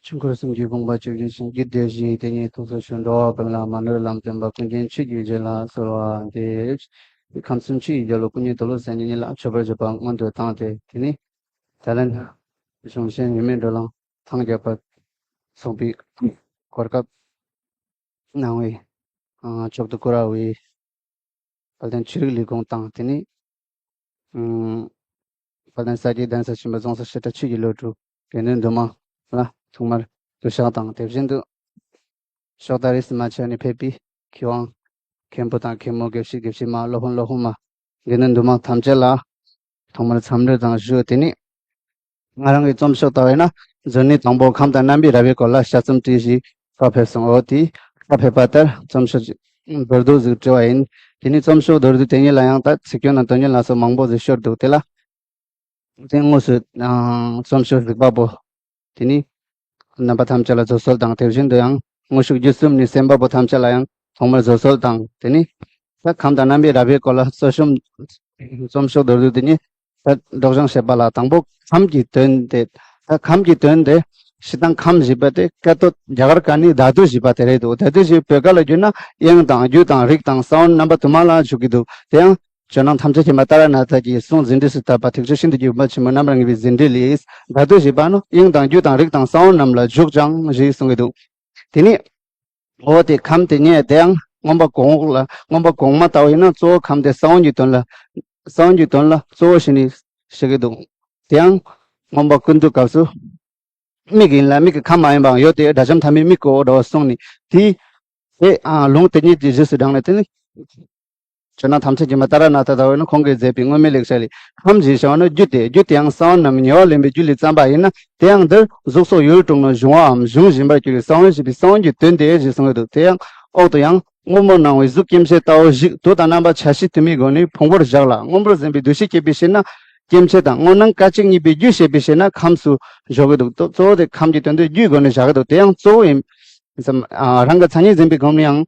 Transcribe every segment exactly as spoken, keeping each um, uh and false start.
ཆོས་འཁོར་གསུམ་གྱི་དགོངས་པ་བཅུ་བཞི་ཞིང་། རྒྱུད་སྡེ་བཞིའི་དེ་ཉིད་ཐུགས་སུ་ཆུད། འགྲོ་བ་ཀུན་ལ་མ་ནོར་ལམ་སྟོན་པ། ཀུན་མཁྱེན་ཆོས་ཀྱི་རྗེ་ལ་གསོལ་བ་འདེབས། ཁམས་གསུམ་ཆོས་ཀྱི་རྒྱལ་པོ་ཀུན་མཁྱེན་དོལ་པོ་གསལ་སྙིང་ལ་མཆོད་པར་བརྗོད་པ་སྔོན་དུ་བཏང་སྟེ། དེ་ནས་ད་ལན་གཞུང་ཆེན་ཡུམ་མེད་འགྲོ་ལམ་ཐང་རྒྱལ་པ་གསུངས་པའི་གོ་སྐབས་གནང་བའི་མཆོག་ཏུ་གུ་རུ་བའི་དཔལ་ལྡན་ཆོས་རིག་ལས་ཁུངས་དང་། དེ་ནས་ཨ་དཔལ་ལྡན་ས་སྐྱའི་གདན་ས་ཆེན་པོ་རྫོང་སར་བཤད་གྲྭ་ཆོས་ཀྱི་བློ་གྲོས་དགེ་འདུན་འདུས་མང་ལ་ཐོག་མར་གུས་ཕྱག་དང་། དེ་བཞིན་དུ་ཕྱོགས་དང་རིས་སུ་མ་ཆད་ནས་ཕེབས་པའི་མཁས་དབང་མཁན་པོ་དང་མཁན་མོ། དགེ་བཤེས་དགེ་བཤེས་མ། སློབ་དཔོན་སློབ་དཔོན་མ། དགེ་འདུན་འདུས་མང་ཐམས་ཅད་ལ་ཐོག་མར་འཚམས་འདྲི་དང་ཞུ། དེ་ནས་ང་རང་གི་རྩོམ་ཤོག་ལྟ་བས་ན། མཛོད་ནས་དང་པོ་ཁམས་དང་རྣམ་པའི་ར་བའི་སྐོར་ལ་དཔྱད་རྩོམ་བྲིས་ཞེས་ཕར་ཕེབས་སོང་། འོ་དེ་ཕར་ཕེབས་པ་ལྟར་རྩོམ་ཤོག་ཅིག་མདོར་བསྡུས་ཟིག་བྲིས་པ་ཡིན། དེ་ནས་རྩོམ་ཤོག་མདོར་བསྡུས་དེ་ཉིད་ལ་ཡང་ད་ཚིག་སྐྱོན་དང་དོན་སྙིང་ལ་སོགས་མང་པོ་ཟིག་ཤོར་འདུག། དེ་ལ་དེ་དངོས་སུ་ཨང་རྩོམ་ཤོག་རིག་པ་པོ། དེ་ནས་རྣམ་པ་ཐམས་ཅད་ལ་བཟོད་གསོལ་དང་། དེ་བཞིན་དུ་ཡང་དངོས་ཤུགས་བརྒྱུད་གསུམ་ནས་གསན་པ་པོ་ཐམས་ཅད་ལ་ཡང་ཐོག་མར་བཟོད་གསོལ་དང་། དེ་ནས་ད་ཁམས་དང་རྣམ་པའི་ར་བའི་སྐོར་ལ་གསོལ་གསུམ་རྩོམ་ཤོག་མདོར་བསྡུས་དེ་ཉིད་ད་སྒྲོག་སྦྱང་བྱེད་པ་ལ། དང་པོ་ཁམས་ཀྱི་དོན་དེ། ད་ཁམས་ཀྱི་དོན་དེ་སྤྱིར་བཏང་ཁམས་ཞེས་པ་དེ་སྐད་དོད་རྒྱ་གར་སྐད་ནས་དྷཱ་ཏུ་ཞེས་པ་དེ་རེད་འདུག། དྷཱ་ཏུ་ཞེས་བོད་སྐད་ལ་བསྒྱུར་ན་དབྱངས་དང་རྒྱུད་དང་རིགས་དང་ས་བོན་རྣམ་པ་དུ་མ་ལ་འཇུག་གི་འདུག། དེ་ཡང་ཇོ་ནང་ཐམས་ཅད་མཁྱེན་པ་ཏཱ་ར་ནཱ་ཐ་གི་གསུང་ཟིན་བྲིས་སུ་བཏབ་པ། ཐེག་མཆོག་ཤིན་ཏུ་རྒྱས་པའི་དཔལ་ཆེན་པོ་རྣམ་པར་ངེས་པའི་ཟིན་བྲིས་ལས། དྷཱ་ཏུ་ཞེས་པ་ནི་དབྱངས་དང་རྒྱུད་དང་རིགས་དང་ས་བོན་རྣམས་ལ་འཇུག་ཅིང་ཞེས་གསུང་གི་འདུག། དེ་ནས་འོ་དེ་ཁམས་དེ་ཉིད་དེའང་མངོན་པ་གོང་འོག་ལ། མངོན་པ་གོང་མ་ལྟ་བུ་ཡིན་ན་གཙོ་བོ་ཁམས་དེ་ས་བོན་གྱི་དོན་ལ། ས་བོན་གྱི་དོན་ལ་གཙོ་བོ་བྱས་ནས་བཤད་ཀྱི་འདུག། དེའང་མངོན་པ་ཀུན་བཏུས་སྐབས་སུ་མིག་ཡིན་ལ་མིག་གི་ཁམས་མ་ཡིན་པའང་ཡོད་དེ། དགྲ་བཅོམ་ཐ་མའི་མིག་གི་འོག་འདྲ་བ་གསུངས་ནས། དེ་དེ་ཨ་ལུང་དེ་ཉིད་ཀྱི་རྗེས་སུ་འབྲངས་ནས། དེ་ནི་ཇོ་ནང་ཐམས་ཅད་མཁྱེན་པ་ཏཱ་ར་ནཱ་ཐ་ལྟ་བུ་ནི་ཁོང་གིས་མཛད་པའི་མངོན་མེད་ལེགས་བཤད་ལས། ཁམས་ཞེས་བྱ་བ་ནི་རྒྱུད་དེ། རྒྱུད་དེའང་ས་བོན་རྣམས་ཉེ་བར་ལེན་པའི་རྒྱུད་ལས་བརྩམས་པ་ཡིན་ན། དེའང་འདིར་གཟུགས་སོགས་ཡུལ་དྲུག་ནས་བྱུང་བའམ་འབྱུང་བཞིན་པར་གྱུར་པའི་ས་བོན་ཞེས་པའི་ས་བོན་གྱི་དོན་དེ་ཞེས་གསུངས་ཡོད་དོ། དེ་ཡང་འོག་ཏུ་ཡང་སྔོན་པོ་སྣང་བའི་གཟུགས་སྐྱེ་མཆེད་ལྟ་བུ་ཞིག་དུག་དང་རྣམ་པ་ཆ་ཤས་དུ་མའི་སྒོ་ནས་ཕུང་པོར་བཞག་ལ། སྔོན་པོར་འཛིན་པའི་འདུ་ཤེས་སྐྱེས་པའི་ཕྱིར་ན་སྐྱེ་མཆེད་དང་། སྔོ་སྣང་སྐད་ཅིག་གཉིས་པའི་རྒྱུད་ཤེས་པའི་ཕྱིར་ན་ཁམས་སུ་འཇོག་གི་འདུག། གཙོ་བོ་དེ་ཁམས་ཀྱི་དོན་དེ་རྒྱུད་སྒོ་ནས་བཞག་གི་འདུག། དེ་ཡང་གཙོ་བོ་ཡིན། རང་གི་མཚན་ཉིད་འཛིན་པའི་སྒོ་ནས་ཡང་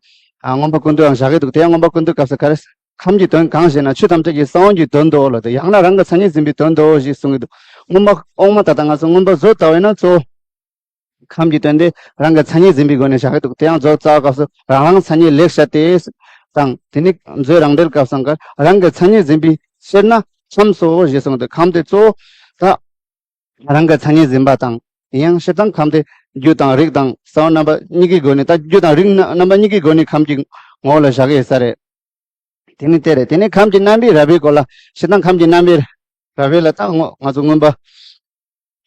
མངོན་པ་ཀུན་བཏུས་ཡང་བཞག་གི་འདུག། དེ་ཡང་མངོན་པ་ཀུན་བཏུས་སྐབས་སུ་ག་རེ། ཁམས་ཀྱི་དོན་གང་ཞེ་ན། ཆོས་ཐམས་ཅད་ཀྱི་ས་བོན་གྱི་དོན་དུའོ་ལབ་དེ། ཡང་ན་རང་གི་མཚན་ཉིད་འཛིན་པའི་དོན་དུའོ་ཞེས་གསུང་གི་འདུག། སྔོན་མ་འོག་མ་ད་ལྟ་ང་ཚོ་སྔོན་པ་བཟོ་ལྟ་བས་ན་གཙོ་བོ་ཁམས་ཀྱི་དོན་དེ་རང་གི་མཚན་ཉིད་འཛིན་པའི་སྒོ་ནས་བཞག་གི་འདུག། དེ་ཡང་མཛོད་རྩ་བའི་སྐབས་སུ་རང་རང་མཚན་ཉིད་ལེགས་བཤད་དེ་དང་། དེ་ནི་མཛོད་རང་འགྲེལ་སྐབས་སུ་ཀ་རང་གི་མཚན་ཉིད་འཛིན་པའི་ཕྱིར་ན་ཁམས་སོ་ཞེས་གསུངས་ཏེ། ཁམས་དེ་གཙོ་བོ་ད་རང་གི་མཚན་ཉིད་འཛིན་པ་དང་། ཡང་སྤྱིར་བཏང་ཁམས་དེ་རྒྱུད་དང་རིགས་དང་ས་བོན་རྣམ་པ་གཉིས་ཀྱི་སྒོ་ནས། ད་རྒྱུད་དང་རིགས་རྣམ་པ་གཉིས་ཀྱི་སྒོ་ནས་ཁམས་ཀྱི་ངོ་བོ་ལ་བཞག་གི་ཡོད་ས་རེད། དེ་ནི་དེ་རེད། དེ་ནི་ཁམས་ཀྱི་རྣམ་པའི་ར་བའི་སྐོར་ལ། སྤྱིར་བཏང་ཁམས་ཀྱི་རྣམ་པའི་ར་བ་ལ་ད་ང་ང་ཚོ་མངོན་པ་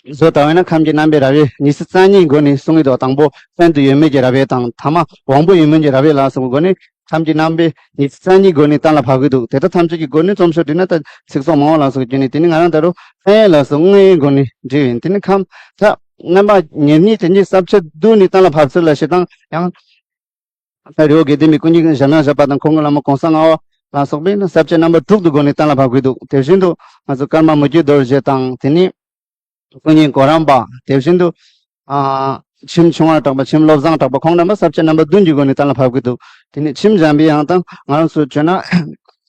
བཟོ་ལྟ་བས་ན། ཁམས་ཀྱི་རྣམ་པའི་ར་བའི་ཉི་ཤུ་རྩ་གཉིས་སྒོ་ནས་གསུང་གི་འདུག། དང་པོ་གཏན་དུ་ཡོད་མེད་ཀྱི་ར་བའི་དང་། ཐ་མ་དབང་པོ་ཡིན་མིན་གྱི་ར་བའི་ལ་སོགས་སྒོ་ནས་ཁམས་ཀྱི་རྣམ་པའི་ཉི་ཤུ་རྩ་གཉིས་སྒོ་ནས་གཏན་ལ་ཕབ་ཀྱི་འདུག། དེ་དག་ཐམས་ཅད་ཀྱི་སྒོ་ནས་རྩོམ་ཤོག་བྲིས་ན་ད་ཚིག་ཚོགས་མང་བ་ལ་སོགས་བརྒྱུད་ནས། དེ་ནི་ང་རང་ད་རུང་ལྟ་ཡས་ལ་སོགས་དངོས་ཡོད་སྒོ་ནས་བྲིས་ཡིན། དེ་ནི་ཁམས་ད་རྣམ་པ་ཉེར་གཉིས་དེ་ཉིད་ས་བཅད་བསྡུས་ནས་གཏན་ལ་ཕབ་ཚུལ་ལ། སྤྱིར་བཏང་ཡང་ད་རི་བོ་དགེ་ལྡན་པའི་ཀུན་མཁྱེན་འཇམ་དབྱངས་བཞད་པ་དང་། ཁོང་གི་བླ་མ་གོང་ས་ལྔ་པ་ལ་སོགས་པས་ནི་ས་བཅད་རྣམ་པ་དྲུག་ཏུ་བགོས་ནས་གཏན་ལ་ཕབ་ཀྱི་འདུག། དེ་བཞིན་དུ་ང་ཚོ་ཀརྨ་མི་བསྐྱོད་རྡོ་རྗེ་དང་། དེ་ནས་ཀུན་མཁྱེན་གོ་རམས་པ། དེ་བཞིན་དུ་ཨ་ཁྱིམ་ཆུང་བ་གྲགས་པ། ཁྱིམ་བློ་བཟང་གྲགས་པ། ཁོང་རྣམ་པ་ས་བཅད་རྣམ་པ་བདུན་གྱི་སྒོ་ནས་གཏན་ལ་ཕབ་ཀྱི་འདུག། དེ་ནས་ཁྱིམ་འཇམ་པའི་དབྱངས་དང་། ང་རང་ཚོ་བྱོན་ན་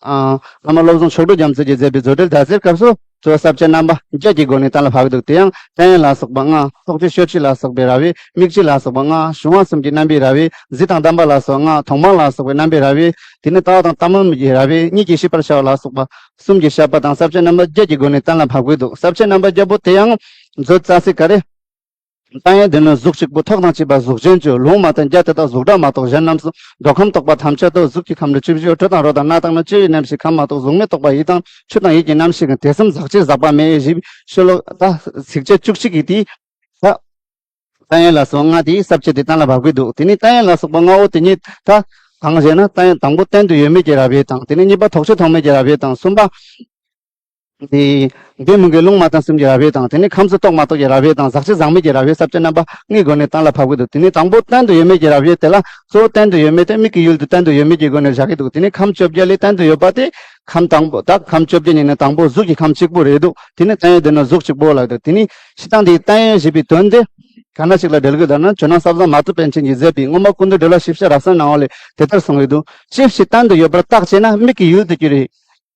ཨ་བླ་མ་བློ་བཟང་མཆོག་སྒྲོལ་རྒྱ་མཚོ་གིས་མཛད་པའི་མཛོད་འགྲེལ་ཟླ་ཟེར་སྐབས་སུ་གཙོ་བོ་ས་བཅད་རྣམ་པ་བརྒྱད་ཀྱི་སྒོ་ནས་གཏན་ལ་ཕབ་ཀྱི་འདུག། དེ་ཡང་ལྟ་ཡས་ལ་སོགས་པ་ལྔ། ཚོགས་བརྒྱད་ཤོ་ཆོས་ལ་སོགས་པའི་ར་བས། མིག་བཅུ་ལ་སོགས་པ་ལྔ། གཞུང་བ་གསུམ་གྱི་རྣམ་པའི་ར་བས། གཟི་དང་གདམས་པ་ལ་སོགས་ལྔ། ཐོག་མར་ལ་སོགས་པའི་རྣམ་པའི་ར་བས། དེ་ནས་ལྟ་བ་དང་ལྟ་སྨོ་གི་ར་བས། གཉིད་ཀྱིས་ཤེས་པར་བྱ་བ་ལ་སོགས་པ་གསུམ་གྱིས་བཤད་པ་དང་། ས་བཅད་རྣམ་པ་བརྒྱད་ཀྱི་སྒོ་ནས་གཏན་ལ་ཕབ་ཀྱི་འདུག། ས་བཅད་རྣམ་པ་བརྒྱད་པོ་དེ་ཡང་མཛོད་རྩ་ཚིག་ག་རེ། ལྟ་ཡས་འདི་ནི་གཟུགས་གཅིག་པུ། ཐོག་དང་བཅས་པ་གཟུགས་ཅན་བཅུ། ལོང་མ་དང་རྒྱ་དེ་དག་གཟུགས་སྒྲ་མ་གཏོགས་གཞན་རྣམས་སུ། མདོ་ཁམས་རྟོག་པ་ཐམས་ཅད་དུ། གཟུགས་ཀྱི་ཁམས་ནི་བཅུ་བཞི་པོ། དྲི་དང་རོ་དང་སྣ་དང་ནི། ལྕེ་ཡི་རྣམ་ཤེས་ཁམས་མ་གཏོགས། གཟུགས་མེད་རྟོག་པ་ཡིད་དང་ཆོས་དང་ཡིད་ཀྱི་རྣམ་ཤེས་ཀུན། དེ་གསུམ་ཟག་བཅས་ཟག་པ་མེད། ཞེས་པའི་ཤོ་ལོ་ཀ་ད་ཚིགས་བཅད་བཅུ་གཅིག་གིས་དེའི་ད་ལྟ་ཡས་ལ་སོགས་ལྔ་དེའི་ས་བཅད་དེ་གཏན་ལ་ཕབ་ཀྱི་འདུག། དེ་ནས་ལྟ་ཡས་ལ་སོགས་པ་ལྔ་བོ་དེ་ཉིད་ད་གང་ཞེ་ན། ལྟ་ཡས་དང་པོ་གཏན་དུ་ཡོད་མེད་ཀྱི་ར་བས་དང་། དེ་ནས་གཉིས་པ་ཐོགས་ཆོས་ཐོགས་མེད་ཀྱི་ར་བས་དང་། གསུམ་པ་དེ་འདོད་མིན་གྱི་ལོང་མ་དང་གསུམ་གྱི་ར་བས་དང་། དེ་ནས་ཁམས་སུ་རྟོག་མ་རྟོག་གི་ར་བས་དང་། ཟག་བཅས་ཟག་མེད་ཀྱི་ར་བས། ས་བཅད་རྣམ་པ་ལྔའི་སྒོ་ནས་གཏན་ལ་ཕབ་ཀྱི་འདུག། དེ་ནས་དང་པོ་གཏན་དུ་ཡོད་མེད་ཀྱི་ར་བས་དེ་ལ། གཙོ་བོ་གཏན་དུ་ཡོད་མེད་དེ་མིག་གི་ཡུལ་དུ་གཏན་དུ་ཡོད་མེད་ཀྱི་སྒོ་ནས་བཞག་གི་འདུག། དེ་ནས་ཁམས་བཅོ་བརྒྱད་ལས་གཏན་དུ་ཡོད་པ་དེ། ཁམས་དང་པོ་ད་ཁམས་བཅོ་བརྒྱད་ཉིད་ནི་དང་པོ་གཟུགས་ཀྱི་ཁམས་གཅིག་པུ་རེད་འདུག། དེ་ནས་ལྟ་ཡས་འདི་ནི་གཟུགས་གཅིག་པོ་ལ་འདུག། དེ་ནས་སྤྱིར་བཏང་འདིའི་ལྟ་ཡས་ཞེས་པའི་དོན་དེ་ག་འདྲ་ཞིག་ལ་འགྲེལ་དགོས་ལབ་ན། ཇོ་ནང་ས་བཟང་མ་ཏོག་པཎ་ཆེན་གྱིས་མཛད་པའི་མངོན་པ་ཀུན་བཏུས་འགྲེལ་བ་ཞིབ་བཤེར་རབ་གསལ་ནང་ལས་དེ་ལྟར་གསུངས་ཡོད་འདུག། ཅི་ཕྱིར་གཏན་དུ་ཡོད་པར་བརྟག་ཅེ་ན། མིག་གི་ཡུལ་དུ་གྱུར་པའི་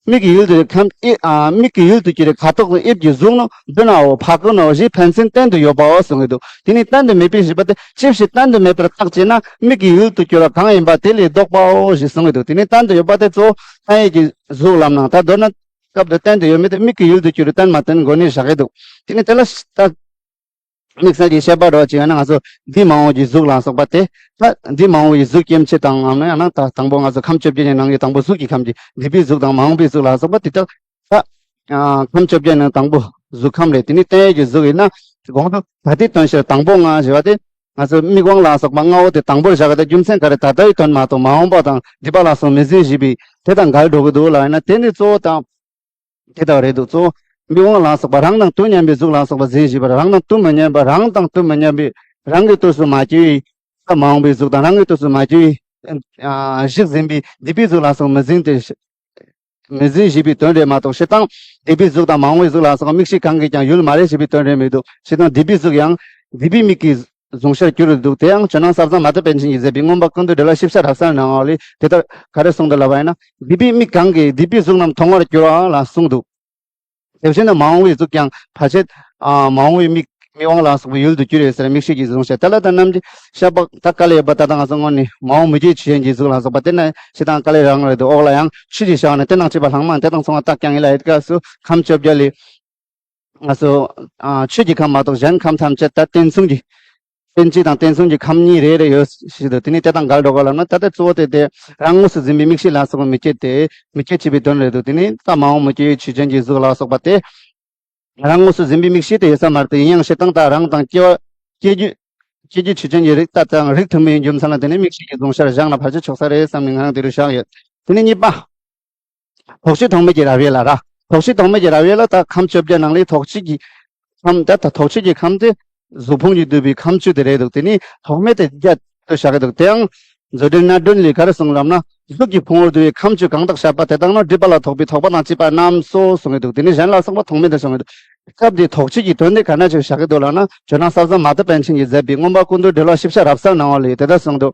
མིག་གི་ཡུལ་དུ་ཁམས་ཨ་མིག་གི་ཡུལ་དུ་གྱུར་པའི་ཁ་དོག་དང་དབྱིབས་ཀྱི་གཟུགས་ནི་མདུན་ནའོ་ཕ་གི་ནའོ་ཞེས་ཕན་ཚུན་བསྟན་དུ་ཡོད་པའོ་གསུང་གི་འདུག་དེ་ནི་བསྟན་དུ་མེད་པའི་བཞི་པ་དེ་ཅི་ཕྱིར་བསྟན་དུ་མེད་པར་བརྟག་ཅེ་ན། མིག་གི་ཡུལ་དུ་གྱུར་པ་གང་ཡིན་པ་དེ་ལས་ལྡོག་པའོ་ཞེས་གསུང་གི་འདུག་དེ་ནི་བསྟན་དུ་ཡོད་པ་དེ་གཙོ་བོ་ལྷ་ཡུལ་གྱི་གཟུགས་ལམ་ནང་ད་མདོར་ན་སྐབས་དུ་བསྟན་དུ་ཡོད་མེད་དེ་མིག་གི་ཡུལ་དུ་གྱུར་བསྟན་མ་བསྟན་མགོ་ནས་བཞག་གི་འདུག་དེ་ནི་དེ་ལ་ད། དམིགས་བསལ་གྱི་བཤད་པ་འདྲ་བ་ཅིག་ཡོད་ན་ང་ཚོ་འདི་མ་འོངས་ཀྱི་གཟུགས་ལ་སོགས་པ་སྟེ། ད་འདི་མ་འོངས་པའི་གཟུགས་སྐྱེ་མཆེད་དང་ངམ་ན་ཡང་ན་ད་དང་པོ་ང་ཚོ་ཁམས་བཅོ་བརྒྱད་ཀྱི་ནང་གི་དང་པོ་གཟུགས་ཀྱི་ཁམས་ཀྱི་འདས་པའི་གཟུགས་དང་མ་འོངས་པའི་གཟུགས་ལ་སོགས་པ་དེ་དག་ད་ཁམས་བཅོ་བརྒྱད་ནང་དང་པོ་གཟུགས་ཁམས་རེད། དེ་ནི་བསྟན་ཡས་ཀྱི་གཟུགས་ཡིན་ན་གོང་དུ་ད་ལྟའི་དོན་ཕྱིར་དང་པོ་ལྔ་ཞེས་པ་སྟེ། ང་ཚོ་མིག་དབང་ལ་སོགས་པ་ལྔ་བོ་དེ་དང་པོར་བཞག་གི་ད་རྒྱུ་མཚན་ག་རེ། ད་ལྟའི་དོན་མ་གཏོགས་མ་འོངས་པ་དང་འདས་པ་ལ་སོགས་མི་ཟིན་བཞིན་པའི་དེ་དང་འགལ་འགྲོ་གི་འདུག་ལ་ཡིན་ན་དེ་ནི་གཙོ་བོ་དང་། དེ་ལྟར་རེད་འདུག་གཙོ་བོ་མིག་དབང་ལ་སོགས་པ་རང་དང་དུས་མཉམ་པའི་གཟུགས་ལ་སོགས་པ་འཛིན་བཞིན་པར་རང་དང་དུས་མི་མཉམ་པ་རང་དང་དུས་མི་མཉམ་པའི་རང་གི་དུས་སུ་མ་སྐྱེ་བའི་ས་མ་འོངས་པའི་གཟུགས་དང་རང་གི་དུས་སུ་མ་སྐྱེ་བའི་ཨ་གཞི་འཛིན་པའི་འདས་པའི་གཟུགས་ལ་སོགས་མི་འཛིན་ཏེ། མི་འཛིན་ཞེས་པའི་དོན་རེད་མ་གཏོགས་སྤྱིར་བཏང་འདས་པའི་གཟུགས་དང་མ་འོངས་པའི་གཟུགས་ལ་སོགས་མིག་ཤེས་གང་གིས་ཀྱང་ཡུལ་མ་རེད་ཞེས་པའི་དོན་རེད་མི་འདུག་སྤྱིར་བཏང་འདས་པའི་གཟུགས་ཡང་འདས་པའི་མིག་གིས་གཟུང་བྱར་གྱུར་འདུག་དེ་ཡང་ཇོ་ནང་ཟབ་གསང་མ་དག་པཎ་ཆེན་གྱིས་མཛད་པའི་མངོན་པ་ཀུན་བཏུས་འགྲེལ་བ་ཞིབ་ཆ་རབ་གསལ་ནང་ལས་དེ་ལྟར་ག་རེ་གསུངས་འདུག་ལབ་པ་ཡིན་ན། འདས་པའི་མིག་གང་གིས་འདས་པའི་གཟུགས་རྣམས་མཐོང་བར་འགྱུར་བ་ལ་གསུངས་འདུག་དེ་བཞིན་དུ་མ་འོངས་པའི་གཟུགས་ཀྱང་ཕལ་ཆེར་ཨ་མ་འོངས་པའི་མིག་མིག་དབང་ལ་སོགས་པའི་ཡུལ་དུ་གྱུར་ཡོད་ཟེར་མིག་ཤེས་ཀྱིས་གཟུང་བྱ་དེ་ལ་ད་རྣམ་འབྱེད་བཤད་པ་ད་དཀའ་ལས་ཡོད་པ་ད་ལྟ་ང་ཚོ་སྔོན་ནས་མ་འོངས་མུ་སྐྱེས་ཆོས་ཅན་གྱི་གཟུགས་ལ་སོགས་པ་དེ་ན་ཞེ་སྡང་དཀའ་ལས་རང་རེད་འདུག་འོག་ལ་ཡང་ཆོས་ཀྱི་བྱ་བ་ནི་དེ་ནང་བྱེད་པ་ལྷག་མ་དེ་དང་མཚུངས་པ་རྟགས་ཀྱང་ཡིན་ལ་ཡོད་སྐབས་སུ་ཁམས་བཅོ་བརྒྱད་ལས། ང་ཚོ་ཨ་ཆོས་ཀྱི་ཁམས་མ་གཏོགས་གཞན་ཁམས་ཐམས་ཅད་ད་རྟེན་མཚུངས་ཀྱི། རྟེན་སྤྱི་དང་རྟེན་མཚུངས་ཀྱི་ཁམས་གཉིས་རེ་རེ་ཡོད་ཞེས་དུ་དེ་ནི་དེ་དང་འགལ་འགྲོ་ག་ལབ་ན་ད་ལྟ་གཙོ་བོ་དེ་དེ་རང་དངོས་སུ་འཛིན་པའི་མིག་ཤེས་ལ་སོགས་པ་མི་སྐྱེ་སྟེ་མི་སྐྱེ་བྱེད་པའི་དོན་རེད་འདུག་དེ་ནི་ད་མ་འོངས་མུ་སྐྱེས་ཆོས་ཅན་གྱི་གཟུགས་ལ་སོགས་པ་སྟེ། རང་དངོས་སུ་འཛིན་པའི་མིག་ཤེས་དེ་ཡོད་ས་མ་རེད་དེ་ཡིན་ཡང་སྤྱིར་བཏང་ད་རང་དང་སྐྱེ་བ་སྐྱེ་རྒྱུ། སྐྱེ་རྒྱུ་ཆོས་ཅན་གྱི་རིགས་ད་དང་རིགས་མཐུན་པའི་རྒྱུ་མཚན་ལ་བརྟེན་ནས་མིག་ཤེས་ཀྱི་གཟུང་བྱར་བཞག་ན་ཕལ་ཆེར་ཆོག་ས་རེད་བསམ་ནས་ང་རང་དེ་རུ་བཞག་ཡོད། དེ་ནི་གཉིས་པ། ཐོགས་བཅས་ཐོགས་མེད་ཀྱི་རབ་དབྱེ་ལ་ར། ཐོགས་བཅས་ཐོགས་མེད་ཀྱི་རབ་དབྱེ་ལ་ད་ཁམས་བཅོ་བརྒྱད་ནང་ལས་ཐོགས་བཅས་ཀྱི་ཁམས་ད་ད་ཐོགས་བཅས་ཀྱི་ཁམས་དེ་གཟུགས་ཕུང་གིས་བསྡུས་པའི་ཁམས་བཅུ་དེ་རེད་འདུག་དེ་ནི་ཐོགས་མེད་དེ་བརྒྱད་དུ་བཞག་གི་འདུག་དེའང་མཛོད་འགྲེལ་རྣལ་འབྱོར་ལས་ག་རེ་གསུངས་ལབ་ན། གཟུགས་ཀྱི་ཕུང་པོར་བསྡུས་པའི་ཁམས་བཅུ་གང་དག་བཤད་པ་དེ་དག་ནི་སྒྲིབ་པ་ལ་ཐོགས་པའི་ཐོགས་པ་དང་བཅས་པ་རྣམས་སོ་གསུང་གི་འདུག་དེ་ནི་གཞན་ལ་སོགས་པ་ཐོགས་མེད་དུ་གསུང་གི་འདུག་སྐབས་འདིའི་ཐོགས་བཅས་ཀྱི་དོན་དེ་ག་འདྲ་ཅིག་བཞག་གི་འདུག་ལབ་ན་ཇོ་ནང་ཟབ་གསང་མ་དག་པཎ་ཆེན་གྱིས་མཛད་པའི་མངོན་པ་ཀུན་བཏུས་འགྲེལ་བ་ཞིབ་ཆ་རབ་གསལ་ནང་ལས་དེ་ལྟར་གསུངས་འདུག་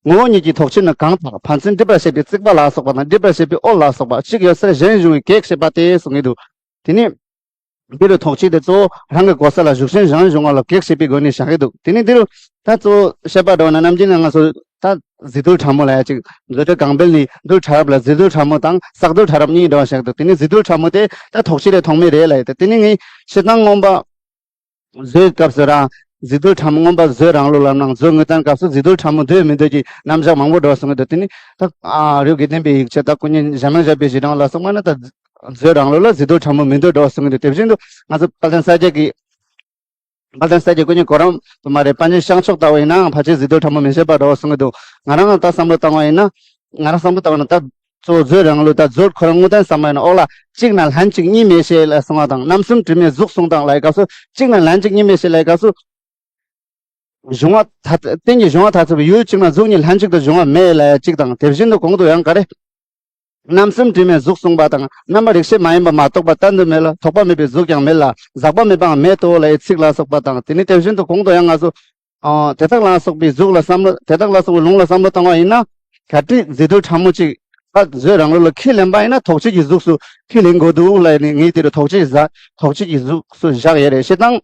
ངོ་བོ་ཉིད་ཀྱི་ཐོགས་བཅས་ནི་གང་ལྟར་ཕན་ཚུན་སྒྲིབ་པར་བྱེད་པའི་རྩིག་པ་ལ་སོགས་པ་དང་སྒྲིབ་པར་བྱེད་པའི་འོད་ལ་སོགས་པ་གཅིག་ཡོད་སར་གཞན་བྱུང་བའི་གེགས་བྱེད་པ་སྟེ་གསུང་གི་འདུག་དེ་ནི། འདི་རུ་ཐོགས་བཅས་དེ་གཙོ་བོ་རང་གི་གོ་ས་ལ་ཞུགས་ཤིང་གཞན་བྱུང་བ་ལ་གེགས་བྱེད་པའི་སྒོ་ནས་བཞག་གི་འདུག་དེ་ནི་འདི་རུ་ད་གཙོ་བོ་བཤད་པ་འདྲ་བ་ན་ནམ་རྒྱུན་ནས་ང་ཚོ་ད་གཟེར་རྡུལ་ཕྲ་མོ་ལ་ཡ་གཅིག་མཛོད་འགྲེལ་གང་སྤེལ་ནས་རྡུལ་ཕྲ་རབ་ལ་གཟེར་རྡུལ་ཕྲ་མོ་དང་བསགས་རྡུལ་ཕྲ་རབ་གཉིས་འདྲ་བ་བཞག་འདུག་དེ་ནི་གཟེར་རྡུལ་ཕྲ་མོ་དེ་ད་ཐོགས་བཅས་རེད་ཐོགས་མེད་རེད་ལབ་ཡ་དེ་དེ་ནི་ངས་སྤྱིར་བཏང་མངོན་པ། མཛོད་སྐབས་སུ་རང་གཟེར་རྡུལ་ཕྲ་མོ་མངོན་པ་མཛོད་རང་ལུགས་ལབ་ནའང་མཛོད་དངོས་བསྟན་སྐབས་སུ་གཟེར་རྡུལ་ཕྲ་མོ་འདུས་མི་འདུས་ཀྱི་རྣམ་གཞག་མང་པོ་འགྲོ་སོང་གི་འདུག་དེ་ནི་ད་རིགས་དགེ་ལྡན་པའི་ཡིག་ཆ་ད་ཀུན་མཁྱེན་གཞལ་མེད་བཞད་པའི་གཞི་གྲངས་ལ་སོགས་པ་ན་ད་མཛོད་རང་ལུགས་ལ་གཟེར་རྡུལ་ཕྲ་མོ་མི་འདུས་འགྲོ་སོང་གི་འདུག་དེ་བཞིན་དུ་ང་ཚོ་དཔལ་ལྡན་ས་སྐྱ་གི་དཔལ་ལྡན་ས་སྐྱ་ཀུན་མཁྱེན་གོ་རམས་དུ་མ་རེད་དཔལ་ལྡན་ཤངས་ཆོས་ལྟ་བུ་ཡིན་ནའང་ཕལ་ཆེར་གཟེར་རྡུལ་ཕྲ་མོ་མི་བཞེད་པ་འགྲོ་སོང་གི་འདུག་ང་རང་ད་བསམ་བློ་བཏང་བ་ཡིན་ན་ང་རང་བསམ་བློ་བཏང་བ་ན་ད། གཙོ་བོ་མཛོད་རང་ལུགས་དང་མཛོད་ཁོ་རང་དངོས་བསྟན་ཟེར་བ་ཡིན་ན་འོག་ལ་གཅིག་ན་ལྷན་ཅིག་གཉིས་མེད་ཞེས་ལ་གསུངས་པ་དང་རྣམ་གསུམ་དྲི་མེད་གཟུགས་གསུངས་དང་ལ་ཡི་སྐབས་སུ་གཅིག་ན་ལྷན་ཅིག་གཉིས་མེད་ཞེས་ལ་ཡི་སྐབས་སུ། གཞུང་བ་ད་རྟེན་གྱི་གཞུང་བ་ད་ཚུད་པའི་ཡུལ་གཅིག་ན་གཟུགས་གཉིས་ལྷན་ཅིག་ཏུ་འབྱུང་བ་མེད་ལ་ཡ་གཅིག་དང་དེ་བཞིན་དུ་གོང་དུ་ཡང་ག་རེ། རྣམ་གསུམ་དྲི་མེད་གཟུགས་གསུངས་པ་དང་རྣམ་པ་རིག་བྱེད་མ་ཡིན་པ་མ་གཏོགས་པ་གཏན་དུ་མེད་ལ་ཐོགས་པ་མེད་པའི་གཟུགས་ཀྱང་མེད་ལ་ཟག་པ་མེད་པའང་མེད་དོ་ལ་ཡི་ཚིག་ལ་སོགས་པ་དང་དེ་ནི་དེ་བཞིན་དུ་གོང་དུ་ཡང་ང་ཚོ། ཨ་དེ་དག་ལ་སོགས་པའི་གཟུགས་ལ་བསམ་བློ་དེ་དག་ལ་སོགས་པའི་ལུང་ལ་བསམ་བློ་བཏང་བ་ཡིན་ན། གལ་ཏེ་གཟེར་རྡུལ་ཕྲ་མོ་གཅིག་ད་མཛོད་རང་ལུགས་ལ་ཁས་ལེན་པ་ཡིན་ན་ཐོགས་བཅས་ཀྱི་གཟུགས་སུ་ཁས་ལེན་དགོས་འདུག་ལ་ནི་ངས་དེ་རུ་ཐོགས་བཅས་ཟ་ཐོགས་བཅས་ཀྱི་གཟུགས་སུ་བཞག་ཡོད་རེད། སྤྱིར་བཏང་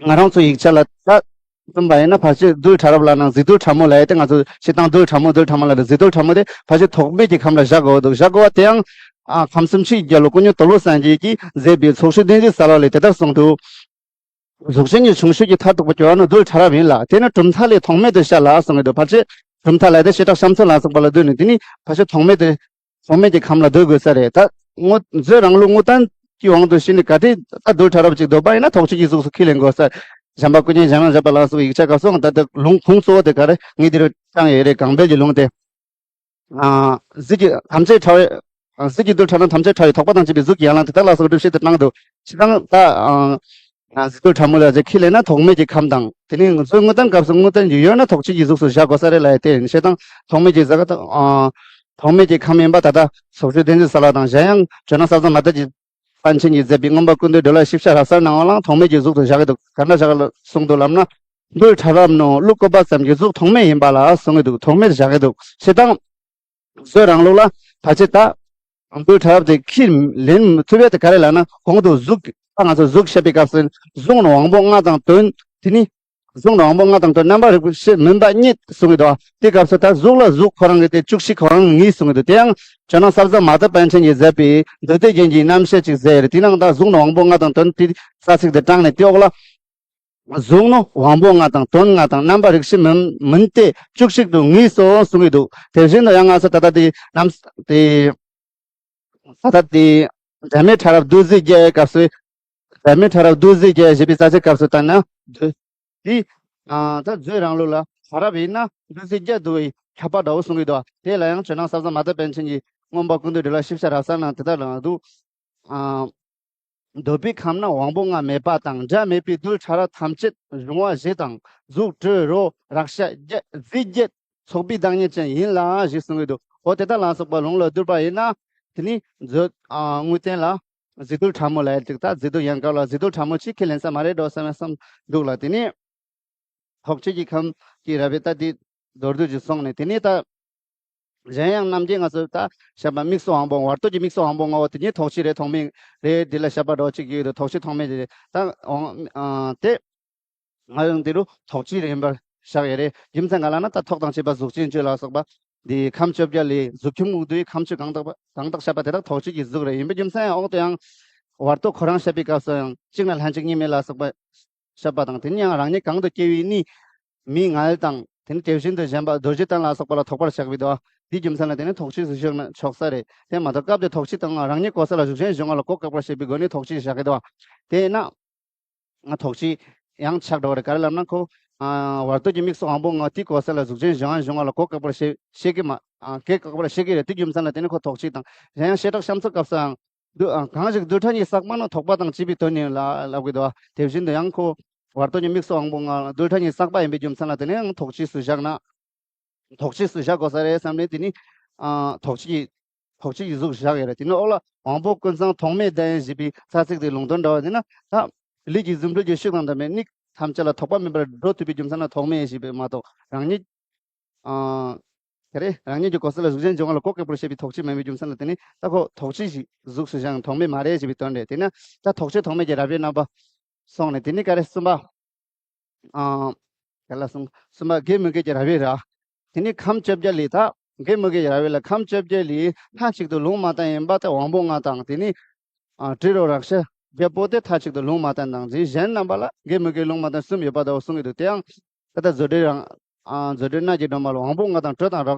ང་རང་ཚོ་ཡིག་ཆ་ལ་ད་བསྟུན་པ་ཡིན་ན་ཕལ་ཆེར་རྡུལ་ཕྲ་རབ་ལ་ནང་གཟེར་རྡུལ་ཕྲ་མོ་ལ་ཡོད་དེ་ང་ཚོ་སྤྱིར་བཏང་རྡུལ་ཕྲ་མོ་རྡུལ་ཕྲ་མོ་ལ་རེད་གཟེར་རྡུལ་ཕྲ་མོ་དེ་ཕལ་ཆེར་ཐོགས་མེད་ཀྱི་ཁམས་ལ་བཞག་དགོས་འདུག་བཞག་དགོས་པ་དེའང་ཨ་ཁམས་གསུམ་ཆོས་ཀྱི་རྒྱལ་པོ་ཀུན་མཁྱེན་དོལ་པོ་སངས་རྒྱས་ཀྱིས་མཛད་པའི་ཚོགས་ཞུས་བདེན་བཞིའི་གསལ་བ་ལས་དེ་ལྟར་གསུངས་འདུག་གཟུགས་ཅན་གྱི་ཆུང་ཤོས་ཀྱི་མཐར་ཐུག་པ་གྱུར་པ་ནི་རྡུལ་ཕྲ་རབ་ཡིན་ལ་དེ་ནི་གྲུབ་མཐའ་ལས་ཐོགས་མེད་དུ་བཤད་ལ་གསུང་གི་འདུག་ཕལ་ཆེར་གྲུབ་མཐའ་ལས་དེ་བྱེ་བྲག་བྱམས་སོགས་ལ་སོགས་པ་ལ་བསྡུས་ནས་དེ་ནི་ཕལ་ཆེར་ཐོགས་མེད་དུ་ཐོགས་མེད་ཀྱི་ཁམས་ལ་བསྡུ་དགོས་ས་རེད། ད་དངོས་མཛོད་རང་ལུགས་དངོས་བསྟན་གྱི་དབང་དུ་བྱས་ནས་གལ་ཏེ་ད་རྡུལ་ཕྲ་རབ་ཅིག་འདོད་པ་ཡིན་ན་ཐོགས་བཅས་ཀྱི་གཟུགས་སུ་ཁས་ལེན་དགོས་ས། བྱམས་པ་ཀུན་མཁྱེན་གཞན་ལ་མཛད་པ་ལ་སོགས་ཡིག་ཆ་སྐབས་སུ་ད་ལྟ་ལུང་ཁུངས་གཙོ་བོ་དེ་ག་རེ་ངས་འདི་རུ་བཏང་ཡོད་རེད་གང་སྤེལ་གྱི་ལུང་དེ། ཨ་གཟེར་གྱི་ཐམས་ཅད་ཕྲ་བའི་ཨ་གཟེར་གྱི་རྡུལ་ཕྲ་རབ་ཐམས་ཅད་ཕྲ་བའི་ཐོགས་པ་དང་བཅས་པའི་གཟུགས་ཀྱི་ཡན་ལག་དེ་དག་ལ་སོགས་སྒྲུབ་བྱེད་དུ་གནང་འདུག་སྤྱིར་བཏང་ད་ཨ་གཟེར་རྡུལ་ཕྲ་མོ་ལ་ཟེར་ཁས་ལེན་ན་ཐོགས་མེད་ཀྱི་ཁམས་དང་དེ་ནི་ང་ཚོའི་དངོས་བསྟན་སྐབས་སུ་དངོས་བསྟན་གྱི་ཡོད་ན་ཐོགས་བཅས་ཀྱི་གཟུགས་སུ་བཞག་དགོས་ས་རེད་ལ་ཡ་དེ་ཡིན་བྱས་ཙང་ཐོགས་མེད་ཀྱི་ཟེར་ག་ད་ཨ་ཐོགས་མེད་ཀྱི་ཁམས་ཡིན་པ་ད་ལྟ་ཚོགས་ཞུས་བདེན་བཞིའི་གསལ་བ་དང་གཞན་ཡང་ཇོ་ནང་ཟབ་གསང་མ་དག་གི་པཎ་ཆེན་གྱིས་མཛད་པའི་མངོན་པ་ཀུན་བཏུས་འགྲེལ་བ་ཞིབ་ཆ་རབ་གསལ་ནང་ལའང་ཐོགས་མེད་ཀྱི་གཟུགས་སུ་བཞག་གི་འདུག་ག་འདྲ་བཞག་གི་གསུངས་འདུག་ལབ་ན། རྡུལ་ཕྲ་རབ་ནི་ཀླུ་སྐོར་པ་ཙམ་གྱི་གཟུགས་ཐོགས་མེད་ཡིན་པ་ལ་གསུང་གི་འདུག་ཐོགས་མེད་བཞག་གི་འདུག་སྤྱིར་བཏང་། མཛོད་རང་ལུགས་ལ་ཕལ་ཆེར་ད་ རྡུལ་ཕྲ་རབ་དེ་ཁས་ལེན་མི་ཐུབ་ཡ་དེ་ག་རེ་ལབ་ན། གོང་དུ་གཟུགས། ད་ང་ཚོ་གཟུགས་བཤད་པའི་སྐབས་སུ་གཟུགས་ནི་དབང་པོ་ལྔ་དང་དོན། དེ་ནི་གཟུགས་ནི་དབང་པོ་ལྔ་དང་དོན། རྣམ་པར་རིག་པའི་ཕྱིར་མིན་པ་རྙེད་གསུང་གི་འདུག་དེའི་སྐབས་སུ་ད་གཟུགས་ལ་གཟུགས་ཁོ་རང་གི་དེ་བཅུ་གཅིག་ཁོ་རང་ངེས་གསུང་གི་འདུག་དེ་ཡང་ཇོ་ནང་ས་བཟང་མ་ཏི་པཎ་ཆེན་གྱིས་མཛད་པའི་མདོ་སྡེ་རྒྱན་གྱི་རྣམ་བཤད་ཅིག་མཛད་ཡོད་རེད། དེ་ནང་ད་གཟུགས་ནི་དབང་པོ་ལྔ་དང་དོན་དེ་རྩ་ཚིག་དེ་དྲངས་ནས་དེ་འོག་ལ། གཟུགས་ནི་དབང་པོ་ལྔ་དང་དོན་ལྔ་དང་རྣམ་པར་རིག་བྱེད་མིན་མིན་ཏེ་བཅུ་གཅིག་ཏུ་ངེས་སོ་གསུང་གི་འདུག་དེ་བཞིན་དུ་ཡང་ང་ཚོ་ད་ལྟ་དེ་རྣམ་དེ་ད་ལྟ་དེ་འབྲལ་མེད་ཕྲ་རབ་བདུད་རྩིའི་རྒྱལ་སྐབས་སུ། འབྲལ་མེད་ཕྲ་རབ་བདུད་རྩིའི་རྒྱལ་ཞེས་པའི་རྩ་ཚིག་སྐབས་སུ་བལྟས་ན། བདུད་དེ་ཨ་ད་བཟོད་རང་ལུགས་ལ་ཕྲ་རབ་ཡིན་ན་བདུད་རྩིའི་རྒྱལ་དུ་བའི་ཁྱབ་པ་འདྲ་བོ་གསུང་གི་འདུག་དེ་ལ་ཡང་ཇོ་ནང་ས་བཟང་མ་ཏི་པཎ་ཆེན་གྱིས་མངོན་པ་ཀུན་བཏུས་འགྲེལ་བ་ཞིབ་ཆ་རབ་གསལ་ནང་དེ་ལྟར་ལབ་འདུག་ཨ། འདོད་པའི་ཁམས་ན་དབང་པོ་ལྔ་མེད་པ་དང་འབྲལ་མེད་པའི་རྡུལ་ཕྲ་རབ་ཐམས་ཅད་འབྱུང་བ་བཞི་དང་གཟུགས་དྲི་རོ་རེག་བྱ་བརྒྱད་རྫས་བརྒྱད་ཚོགས་པའི་བདག་ཉིད་ཅན་ཡིན་ལ་ཞེས་གསུང་གི་འདུག་འོ་དེ་ལྟར་ལ་སོགས་པ་ལུང་ལ་བསྡུར་བ་ཡིན་ན། དེ་ནི་མཛོད་ཨ་དངོས་བསྟན་ལ་རྫས་རྡུལ་ཕྲ་མོ་ལབ་ཡ་ཅིག་ད་རྫས་རྡུལ་ཡན་གར་ལ་རྫས་རྡུལ་ཕྲ་མོ་ཅིག་ཁས་ལེན་ས་མ་རེད་འགྲོ་བསམ་ཡ་བསམ་འདུག་ལ། དེ་ནི་ཐོགས་བཅས་ཀྱི་ཁམས་ཀྱི་རབ་དབྱེ་ད་དེ་མདོར་བསྡུས་ཀྱིས་སོང་ནས། དེ་ནས་ད་གཞན་ཡང་རྣམ་འབྱེད་ང་ཚོས་ད་བཤད་པ་དམིགས་སུ་དབང་པོ་བར་དོ་གི་དམིགས་སུ་དབང་པོ་ལྔ་བོ་དེ་ཉིད་ཐོགས་བཅས་རེད་ཐོགས་མེད་རེད། འདི་ལ་བཤད་པ་འགྲོ་གཅིག་ཡོད་དོ། ཐོགས་བཅས་ཐོགས་མེད་རེད། ད་འོང་ཨ་དེ་ང་ཡང་འདི་རུ་ཐོགས་བཅས་རེད་ཡིན་པར་བཞག་ཡོད་རེད། རྒྱུ་མཚན་ག་ལ་ན་ད་ཐོག་དང་བཅས་པ་གཟུགས་ཅན་བཅུ་ལ་སོགས་པ་འདི་ཁམས་བཅོ་བརྒྱད་ལས་གཟུགས་ཁམས་དབང་དུ་ཁམས་བཅུ་གང་དག་པ་གང་དག་བཤད་པ་དེ་དག་ཐོགས་བཅས་ཀྱི་གཟུགས་རེད། ཡིན་པའི་རྒྱུ་མཚན་ཡང་འོག་ཏུ་ཡང་བར་དོ་ཁོ་རང་བཤད་པའི་སྐབས་སུ་ཡང་གཅིག་ན་ལྷན་ཅིག་གཉིས་མེད་ལ་སོགས་པ་བཤད་པ་དང་། དེ་ནས་ཡང་རང་ཉིད་གང་དུ་སྐྱེ་བའི་གནས་མིའི་མངལ་དང་། དེ་ནས་དེ་བཞིན་དུ་གཞན་པ་རྡོ་རྗེ་གདན་ལ་སོགས་པ་ལ་ཐོགས་པར་བཞག་པའི་དོ། འདིའི་རྒྱུ་མཚན་ལ་བརྟེན་ནས་ཐོགས་བཅས་སུ་བཞག་ན་ཆོག་ས་རེད། དེ་མ་གཏོགས་སྐབས་དེ་ཐོགས་བཅས་དང་རང་ཉིད་གོ་ས་ལ་གཟུགས་ཅན་འབྱུང་བ་ལ་གོ་བཀག་པར་བྱེད་པའི་སྒོ་ནས་ཐོགས་བཅས་བཞག་གི་འདུག་དེས་ན་ང་ཐོགས་བཅས་ཡང་ཆགས་འགྲོ་བ་རེད། ག་རེ་ལབ་ན་ཁོ་ཨ་བར་དོ་གི་དམིགས་སུ་དབང་པོ་ལྔ་དེའི་གོ་ས་ལ་གཟུགས་ཅན་འབྱུང་བ་འབྱུང་བ་ལ་གོ་བཀག་པར་བྱེད་བྱེད་ཀྱི་མ་ཨ་གོ་བཀག་པར་བྱེད་ཀྱི་རེད། དེའི་རྒྱུ་མཚན་ལ་བརྟེན་ནས་ཁོ་ཐོགས་བཅས་དང་། གཞན་ཡང་བྱེ་བྲག་བཤམས་མཚོ་སྐབས་སུའང་རྡུལ་ཨ་གང་ཞིག་རྡུལ་ཕྲ་གཉིས་བསགས་པ་ནི་ཐོགས་པ་དང་བཅས་པའི་དོན་ཡིན་ལ་ལབ་ཀྱི་འདུག་དེ་བཞིན་དུ་ཡང་ཁོ་བར་དོ་གི་དམིགས་སུ་དབང་པོ་ལྔ་རྡུལ་ཕྲ་གཉིས་བསགས་པ་ཡིན་པའི་རྒྱུ་མཚན་ལ་བརྟེན་ནས་ཡང་ཐོགས་བཅས་སུ་བཞག་ན། ཐོགས་བཅས་སུ་བཞག་དགོས་ས་རེད་བསམ་ནས། དེ་ནི་ཨ་ཐོགས་བཅས་ཀྱི་ཐོགས་བཅས་ཀྱི་གཟུགས་བཞག་ཡོད་རེད། དེ་ནི་འོག་ལ་དབང་པོ་ཀུན་ཚང་ཐོགས་མེད་ལྡན་ཞེས་པའི་རྩ་ཚིག་དེ་ལུང་དོན་འདྲ་བ་ཡིན་ན། ད་ལུས་ཀྱི་རྫུ་འཕྲུལ་གྱི་ཤུགས་དང་ལྡན་པའི་གནས་ཐམས་ཅད་ལ་ཐོགས་པ་མེད་པར་འགྲོ་ཐུབ་པའི་རྒྱུ་མཚན་ལ་ཐོགས་མེད་ཞེས་པས་མ་གཏོགས། རང་ཉིད་ཨ་ག་རེ་རང་ཉིད་ཀྱི་གོ་ས་ལ་གཟུགས་ཅན་འབྱུང་བ་ལ་གོ་བཀག་པར་བྱེད་པའི་ཐོགས་བཅས་མིན་པའི་རྒྱུ་མཚན་ལ་བརྟེན་ནས། ད་ཁོ་ཐོགས་བཅས་ཀྱི་གཟུགས་སུ་བཞག་ཐོགས་མེད་མ་རེད་ཞེས་པའི་དོན་རེད། དེས་ན་ད་ཐོགས་བཅས་ཐོགས་མེད་ཀྱི་རབ་དབྱེ་རྣམ་པ་སོང་ནས། དེ་ནི་ག་རེ་གསུམ་པ། ཨ་ག་ལ་གསུམ་གསུམ་པ་དགེ་མི་དགེ་གྱི་རབ་དབྱེ་ར། དེ་ནི་ཁམས་བཅོ་བརྒྱད་ལས་ད་དགེ་མི་དགེ་གྱི་རབ་དབྱེ་ལ་ཁམས་བཅོ་བརྒྱད་ལས་མཐའ་གཅིག་ཏུ་ལུང་མ་བསྟན་ཡིན་པ་དེ་དབང་པོ་ལྔ་དང་། དེ་ནི་ཨ་དྲི་རོ་རེག་བྱ་བརྒྱད་པོ་དེ་མཐའ་གཅིག་ཏུ་ལུང་མ་བསྟན་དང་། དེ་གཞན་རྣམ་པ་ལ་དགེ་མི་དགེ་ལུང་མ་བསྟན་གསུམ་ཡོད་པ་དེ་གསུང་གི་འདུག་དེ་ཡང་ད་ལྟ་མཛོད་འགྲེལ་རང་ཨ་མཛོད་འགྲེལ་རྣ་བརྒྱའི་སྒྲོན་མ་ལ་དབང་པོ་ལྔ་དང་དྲི་དང་རོ་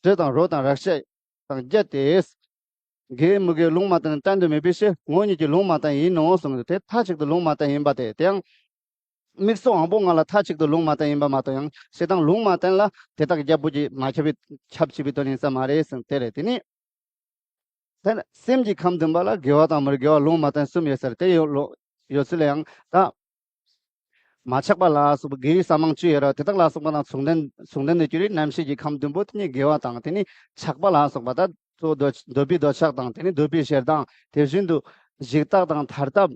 དྲི་དང་རོ་དང་རེག་བྱ་དང་བརྒྱད་དེ། དགེ་མི་དགེ་ལུང་མ་བསྟན་བསྟན་དུ་མེད་པའི་ཕྱིར་ངོ་བོ་ཉིད་ཀྱིས་ལུང་མ་བསྟན་ཡིན་ནོ་གསུངས་ཏེ། དེ་མཐའ་གཅིག་ཏུ་ལུང་མ་བསྟན་ཡིན་པ་དེ། དེ་ཡང་དམིགས་སུ་དབང་པོ་ལྔ་ལ་མཐའ་གཅིག་ཏུ་ལུང་མ་བསྟན་ཡིན་པ་མ་གཏོགས། ཡང་བྱས་དང་ལུང་མ་བསྟན་ལ་དེ་དག་རྒྱལ་པོ་གྱིས་མ་ཁྱབ་པའི་ཁྱབ་ཆེས་པའི་དོན་ཡིན་ས་མ་རེད་ཟེར་དེ་རེད། དེ་ནི་དེ་ནི་སེམས་ཀྱི་ཁམས་བདུན་པ་ལ་དགེ་བ་དང་མི་དགེ་བ་ལུང་མ་བསྟན་གསུམ་ཡོད་ས་རེད། དེ་ཡོད་ལོ་ཡོད་ཚུལ་ལ་ཡང་ད། མ་ཆགས་པ་ལ་སོགས་པའི་དགེ་བའི་ས་མིང་བཅུ་ཡོད་ར། དེ་དག་ལ་སོགས་པ་དང་མཚུངས་ལྡན་མཚུངས་ལྡན་དུ་གྱུར་པའི་རྣམ་ཤེས་ཀྱི་ཁམས་བདུན་པོ་དེ་ཉིད་དགེ་བ་དང་། དེ་ནི་ཆགས་པ་ལ་སོགས་པ་ད་གཙོ་བོ་འདོད་འདོད་པའི་འདོད་ཆགས་དང་། དེ་ནི་འདོད་པའི་ཞེ་སྡང་། དེ་བཞིན་དུ་འཇིགས་སྐྲག་དང་ཐར་ཐབས་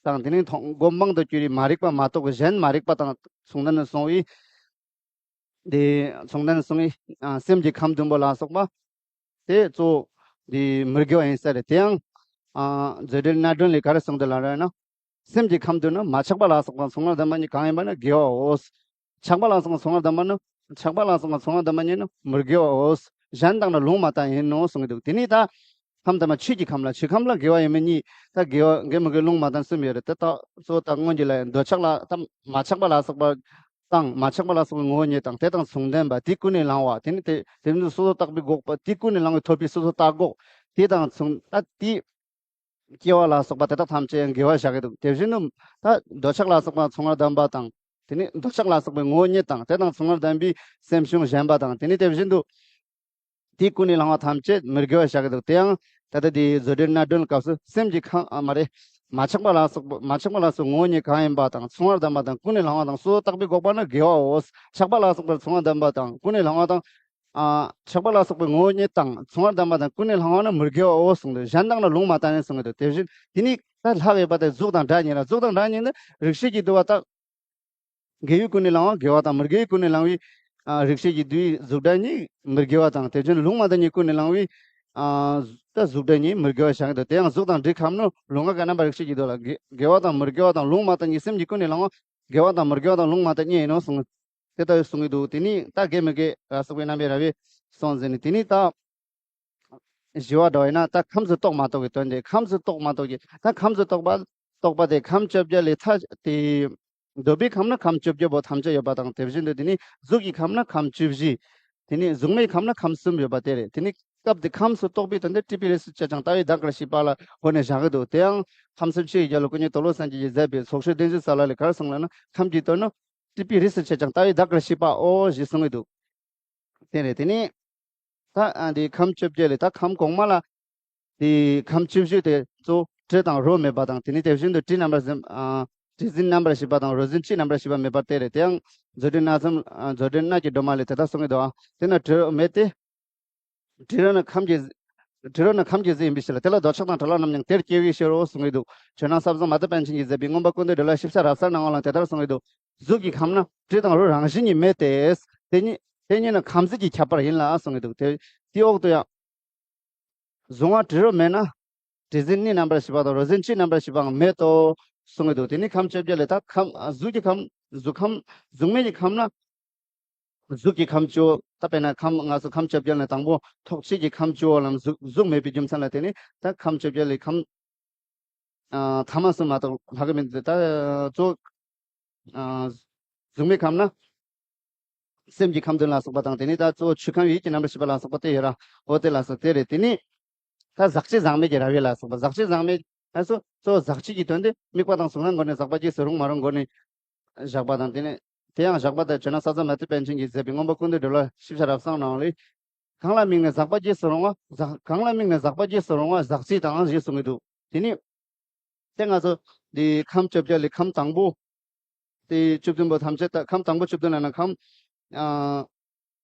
དང་། དེ་ནི་མཐོང་སྒོམ་སྤང་དུ་གྱུར་པའི་མ་རིག་པ་མ་གཏོགས་གཞན་མ་རིག་པ་དང་མཚུངས་ལྡན་དུ་སོང་བའི་དེ་མཚུངས་ལྡན་སོང་བའི་ཨ་སེམས་ཀྱི་ཁམས་བདུན་པོ་ལ་སོགས་པ་དེ་གཙོ་བོ་དེ་མི་དགེ་བ་ཡིན་ས་རེད། དེ་ཡང་ཨ་མཛོད་འགྲེལ་རྣལ་འབྱོར་ལས་ག་རེ་གསུངས་འདུག་ལབ་ར་ན། སེམས་ཀྱི་ཁམས་བདུན་ནི་མ་ཆགས་པ་ལ་སོགས་པ་མཚུངས་པ་ལྡན་པ་ཉིད་གང་ཡིན་པ་ནི་དགེ་བའོ། ཆགས་པ་ལ་སོགས་པ་མཚུངས་པ་ལྡན་པ་ནི་ཆགས་པ་ལ་སོགས་པ་མཚུངས་པ་ལྡན་པ་ཉིད་ནི་མི་དགེ་བའོ། གཞན་དག་ནི་ལུང་མ་བསྟན་ཡིན་ནོ་གསུངས་ཀྱི་འདུག་དེ་ནས་ད་ཁམས་དང་པོ་ཆོས་ཀྱི་ཁམས་ལ། ཆོས་ཁམས་ལ་དགེ་བ་ཡིན་མིན་གཉིས། ད་དགེ་བ་དགེ་མི་དགེ་ལུང་མ་བསྟན་གསུམ་ཡོད་རེད། དེ་ད་གཙོ་བོ་ད་སྔོན་གྱི་ལ་འདོད་ཆགས་ལ་ད་མ་ཆགས་པ་ལ་སོགས་པ་དང་། མ་ཆགས་པ་ལ་སོགས་པའི་ངོ་བོ་ཉིད་དང་། དེ་དང་མཚུངས་ལྡན་པ་དེ་ཀུན་ནས་བསླང་བ། དེ་ནི་དེ་དེ་ནི་སོ་སོ་བརྟག་པའི་འགོག་པ། དེ་ཀུན་ནས་བསླང་བའི་ཐོབ་པའི་སོ་སོ་བརྟག་འགོག་དེ་དང་མཚུངས། ད་དེ་སྐྱེ་བ་ལ་སོགས་པ་དེ་དག་ཐམས་ཅད་ཡང་དགེ་བ་བཞག་གི་འདུག་དེ་བཞིན་དུ་ད་འདོད་ཆགས་ལ་སོགས་པ་མཚུངས་པ་ལྡན་པ་དང་། དེ་ནི་འདོད་ཆགས་ལ་སོགས་པའི་ངོ་བོ་ཉིད་དང་། དེ་དང་མཚུངས་པ་ལྡན་པའི་སེམས་བྱུང་ཞེན་པ་དང་། དེ་ནི་དེ་བཞིན་དུ་དེ་ཀུན་ནས་བསླང་བ་ཐམས་ཅད་མི་དགེ་བ་བཞག་གི་འདུག་དེ་ཡང་ད་ལྟ་དེའི་མཛོད་འགྲེལ་རྣལ་འབྱོར་སྐབས་སུ་སེམས་ཀྱི་ཁམས་ཨ་མ་རེད། མ་ཆགས་པ་ལ་སོགས་པ་མ་ཆགས་པ་ལ་སོགས་ངོ་བོ་ཉིད་གང་ཡིན་པ་དང་མཚུངས་པ་ལྡན་པ་དང་ཀུན་ནས་བསླང་བ་དང་སོ་སོ་བརྟག་པའི་འགོག་པ་ནི་དགེ་བའོ། ཆགས་པ་ལ་སོགས་པར་མཚུངས་པ་ལྡན་པ་དང་ཀུན་ནས་བསླང་བ་དང་། ཨ་ཆགས་པ་ལ་སོགས་པའི་ངོ་བོ་ཉིད་དང་མཚུངས་པ་ལྡན་པ་དང་ཀུན་ནས་བསླང་བ་ནི་མི་དགེ་བའོ་གསུངས་ཏེ། གཞན་དག་ནི་ལུང་མ་བསྟན་ཡིན་གསུངས་ཏེ། དེ་བཞིན་དེ་ནི་ད་ལྷག་ཡོད་པ་དེ་གཟུགས་དང་སྒྲ་གཉིས་ལ། གཟུགས་དང་སྒྲ་གཉིས་ནི་རེག་བྱའི་ཀྱིས་བསྡུས་པ་དག་དགེ་བའི་ཀུན་ནས་བསླང་བ་དགེ་བ་དང་། མི་དགེ་བའི་ཀུན་ནས་བསླང་བའི་ཨ་རེག་བྱའི་ཀྱིས་བསྡུས་པའི་གཟུགས་སྒྲ་གཉིས་མི་དགེ་བ་དང་། དེ་བཞིན་ལུང་མ་བསྟན་གྱི་ཀུན་ནས་བསླང་བའི་ ཨ་ད་གཟུགས་སྒྲ་གཉིས་མི་དགེ་བ་བཞག་གི་འདུག་དེ་ཡང་གཟུགས་དང་དྲི་ཁམས་ནི་ལུས་ངག་གི་རྣམ་པར་རིག་བྱེད་ཀྱི་འདུག་ལ། དགེ་དགེ་བ་དང་མི་དགེ་བ་དང་ལུང་མ་བཏགས་གཉིས། སེམས་ཀྱིས་ཀུན་ནས་བསླང་བ་དགེ་བ་དང་མི་དགེ་བ་དང་ལུང་མ་བཏགས་གཉིས་ཡིན་ནོ་གསུངས། དེ་ལྟ་བུ་གསུང་གི་འདུག་དེ་ནི་ད་དགེ་མི་དགེ་ལ་སོགས་པའི་རྣམ་པའི་ར་བས་གསུངས་ཟིན་ནས། དེ་ནི་ད་བཞི་བ་འདྲ་བ་ཡིན་ན་ད་ཁམས་སུ་གཏོགས་མ་གཏོགས་ཀྱི་དོན་ཏེ། ཁམས་སུ་གཏོགས་མ་གཏོགས་ཀྱི་ད་ཁམས་སུ་གཏོགས་པ་གཏོགས་པ་དེ་ཁམས་བཅོ་བརྒྱད་ལས་ཐ་དེ། འདོད་པའི་ཁམས་ན་ཁམས་བཅོ་བརྒྱད་པོ་ཐམས་ཅད་ཡོད་པ་དང་། དེ་བཞིན་དུ་དེ་ནི་གཟུགས་ཀྱི་ཁམས་ན་ཁམས་བཅུ་བཞི། དེ་ནི་གཟུགས་མེད་ཁམས་ན་ཁམས་གསུམ་ཡོད་པ་དེ་རེད། དེ་ནི་སྐབས་དེ་ཁམས་སུ་གཏོགས་པའི་དོན་དེ་སྲིད་པའི་རིས་སུ་ཆད་ཀྱང་ལྟ་བའི་བདག་གིར་བྱེད་པ་ལ་གོ་ནས་བཞག་གི་འདུག་དེ་ཡང་ཁམས་གསུམ་ཆོས་ཀྱི་རྒྱལ་པོ་ཀུན་མཁྱེན་དོལ་པོ་སེང་གེ་ཡིས་མཛད་པའི་ཚོགས་ཆོས་བདུན་ཅུ་རྩ་ལྔ་ལས་ག་རེ་གསུངས་ལབ་ན། ཁམས་ཀྱི་དོན་ནི་སྲིད་པའི་རིས་སུ་ཆད་ཀྱང་ལྟ་བའི་བདག་གིར་བྱེད་པའོ་ཞེས་གསུང་གི་འདུག་དེ་རེད། དེ་ནི་ད་ཨ་འདི་ཁམས་བཅོ་བརྒྱད་ལས་ད་ཁམས་གོང་མ་ལ་དེ་ཁམས་བཅུ་བཞི་དེ་གཙོ་བོ་དྲི་དང་རོ་མེད་པ་དང་། དེ་ནི་དེ་བཞིན་དུ་དྲི་རྣམ་པར་འཛིན་ཨ་དྲི་འཛིན་རྣམ་པར་ཤེས་པ་དང་རོ་འཛིན་དཔྱིས་རྣམ་པར་ཤེས་པ་མེད་པ་དེ་རེད། དེ་ཡང་མཛོད་འགྲེལ་སྣ་ཚོམ་ཨ་མཛོད་འགྲེལ་སྣ་གི་སྒྲོན་མ་ལས་དེ་ལྟར་གསུང་གི་འདུག་ཨ་དེ་ན་དྲི་རོ་མེད་དེ། དྲི་རོ་ནི་ཁམས་ཀྱི་དྲི་རོ་ནི་ཁམས་ཀྱི་གཟུགས་ཡིན་པའི་ཕྱིར་ལ། དེ་ལ་འདོད་ཆགས་དང་བྲལ་བ་རྣམས་ཀྱང་དེར་སྐྱེ་བའི་ཕྱིར་རོ་གསུང་གི་འདུག་ཇོ་ནང་ཟབ་གསང་མ་ཏི་པཎ་ཆེན་གྱིས་མཛད་པའི་མངོན་པ་ཀུན་ཏུ་སྒྲོལ་བའི་ཞིབ་ཆ་རབ་གསལ་ནང་ལ་དེ་ལྟར་གསུང་གི་འདུག་གཟུགས་ཀྱི་ཁམས་ན་དྲི་དང་རོ་རང་བཞིན་གྱིས་མེད་དེ། དེ་གཉིས་དེ་གཉིས་ནི་ཁམས་ཟད་ཀྱི་ཁྱད་པར་ཡིན་ལ་གསུང་གི་འདུག་དེ་དེའི་འོག་ཏུ་ཡང་། གཟུགས་ལྔ་དྲི་རོ་མེད་ན། དྲི་འཛིན་ནི་རྣམ་པར་ཤེས་པ་དང་རོ་འཛིན་དཔྱིས་རྣམ་པར་ཤེས་པའང་མེད་དོ། གསུང་གི་འདུག་དེ་ནི་ཁམས་བཅོ་བརྒྱད་ལས་ད་ཁམས་ཨ་གཟུགས་ཀྱི་ཁམས་གཟུགས་ཁམས་གཟུགས་མེད་ཀྱི་ཁམས་ན། གཟུགས་ཀྱི་ཁམས་བཅུ། ད་དཔེར་ན་ཁམས་ང་ཚོ་ཁམས་བཅོ་བརྒྱད་ལས་དང་པོ་ཐོགས་བཅས་ཀྱི་ཁམས་བཅུ་བོ་ལམ་གཟུགས་གཟུགས་མེད་པའི་རྒྱུ་མཚན་ལ་བརྟེན་ནས་ད་ཁམས་བཅོ་བརྒྱད་ལས་ཁམས་ཨ་ཐ་མ་གསུམ་མ་གཏོགས་ལྷག་གི་མི་འདུག་ད་གཙོ་ཨ་གཟུགས་མེད་ཁམས་ན། སེམས་ཀྱི་ཁམས་དོན་ལ་སོགས་པ་དང་། དེ་ནས་ད་གཙོ་བོ་ཆོས་ཁམས་ཡིད་ཀྱི་རྣམ་པར་ཤེས་པ་ལ་སོགས་པ་དེ་ཡོད་ར། འོ་དེ་ལ་སོགས་དེ་རེད། དེ་ནས་ད་ཟག་བཅས་ཟག་མེད་ཀྱི་ར་བས་ལ་སོགས་པ། ཟག་བཅས་ཟག་མེད་ཨ་སོ་གཙོ་བོ་ཟག་བཅས་ཀྱི་དོན་དེ་དམིགས་པ་དང་གཟུང་བྱའི་སྒོ་ནས་ཟག་པ་རྗེས་སུ་རུང་མ་རུང་སྒོ་ནས་བཞག་པ་དང་། དེ་ནས་དེ་ཡང་བཞག་པ་དང་ཇོ་ནང་ཟབ་གསང་མ་ཏི་པཎ་ཆེན་གྱིས་མཛད་པའི་མངོན་པ་ཀུན་ཏུ་སྒྲོལ་བ་ཞིབ་ཆ་རབ་གསལ་ནང་ལས། གང་ལ་དམིགས་ནས་ཟག་པ་རྗེས་སུ་རུང་བ་ཟག་གང་ལ་དམིགས་ནས་ཟག་པ་རྗེས་སུ་རུང་བ་ཟག་བཅས་དང་ཞེས་གསུང་གི་འདུག་དེ་ནས་དེ་ང་ཚོ་འདི་ཁམས་བཅོ་བརྒྱད་ལས་ཁམས་དང་པོ། དེ་བཅུ་བདུན་པོ་ཐམས་ཅད་ད་ཁམས་དང་པོ་བཅུ་བདུན་ལ་ན་ཁམས། ཨ།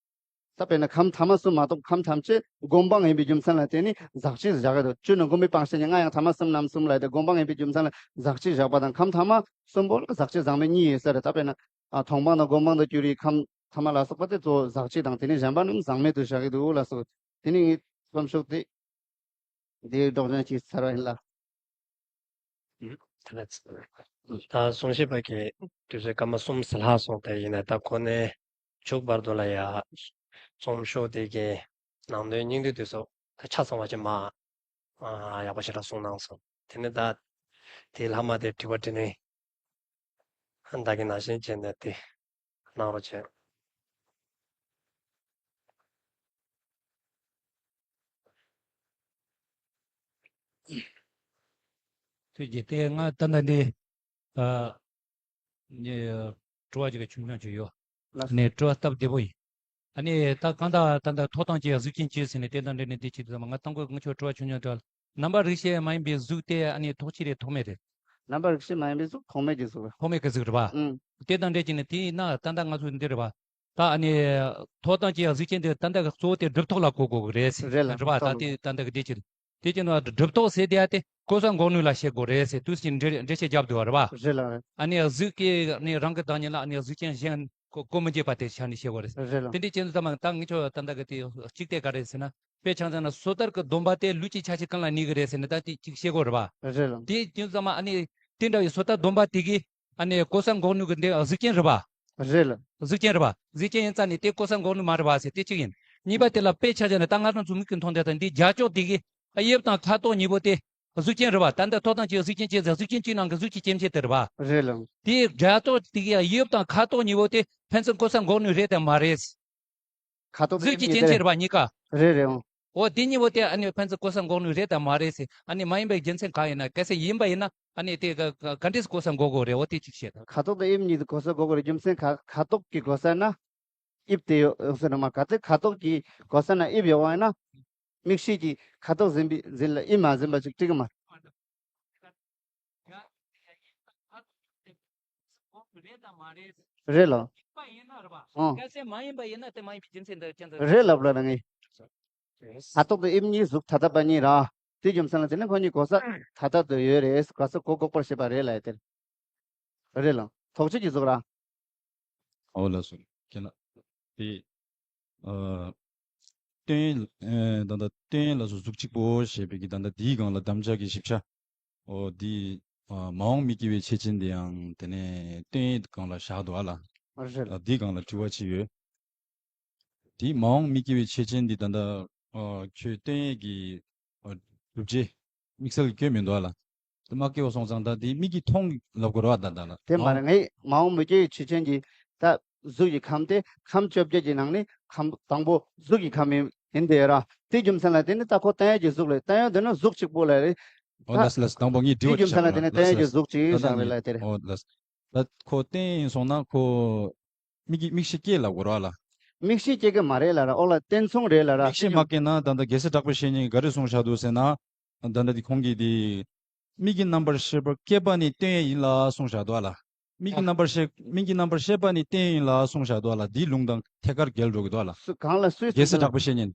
ད་དཔེར་ན་ཁམས་ཐ་མ་གསུམ་མ་གཏོགས་ཁམས་ཐམས་ཅད་སྒོམ་སྤང་ཡིན་པའི་རྒྱུ་མཚན་ལ་བརྟེན་ནས་ཟག་བཅས་བཞག་གི་འདུག་བཅུ་ནི་སྒོམ་པའི་སྤང་བྱ་ཉིད། ལྔ་ཡང་ཐ་མ་གསུམ་རྣམ་གསུམ་ལ་དེ་སྒོམ་སྤང་ཡིན་པའི་རྒྱུ་མཚན་ལ་ཟག་བཅས་བཞག་པ་དང་། ཁམས་ཐ་མ་གསུམ་པོ་ལ་ཟག་བཅས་ཟག་མེད་གཉིས་ཡོད་ས་རེད། ད་དཔེར་ན་ཨ་མཐོང་སྤང་དང་སྒོམ་སྤང་དུ་གྱུར་པའི་ཁམས་ཐ་མ་ལ་སོགས་པ་དེ་གཙོ་བོ་ཟག་བཅས་དང་། དེ་ནས་གཞན་པ་རྣམས་ཟག་མེད་དུ་བཞག་གི་འདུག་ལ་སོགས། དེ་ནས་ངས་རྩོམ་ཤོག་དེ། འདིའི་སྒྲོག་སྦྱང་ཅིག་ཚར་བ་ཡིན་ལ། ད་གསུང་བཤད་པ་གི་དུས་ཚོད་སྐར་མ་གསུམ་ཟིན་ལྷག་སོང་སྟེ། ཡིན་ན་ད་ཁོ་ནས་མཇུག་བར་དུ་ལ་ཡ་རྩོམ་ཤོག་དེ་གི་ནང་དོན་སྙིང་བསྡུས་དེ་ཚོ་ད་ཆ་ཚང་བ་ཅིག་མ་ཡག་པོ་ཞེ་དྲག་གསུངས་གནང་སོང་། དེ་ནས་ད་དེའི་ལྷག་མ་དེ་དྲི་བ་དྲིས་ལན་ད་གིན་ནང་བཞིན་བྱས་ནས་དེ་གནང་རོགས་བྱས། ཐུགས་རྗེ་ཆེ། ང་ད་ལྟ་འདི་ཨ་ནི་དྲི་བ་ཅིག་ཆུང་ཆུང་ཅིག་ཡོད། ལགས། ནས་དྲི་བ་སྟབས་བདེ་པོ་ཡིན། ཨ་ནི་ད་གང་ལྟར་ད་ལྟ་ཐོག་དང་བཅས་གཟུགས་ཅན་གཅིག་ཟེར་ནས་དེ་དང་འབྲེལ་ནས་འདི་ཅིག་ཙམ་ང་དང་པོ་ང་ཚོ་དྲི་བ་ཆུང་ཆུང་དྲི་བ། རྣམ་པ་རིག་བྱེད་མ་ཡིན་པའི་གཟུགས་དེ་ཨ་ནི་ཐོགས་བཅས་རེད་ཐོགས་མེད་རེད། རྣམ་པ་རིག་བྱེད་མ་ཡིན་པའི་གཟུགས་ཐོགས་མེད་ཀྱི་གཟུགས་རེད། ཐོགས་མེད་ཀྱི་གཟུགས་རེད་པ། ཨང་། དེ་དང་འབྲེལ་གྱི་ནི་དེ་ཡིན་ན་ད་ལྟ་ང་ཚོ་འདི་རེད་པ། ད་ཨ་ནི་ཐོག་དང་བཅས་གཟུགས་ཅན་དེ་ད་ལྟ་གཙོ་བོ་དེ་སྒྲུབ་ཐོགས་ལ་གོ་དགོས་ཀྱི་རེད་ཟེར། རེད་ལ། རེད་པ། ཐོགས་ད་ལ། དེ་ད་ལྟ་གི་དེ་ཅི། དེ་ཅི་ནོ་སྒྲུབ་ཐོགས་ཟེར་དེ་ཡ་དེ་གོ་ས་འགོག་ནུས་ལ་བཤད་དགོས་རེད་ཟེར་དུས་ཀྱི་འགྲེལ་འགྲེལ་བཤད་རྒྱབ་འདུག་བ་རེད་པ། རེད་ལ། རེད། ཨ་ནི་གཟུགས་ཀྱི་ནི་རང་གི་བདག་ཉིད་ལ་ཨ་ནི་གཟུགས་ཅན་གཞན་གོ་གོ་མི་འགྱེད་པ་དེ་ཆ་ནས་བཤད་དགོས་རེད། རེད་ལ། དེ་འདྲའི་ཅི་ཙམ་ད་ངས་ཁྱོད་ད་ལྟ་གི་དེ་གཅིག་དེ་ག་རེད་ཟེར་ན། དཔེ་ཆ་ཚང་ན་སོ་ཐར་གྱི་སྡོམ་པ་དེ་ལུས་ཀྱི་ཆ་ཤས་ཀུན་ལ་གནས་ཀྱི་རེད་ཟེར་ནས་ད་དེ་གཅིག་བཤད་དགོས་རེད་པ། རེད་ལ། དེ་ཅི་ཙམ་ཨ་ནི་དེ་འདྲ་བའི་སོ་ཐར་སྡོམ་པ་དེ་གིས། ཨ་ནི་གོ་ས་འགོག་ནུས་ཀྱི་འདི་གཟུགས་ཅན་རེད་པ། རེད་ལ། གཟུགས་ཅན་རེད་པ། གཟུགས་ཅན་ཡིན་ཙང་ནི་དེ་གོ་ས་འགོག་ནུས་མ་རེད་པ་ཟེར་དེ་གཅིག་ཡིན། གཉིས་པ་དེ་ལ་དཔེ་ཆ་བཞག་ནས་ད་ང་རང་ཚོ་མིག་གིས་མཐོང་བསྡད་དང་འདི་རྒྱ་ཅོག་དེ་གི་དབྱིབས་དང་ཁ་དོག་གཉིས་པོ་དེ་གཟུགས་ཅན་རེད་པ། ད་ལྟ་ཐོག་དང་བཅས་གཟུགས་ཅན་བྱས་ཙང་གཟུགས་ཅན་གཅིག་ནང་གི་གཟུགས་ཀྱི་སྐྱེ་མཆེད་དེ་རེད་པ། རེད་ལ། དེའི་རྒྱ་ཅོག་དེ་གི་དབྱིབས་དང་ཁ་དོག་གཉིས་པོ་དེ་ཕན་ཚུན་གོ་ས་འགོག་ནུས་རེད་དམ་མ་རེད། ཁ་དོག་གཟུགས་ཀྱི་སྐྱེ་མཆེད་རེད་པ་གཉིས་ཀ། རེད་རེད། འོ། འོ་དེ་གཉིས་པོ་དེ་ཨ་ནི་ཕན་ཚུན་གོ་ས་འགོག་ནུས་རེད་དམ་མ་རེད་ཟེར། ཨ་ནི་མ་ཡིན་པའི་རྒྱུ་མཚན་གང་ཡིན་ན། གལ་སྲིད་ཡིན་པ་ཡིན་ན་ཨ་ནི་དེ་ག་ག་ག་འདྲས་གོ་ས་འགོག་དགོས་རེད། འོ་དེ་གཅིག་བཤད་དང་། ཁ་དོག་དང་དབྱིབས་གཉིས་དེ་གོ་ས་འགོག་དགོས་རེད། རྒྱུ་མཚན་ཁ་ཁ་དོག་གི་གོ་ས་ན་དབྱིབས་དེ་ཡོད་ཡོད་ས་རེད་མ། གལ་ཏེ་ཁ་དོག་གི་གོ་ས་ན་དབྱིབས་ཡོད་པ་ཡིན་ན་མིག་ཤེས་ཀྱིས་ཁ་དོག་འཛིན་པའི་འཛིན་ལ་དབྱིབས་མ་འཛིན་པ་ཅིག་འགྲིག་གི་མ་རེད། རེད་ལ། ཨང་། གལ་སྲིད་མ་ཡིན་པ་ཡིན་ན་དེ་མ་ཡིན་པའི་རྒྱུ་མཚན་འདི་ཅན་དུ། རེད་ལབ་ལ་ན་ངས། ཁ་དོག་དང་དབྱིབས་གཉིས་གཟུགས་ཐ་དད་པ་གཉིས་ར། དེ་རྒྱུ་མཚན་ལ་བརྟེན་ནས་ཁོ་གཉིས་གོ་ས་ཐ་དད་དུ་ཡོད་རེད། གོ་ས་གོ་གོ་བར་བྱེད་པ་རེད་ལ་ཡ་དེར། རེད་ལ། ཐོགས་བཅས་ཀྱི་གཟུགས་ར། ཨོ་ལགས་སོ། ཁྱེད་ལ། དེ། ཨ། སྟོན་ཡོན་ཨེ་ད་ལྟ་སྟོན་ཡོན་ལ་སོགས་གཟུགས་གཅིག་པོ་ཞེས་པའི་གི་ད་ལྟ་དེའི་སྒང་ལ་དམ་བཅའ་གི་ཞིབ་ཆ། འོ་དེ་ཨ་མ་འོངས་མི་སྐྱེ་བའི་ཆོས་ཅན་དེའང་དེ་ནས་སྟོན་ཡོན་སྒང་ལ་བཞག་འདུག་ཨ་ལ། རེད། ཨ་དེའི་སྒང་ལ་དྲི་བ་ཅིག་ཡོད། དེ་མ་འོངས་མི་སྐྱེ་བའི་ཆོས་ཅན་འདི་ད་ལྟ་ཨ་ཁྱོད་སྟོན་ཡོན་གྱི་ཨ་སྒྲུབ་བྱེད་དམིགས་བསལ་སྐྱོན་མི་འདུག་ཨ་ལ། དེ་མ་སྐྱེ་བ་སོང་ཙང་ད་དེ་མིག་གིས་མཐོང་ལབ་དགོས་རེད་བ། ད་ད་ལ་དེ་མ་མ་རེད། འོངས་ངས་མ་འོངས་མི་སྐྱེ་བའི་ཆོས་ཅན་གྱི་ད་གཟུགས་ཀྱི་ཁམས་དེ་ཁམས་བཅོ་བརྒྱད་ཀྱི་ནང་ནས་ཁམས་དང་པོ་གཟུགས་ཀྱི་ཁམས་ཡིན་ཡིན་དེ་ར། དེའི་རྒྱུ་མཚན་ལ་དེ་ནི་ད་ཁོ་སྟོན་ཡོན་གྱི་གཟུགས་ལས་སྟོན་ཡོན་དེ་ནི་གཟུགས་གཅིག་པོ་ལ་རེད། ཨོ་ད་ལགས་ལགས། དང་པོ་ངས་དེའི་དྲི་བ་རྒྱུ་མཚན་ལ་དེ་ནི་ལགས་སྟོན་ཡོན་གྱི་ལགས། གཟུགས་གཅིག་ད་ལྟ་བཞག་ངས་རེད་ལ་དེ་རེད། ཨོ་ལགས། ད་ཁོ་སྟོན་ཡོན་སོང་ན་ཁོ་མིག་གི་མིག་ཤེས་སྐྱེ་ལབ་དགོས་རེད་བ་ལ། མིག་ཤེས་སྐྱེ་གི་མ་རེད་ལ་ར། ཨོ་ལ་བསྟན་མཚུངས་རེད་ལ་ར། མིག་ཤེས་མ་སྐྱེ་ན་ད་ལྟ་རྒྱལ་སྲས་གྲགས་པའི་བཤེས་གཉེན་གྱིས་ག་རེ་གསུངས་བཞག་འདུག་ཟེར་ན། ད་ལྟ་འདི་ཁོང་གིས་འདི་མིག་གི་རྣམ་པར་ཤེས་པ་སྐྱེས་པ་ནི་སྟོན་ཡོན་ཡིན་ལ་གསུངས་བཞག་འདུག་བ་ལ། མིག་གི་ཨ། རྣམ་པར་ཤེས་མིག་གི་རྣམ་པར་ཤེས་པ་ནི་སྟོན་ཡོན་ཡིན་ལ་གསུངས་བཞག་འདུག་བ་ལ། འདིའི་ལུང་དང་ཐད་ཀར་འགལ་འགྲོ་གི་འདུག་བ་ལ། སུ་གང་ལ་སུས་རྒྱལ་སྲས་གསུངས་གྲགས་པའི་བཤེས་གཉེན།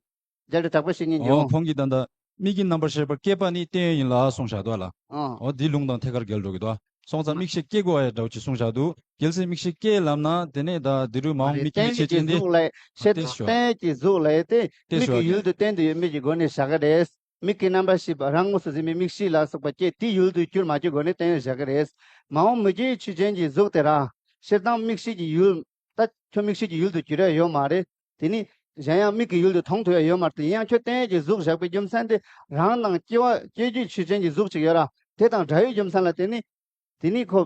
རྒྱལ་སྲས་གྲགས་པའི་བཤེས་གཉེན་ཨོ་ཡོང་། ཁོང་གིས་ད་ལྟ་མིག་གི་རྣམ་པར་ཤེས་པ་སྐྱེས་པ་ནི་སྟོན་ཡོན་ཡིན་ལ་གསུངས་བཞག་འདུག་བ་ལ། ཨ། ཨོ་འདིའི་ལུང་དང་ཐད་ཀར་འགལ་འགྲོ་གི་འདུག་བ། སོང་ཙང་མིག་ཤེས་སྐྱེ་དགོས་པ་ཡ་འདྲ་བོ་ཅིག་གསུངས་བཞག་འདུག་རྒྱལ་སྲས་མིག་ཤེས་སྐྱེ་ལབ་ན་དེ་ནས་ད་འདི་རུ་མ་འོངས་མི་སྐྱེ་བའི་ཆོས་ཅན་དེ། གཟུགས་ལ་ཤེས་དང་སྟོན་ཡོན་གྱི་གཟུགས་ལ་དེ་སྟོན་མིག་གི་ཡུལ་དུ་བསྟན་དུ་ཡོད་མིན་གྱི་སྒོ་ནས་བཞག་གི་རེད། མིག་གི་རྣམ་པར་ཤེས་པ་རང་དངོས་སུ་གཟིགས་མི་མིག་ཤེས་ལ་སོགས་པ་སྐྱེ་དེའི་ཡུལ་དུ་གྱུར་མ་གྱུར་སྒོ་ནས་བསྟན་ཡོན་བཞག་གི་རེད། མ་འོངས་མི་སྐྱེ་བའི་ཆོས་ཅན་གྱི་གཟུགས་དེ་ར། སྤྱིར་བཏང་མིག་ཤེས་ཀྱི་ཡུལ། ད་ཁྱོད་མིག་ཤེས་ཀྱི་ཡུལ་དུ་གྱུར་ཡ་ཡོད་མ་རེད། དེ་ནི་གཞན་ཡང་མིག་གི་ཡུལ་དུ་མཐོང་ཐུབ་ཡ་ཡོད་མ་རེད། དེ་ཡང་ཁྱོད་སྟོན་ཡོན་གྱི་གཟུགས་བཞག་པའི་རྒྱུ་མཚན་དེ་རང་དང་སྐྱེ་བ་སྐྱེ་རྒྱུའི་ཆོས་ཅན་གྱི་གཟུགས་ཅིག་ཡོད་ར། དེ་དང་འདྲ་བའི་རྒྱུ་མཚན་ལ་བརྟེན་ནས། དེ་ནི་ཁོ་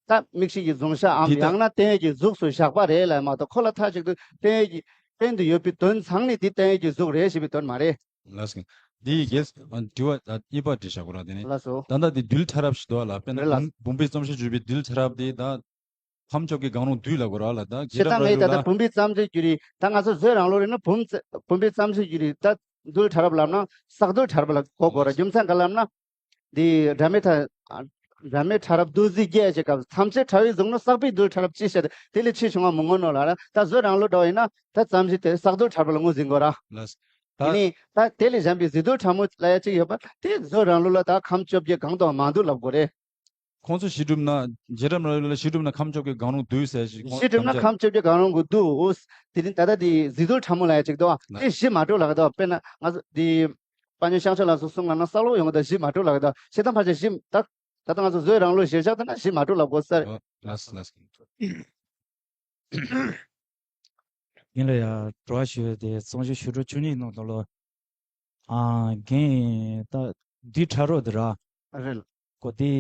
ད་མིག་ཤེས་ཀྱི་གཟུང་བྱའམ་དེ་ཡང་ན་སྟོན་ཡོན་གྱི་གཟུགས་སུ་བཞག་པ་རེད་ལབ་མ་གཏོགས། ཁོ་ལ་མཐའ་གཅིག་ཏུ་སྟོན་ཡོན་གྱི་སྟོན་དུ་ཡོད་པའི་དོན་ཚང་ནས་དེ་སྟོན་ཡོན་གྱི་གཟུགས་རེད་ཞེས་པའི་དོན་མ་རེད། ལགས་སོ། འདི་ཡི་རྒྱལ་ཨ་དྲི་བ་ཨ་གཉིས་པ་དྲི་བཞག་གོ་ར། དེ་ནི་ལགས་སོ། ད་ལྟ་འདི་རྡུལ་ཕྲ་རབ་ཞིག་འདུག་ལ། དཔེར་ན་རེད་ལགས། བུམ་བུམ་པའི་རྩོམ་གཞི་བརྗོད་པའི་རྡུལ་ཕྲ་རབ་དེ་ད་ཁམས་བཅོ་བརྒྱད་གང་རུང་བསྡུས་ལབ་དགོས་ར་ལ། ད་བྱེད་སྟངས་ངས་ད་ལྟ་བུམ་པའི་རྩོམ་གཞི་བརྒྱུད་རིགས། ད་ང་ཚོ་བཟོད་རང་ལུགས་རེད་ན་བུམ་བུམ་པའི་རྩོམ་གཞི་བརྒྱུད་རིགས་ད་རྡུལ་ཕྲ་རབ་ལབ་ན་བསགས་རྡུལ་ཕྲ་རབ་ལ་གོ་དགོས་ར། རྒྱུ་མཚན་ག་ལབ་ན། འདི་སྒྲ་མེད་ཕྲ་སྒྲ་མེད་ཕྲ་རབ་རྡུལ་གཟིགས་བརྒྱད་ཅེས་སྐབས་ཐམས་ཅད་ཕྲ་བའི་གཟུགས་ནི་བསགས་པའི་རྡུལ་ཕྲ་རབ་ཅེས་བཤད་དེ། དེ་ལས་ཆེས་ཆུང་བ་མི་མངོན་ནོ་ལ་ར། ད་བཟོད་རང་ལུགས་འདྲ་བ་ཡིན་ན་ད་རྩོམ་གཞི་དེ་བསགས་རྡུལ་ཕྲ་རབ་ལ་ངོས་འཛིན་དགོས་ར། ལགས། དེ་ད་ནི་ད་དེ་ལས་གཞན་པའི་གཟིགས་རྡུལ་ཕྲ་མོ་ལ་ཡ་གཅིག་ཡོད་པ་དེ་བཟོད་རང་ལུགས་ལ་ད་ཁམས་བཅོ་བརྒྱད་གང་དུའང་མ་འདུ་ལབ་དགོས་རེད། ཁོང་ཚོ་གཞི་གྲུབ་ན་རྗེ་རབ་ར་ལ་གཞི་གྲུབ་ན་ཁམས་བཅོ་བརྒྱད་གང་རུང་བསྡུས་ཟེར་ཞིག་ཁོང་གཞི་གྲུབ་ན་ཐམས་ཅད་ཁམས་བཅོ་བརྒྱད་གང་རུང་གི་བསྡུ། དེ་ནི་ད་ལྟ་དེ་གཟིགས་རྡུལ་ཕྲ་མོ་ལ་ཡ་གཅིག་འདུག་བ། ལགས། དེ་གཞི་མ་གྲུབ་ལ་ག་འདུག་བ། དཔེར་ན་ང་ཚོ་དེ། དཔལ་ལྡན་ཤཱཀྱ་ལ་སོགས་གསུམ་ལ་ན་བསགས་ལོག་ཡོང་གི་ད་གཞི་མ་གྲུབ་ལབ་ཀྱི་འདུག་བྱེད་སྟངས་ཕལ་ཆེར་གཞི་ད་ད་ལྟ་ང་ཚོ་བཟོད་རང་ལུགས་གཞིར་བཞག་ད་ན་གཞི་མ་གྲུབ་ལབ་དགོས་ས་རེད། ཨོ་ལགས་སོ་ལགས་སོ། ཡིན་ལ་ཡ་དྲི་བ་ཞུ་ཡ་དེ་རྩོམ་གཞི་ཞུ་སྒྲོས་བཅུ་གཉིས་ནང་དུ་ལོ། ཨ་རྒན་ད་རྡུལ་ཕྲ་རབ་དེ་ར། རེད། གོ་དེ་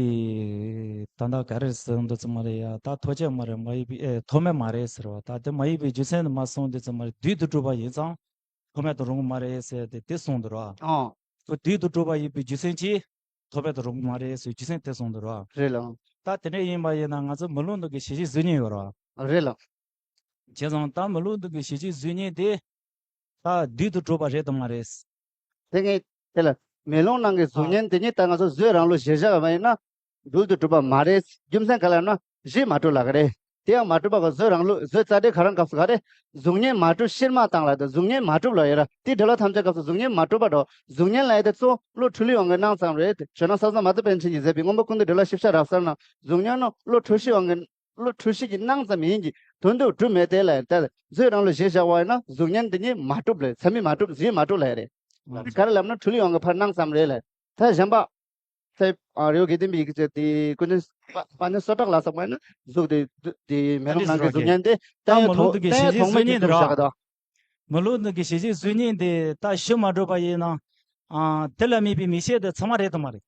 ད་ད་ག་རེ་ཟེར་འདུག་ཙམ་མ་རེད་ཡ། ད་ཐོགས་བཅས་མ་རེད། མ་ཡིན་པའི་ཨེ་ཐོགས་མེད་མ་རེད་ཟེར་བ། ད་དེ་མ་ཡིན་པའི་རྒྱུ་མཚན་དེ་མ་གསུངས་འདུག་ཙམ་མ་རེད། རྡུལ་དུ་གྲུབ་པ་ཡིན་ཙང་། ཐོགས་མེད་དུ་རུང་གི་མ་རེད་ཟེར་ཏེ་དེ་གསུངས་འདུག་ར། ཨང་། ཁོ་རྡུལ་དུ་གྲུབ་པ་ཡིན་པའི་རྒྱུ་མཚན་གྱིས་ཐོགས་མེད་དུ་རུང་གི་མ་རེད་ཟེར་རྒྱུ་མཚན་དེ་གསུངས་འདུག་ར། རེད་ལགས། ད་དེ་འདྲ་ཡིན་པ་ཡིན་ན་ང་ཚོ་མི་ལུས་འདི་གི་གཤིས་རྗེས་གཟུགས་བརྙན་ཡོད་ར། རེད་ལགས། བྱས་ཙང་ད་མི་ལུས་འདི་གི་གཤིས་རྗེས་གཟུགས་བརྙན་དེ་ད་རྡུལ་དུ་གྲུབ་པ་རེད་དམ་མ་རེད། དེ་ངས་དེ་ལ་མེ་ལོང་ནང་གི་གཟུགས་ཨ། བརྙན་དེ་ཉིད་ད་ང་ཚོ་བཟོད་རང་ལུགས་གཞིར་བཞག་པ་ཡིན་ན། རྡུལ་དུ་གྲུབ་པ་མ་རེད། རྒྱུ་མཚན་ག་ལ་ཡིན་ན་གཞི་མ་གྲུབ་ལབ་ཀྱི་རེད། དེ་ཡང་མ་གྲུབ་པ་ག་བཟོད་རང་ལུགས་བཟོད་རྩ་འགྲེལ་ག་རང་སྐབས་སུ་ག་རེ། གཟུགས་བརྙན་མ་གྲུབ་ཕྱིར་མ་བཏང་ལབ་དེ་གཟུགས་བརྙན་མ་གྲུབ་ལབ་ཡོད་ར། དེ་འགྲེལ་བ་ཐམས་ཅད་སྐབས་སུ་གཟུགས་བརྙན་མ་གྲུབ་པ་འགྲོ། གཟུགས་བརྙན་ལབ་ཡ་དེ་གཙོ་བོ་བློ་འཁྲུལ་ལུས་དབང་གི་སྣང་ཙམ་རེད། ཞོལ་ན་ས་བཟང་མ་ཏི་པཎ་ཆེན་གྱིས་མཛད་པའི་མངོན་པ་ཀུན་ཏུ་འགྲེལ་བ་ཞིབ་ཆ་རག་ས་ན་གཟུགས་བརྙན་ནི་བློ་འཁྲུལ་ཤེས་དབང་གི་བློ་འཁྲུལ་ཤེས་ཀྱི་སྣང་ཙམ་ཡིན་གྱི་དོན་དུ་གྲུབ་མེད་དེ་ལབ་ཡ་དེ་བཟོད་རང་ལུགས་གཞིར་བཞག་པ་ཡིན་ན་གཟུགས་བརྙན་དེ་ཉིད་མ་གྲུབ་ལབ་ཚད་མས་མ་གྲུབ་གཞི་མ་གྲུབ་ལབ་ཡ་རེད། དེ་ག་རེ་ལབ་ན་འཁྲུལ་ལུས་དབང་གི་ཕར་སྣང་ཙམ་རེད་ལབ། ད་གཞན་པ། ཚེ་ཨ་རི་བོ་དགེ་ལྡན་པའི་ཡིག་ཚད་དེ་ཀུན་མཁྱེན་དཔལ་ལྡན་སོ་བྲག་ལ་སོགས་པ་ཡིན་ན་གཟུགས་དེ་དེ་མེ་ལོང་ནང་གི་གཟུགས་བརྙན་དེ་ད་ཡོད་མི་ལུས་ཐོག་འདི་གི་ད་ཡོད་གཞི་ཐོག་མེད་གཟུགས་ཀྱི་བརྙན་དེ་གྲུབ་ར། བཞག་གི་འདུག་མི་ལུས་འདི་གི་གཞི་གཟུགས་བརྙན་དེ་ད་གཞི་མ་གྲུབ་པ་ཡིན་ན། ཨ་དེ་ལ་དམིགས་པའི་མིག་ཤེས་དེ་ཚང་མ་རེད་དམ་མ་རེད།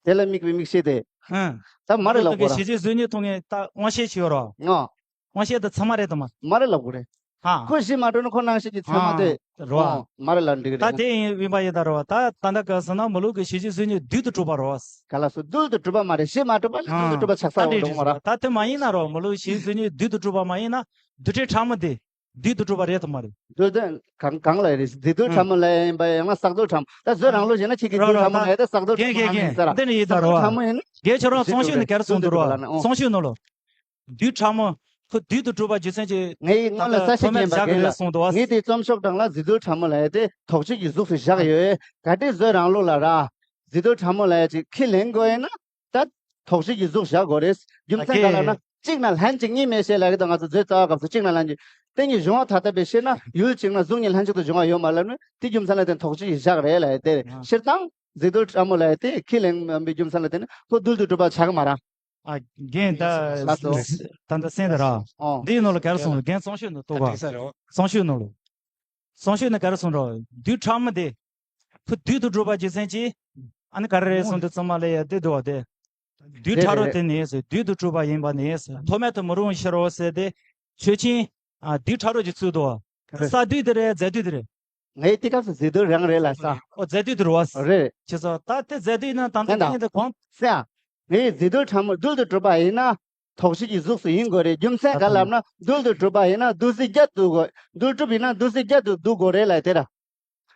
དེ་ལ་དམིགས་པའི་མིག་ཤེས་དེ། ཧུམ། ད་མ་རེད་ལབ་དགོས་ར། མི་ལུས་འདི་གི་གཞི་གཟུགས་བརྙན་ཐོག་ངས་ད་དབང་ཤེས་བྱས་ཡོད་ར། ཨ། དབང་ཤེས་དེ་ཚང་མ་རེད་དམ་མ། མ་རེད་ལབ་དགོས་རེད། ཧ། ཁོ་གཞི་མ་གྲུབ་ན་ཁོ་སྣང་ཤེས་ཀྱི་ཚད་མ་དེ། ཨ། རོ། ཨ། མ་རེད་ལབ་འགྲིག་གི་ད་རེད། དེ་ཡིན་ཡིན་པ་ཡིན་ད་རོ། ད་ད་ལྟ་ག་ཟེར་ན་མི་ལུས་ཀྱི་གཞི་གཟུགས་བརྙན་རྡུལ་དུ་གྲུབ་པ་རོ། ག་ལ་སོ་རྡུལ་དུ་གྲུབ་པ་མ་རེད། གཞི་མ་གྲུབ་པ་ལ་རྡུལ་དུ་གྲུབ་པ་ཆགས་ས་ཨ་འོང་འགྲིག་འགྲོ་མ་ར། ད་དེ་མ་ཡིན་ན་རོ། མི་ལུས་གཞི་གཟུགས་བརྙན་རྡུལ་དུ་གྲུབ་པ་མ་ཡིན་ན་རྡུལ་ཕྲན་ཕྲ་མོ་དེ་རྡུལ་དུ་གྲུབ་པ་རེད་དམ་མ་རེད། རྡུལ་དེ་གང་གང་ལ་རེད། རྡུལ་ཕྲ་མོ་ལ་ཡིན་པ་ཡང་ན་བསགས་རྡུལ་ཕྲ་མོ། ད་བཟོད་རང་ལུགས་བྱས་ན་ཁྱེད་ཀྱི་རྡུལ་ཕྲ་མོ་ལ་ཡིན་ད་བསགས་རྡུལ་ཕྲ་མོ་ཡིན་ས་ར། འདི་ནི་ཡིན་ད་རོ། རྡུལ་ཕྲ་མོ་ཡིན་ན། རྒན་ཁྱོད་རང་རྩོམ་ཤོག་ནི་ག་རེ་གསུངས་འདུག་རོ། རྩོམ་ཤོག་ནང་ལོ། རྡུལ་ཕྲ་མོ། ཁོ་རྡུལ་དུ་གྲུབ་པ་རྒྱུ་མཚན་གྱིས། ངས་སྔོན་ལ་ས་ཞིག་ཐོགས་མེད་བརྒྱབ་གི་ལ་གསུངས་འདུག་བ། ངས་དེ་རྩོམ་ཤོག་གྲངས་ལ་རྫི་རྡུལ་ཕྲ་མོ་ལབ་ཡ་དེ་དོགས་གཅོད་ཀྱི་གཟུགས་སུ་བཞག་ཡོད། གལ་ཏེ་བཟོད་རང་ལུགས་ལ་ར། རྫི་རྡུལ་ཕྲ་མོ་ལབ་ཡ་ཅིག་ཁས་ལེན་དགོས་ཡིན་ན། ད་དོགས་གཅོད་ཀྱི་གཟུགས་བཞག་དགོས་རེད། རྒྱུ་མཚན་ག་ལ་ན། གཅིག་ན་ལྷན་ཅིག་གཉིས་མེད་ཞེས་ལབ་ཀྱི་འདུག་ང་ཚོ་མཛོད་རྩ་བ་སྐབས་སུ་གཅིག་ན་ལྷན་ཅིག་དེ་གཉིས་གཞུང་བ་ཐ་དད་པའི་ཕྱིར་ན་ཡུལ་གཅིག་ན་གཟུགས་གཉིས་ལྷན་ཅིག་ཏུ་འབྱུང་བ་ཡོད་མ་ལབ་ནི་དེ་རྒྱུ་མཚན་ལ་བརྟེན་དོགས་གཅོད་ཀྱི་བཞག་རེད་ལབ་ཡ་དེ་རེད། ཨ། སྤྱིར་བཏང་རྫས་རྡུལ་ཕྲ་མོ་ལབ་ཡ་དེ་ཁས་ལེན་པའི་རྒྱུ་མཚན་ལ་བརྟེན་ནས་ཁོ་རྡུལ་དུ་གྲུབ་པ་ཆགས་ཀྱི་མ་རེད། ཨ། རྒན་ད། ལགས་སོ། ད་ལྟ་གསན་ད་ར། ཨོ། འདིའི་ནང་ལ་ག་རེ་གསུངས་རྒན་གཙང་ཤོད་ནང་གཏུག་ག་གཙང་ཤོད་ནང་ལ། གཙང་ཤོད་ནང་ག་རེ་གསུངས་ར། རྡུལ་ཕྲ་མོ་དེ། ཁོ་རྡུལ་དུ་གྲུབ་པ་རྒྱུ་མཚན་གྱིས། ཨ་ནི་ག་རེ་རེད་གསུངས་དུས་ཙམ་པ་ལ་ཡ་དེ་འདུག་བ་དེ། རྡུལ་ཕྲ་རོ་དེ་ནི་རྡུལ་དུ་གྲུབ་པ་ཡིན་པ་ནི་ཐོགས་མེད་དུ་མི་རུང་བའི་ཕྱིར་རོ་ཟེར་ཏེ། ཆོས་ཅན། ཨ། རྡུལ་ཕྲ་རོ་གྱི་ཚུལ་དུ། རེད། ས་རྡུལ་དེ་རེད་རྫས་རྡུལ་དེ་རེད། ངའི་དེ་སྐབས་སུ་རྫས་རྡུལ་རང་རེད་ལ་ས། ཨོ་རྫས་རྡུལ་དེ་རེད་བ། རེད། བྱས་ཙང་ད་དེ་རྫས་རྡུལ་ཡིན་ན་ད་ལྟ་ངས་ད་ངས་དེ་གོང་། སེ་ཨ། ངའི་རྫས་རྡུལ་ཕྲ་མོ་རྡུལ་དུ་གྲུབ་པ་ཡིན་ན་དོགས་གཞི་གི་གཟུགས་སུ་ཡིན་དགོས་རེད། རྒྱུ་མཚན་ག་ལབ་ན་རྡུལ་དུ་གྲུབ་པ་ཡིན་ན་རྡུལ་གཟུགས་བརྒྱད་དུ་དགོས། རྡུལ་གྲུབ་ཡིན་ན་རྡུལ་གཟུགས་བརྒྱད་དུ་བསྡུ་དགོས་རེད་ལ་དེ་ར།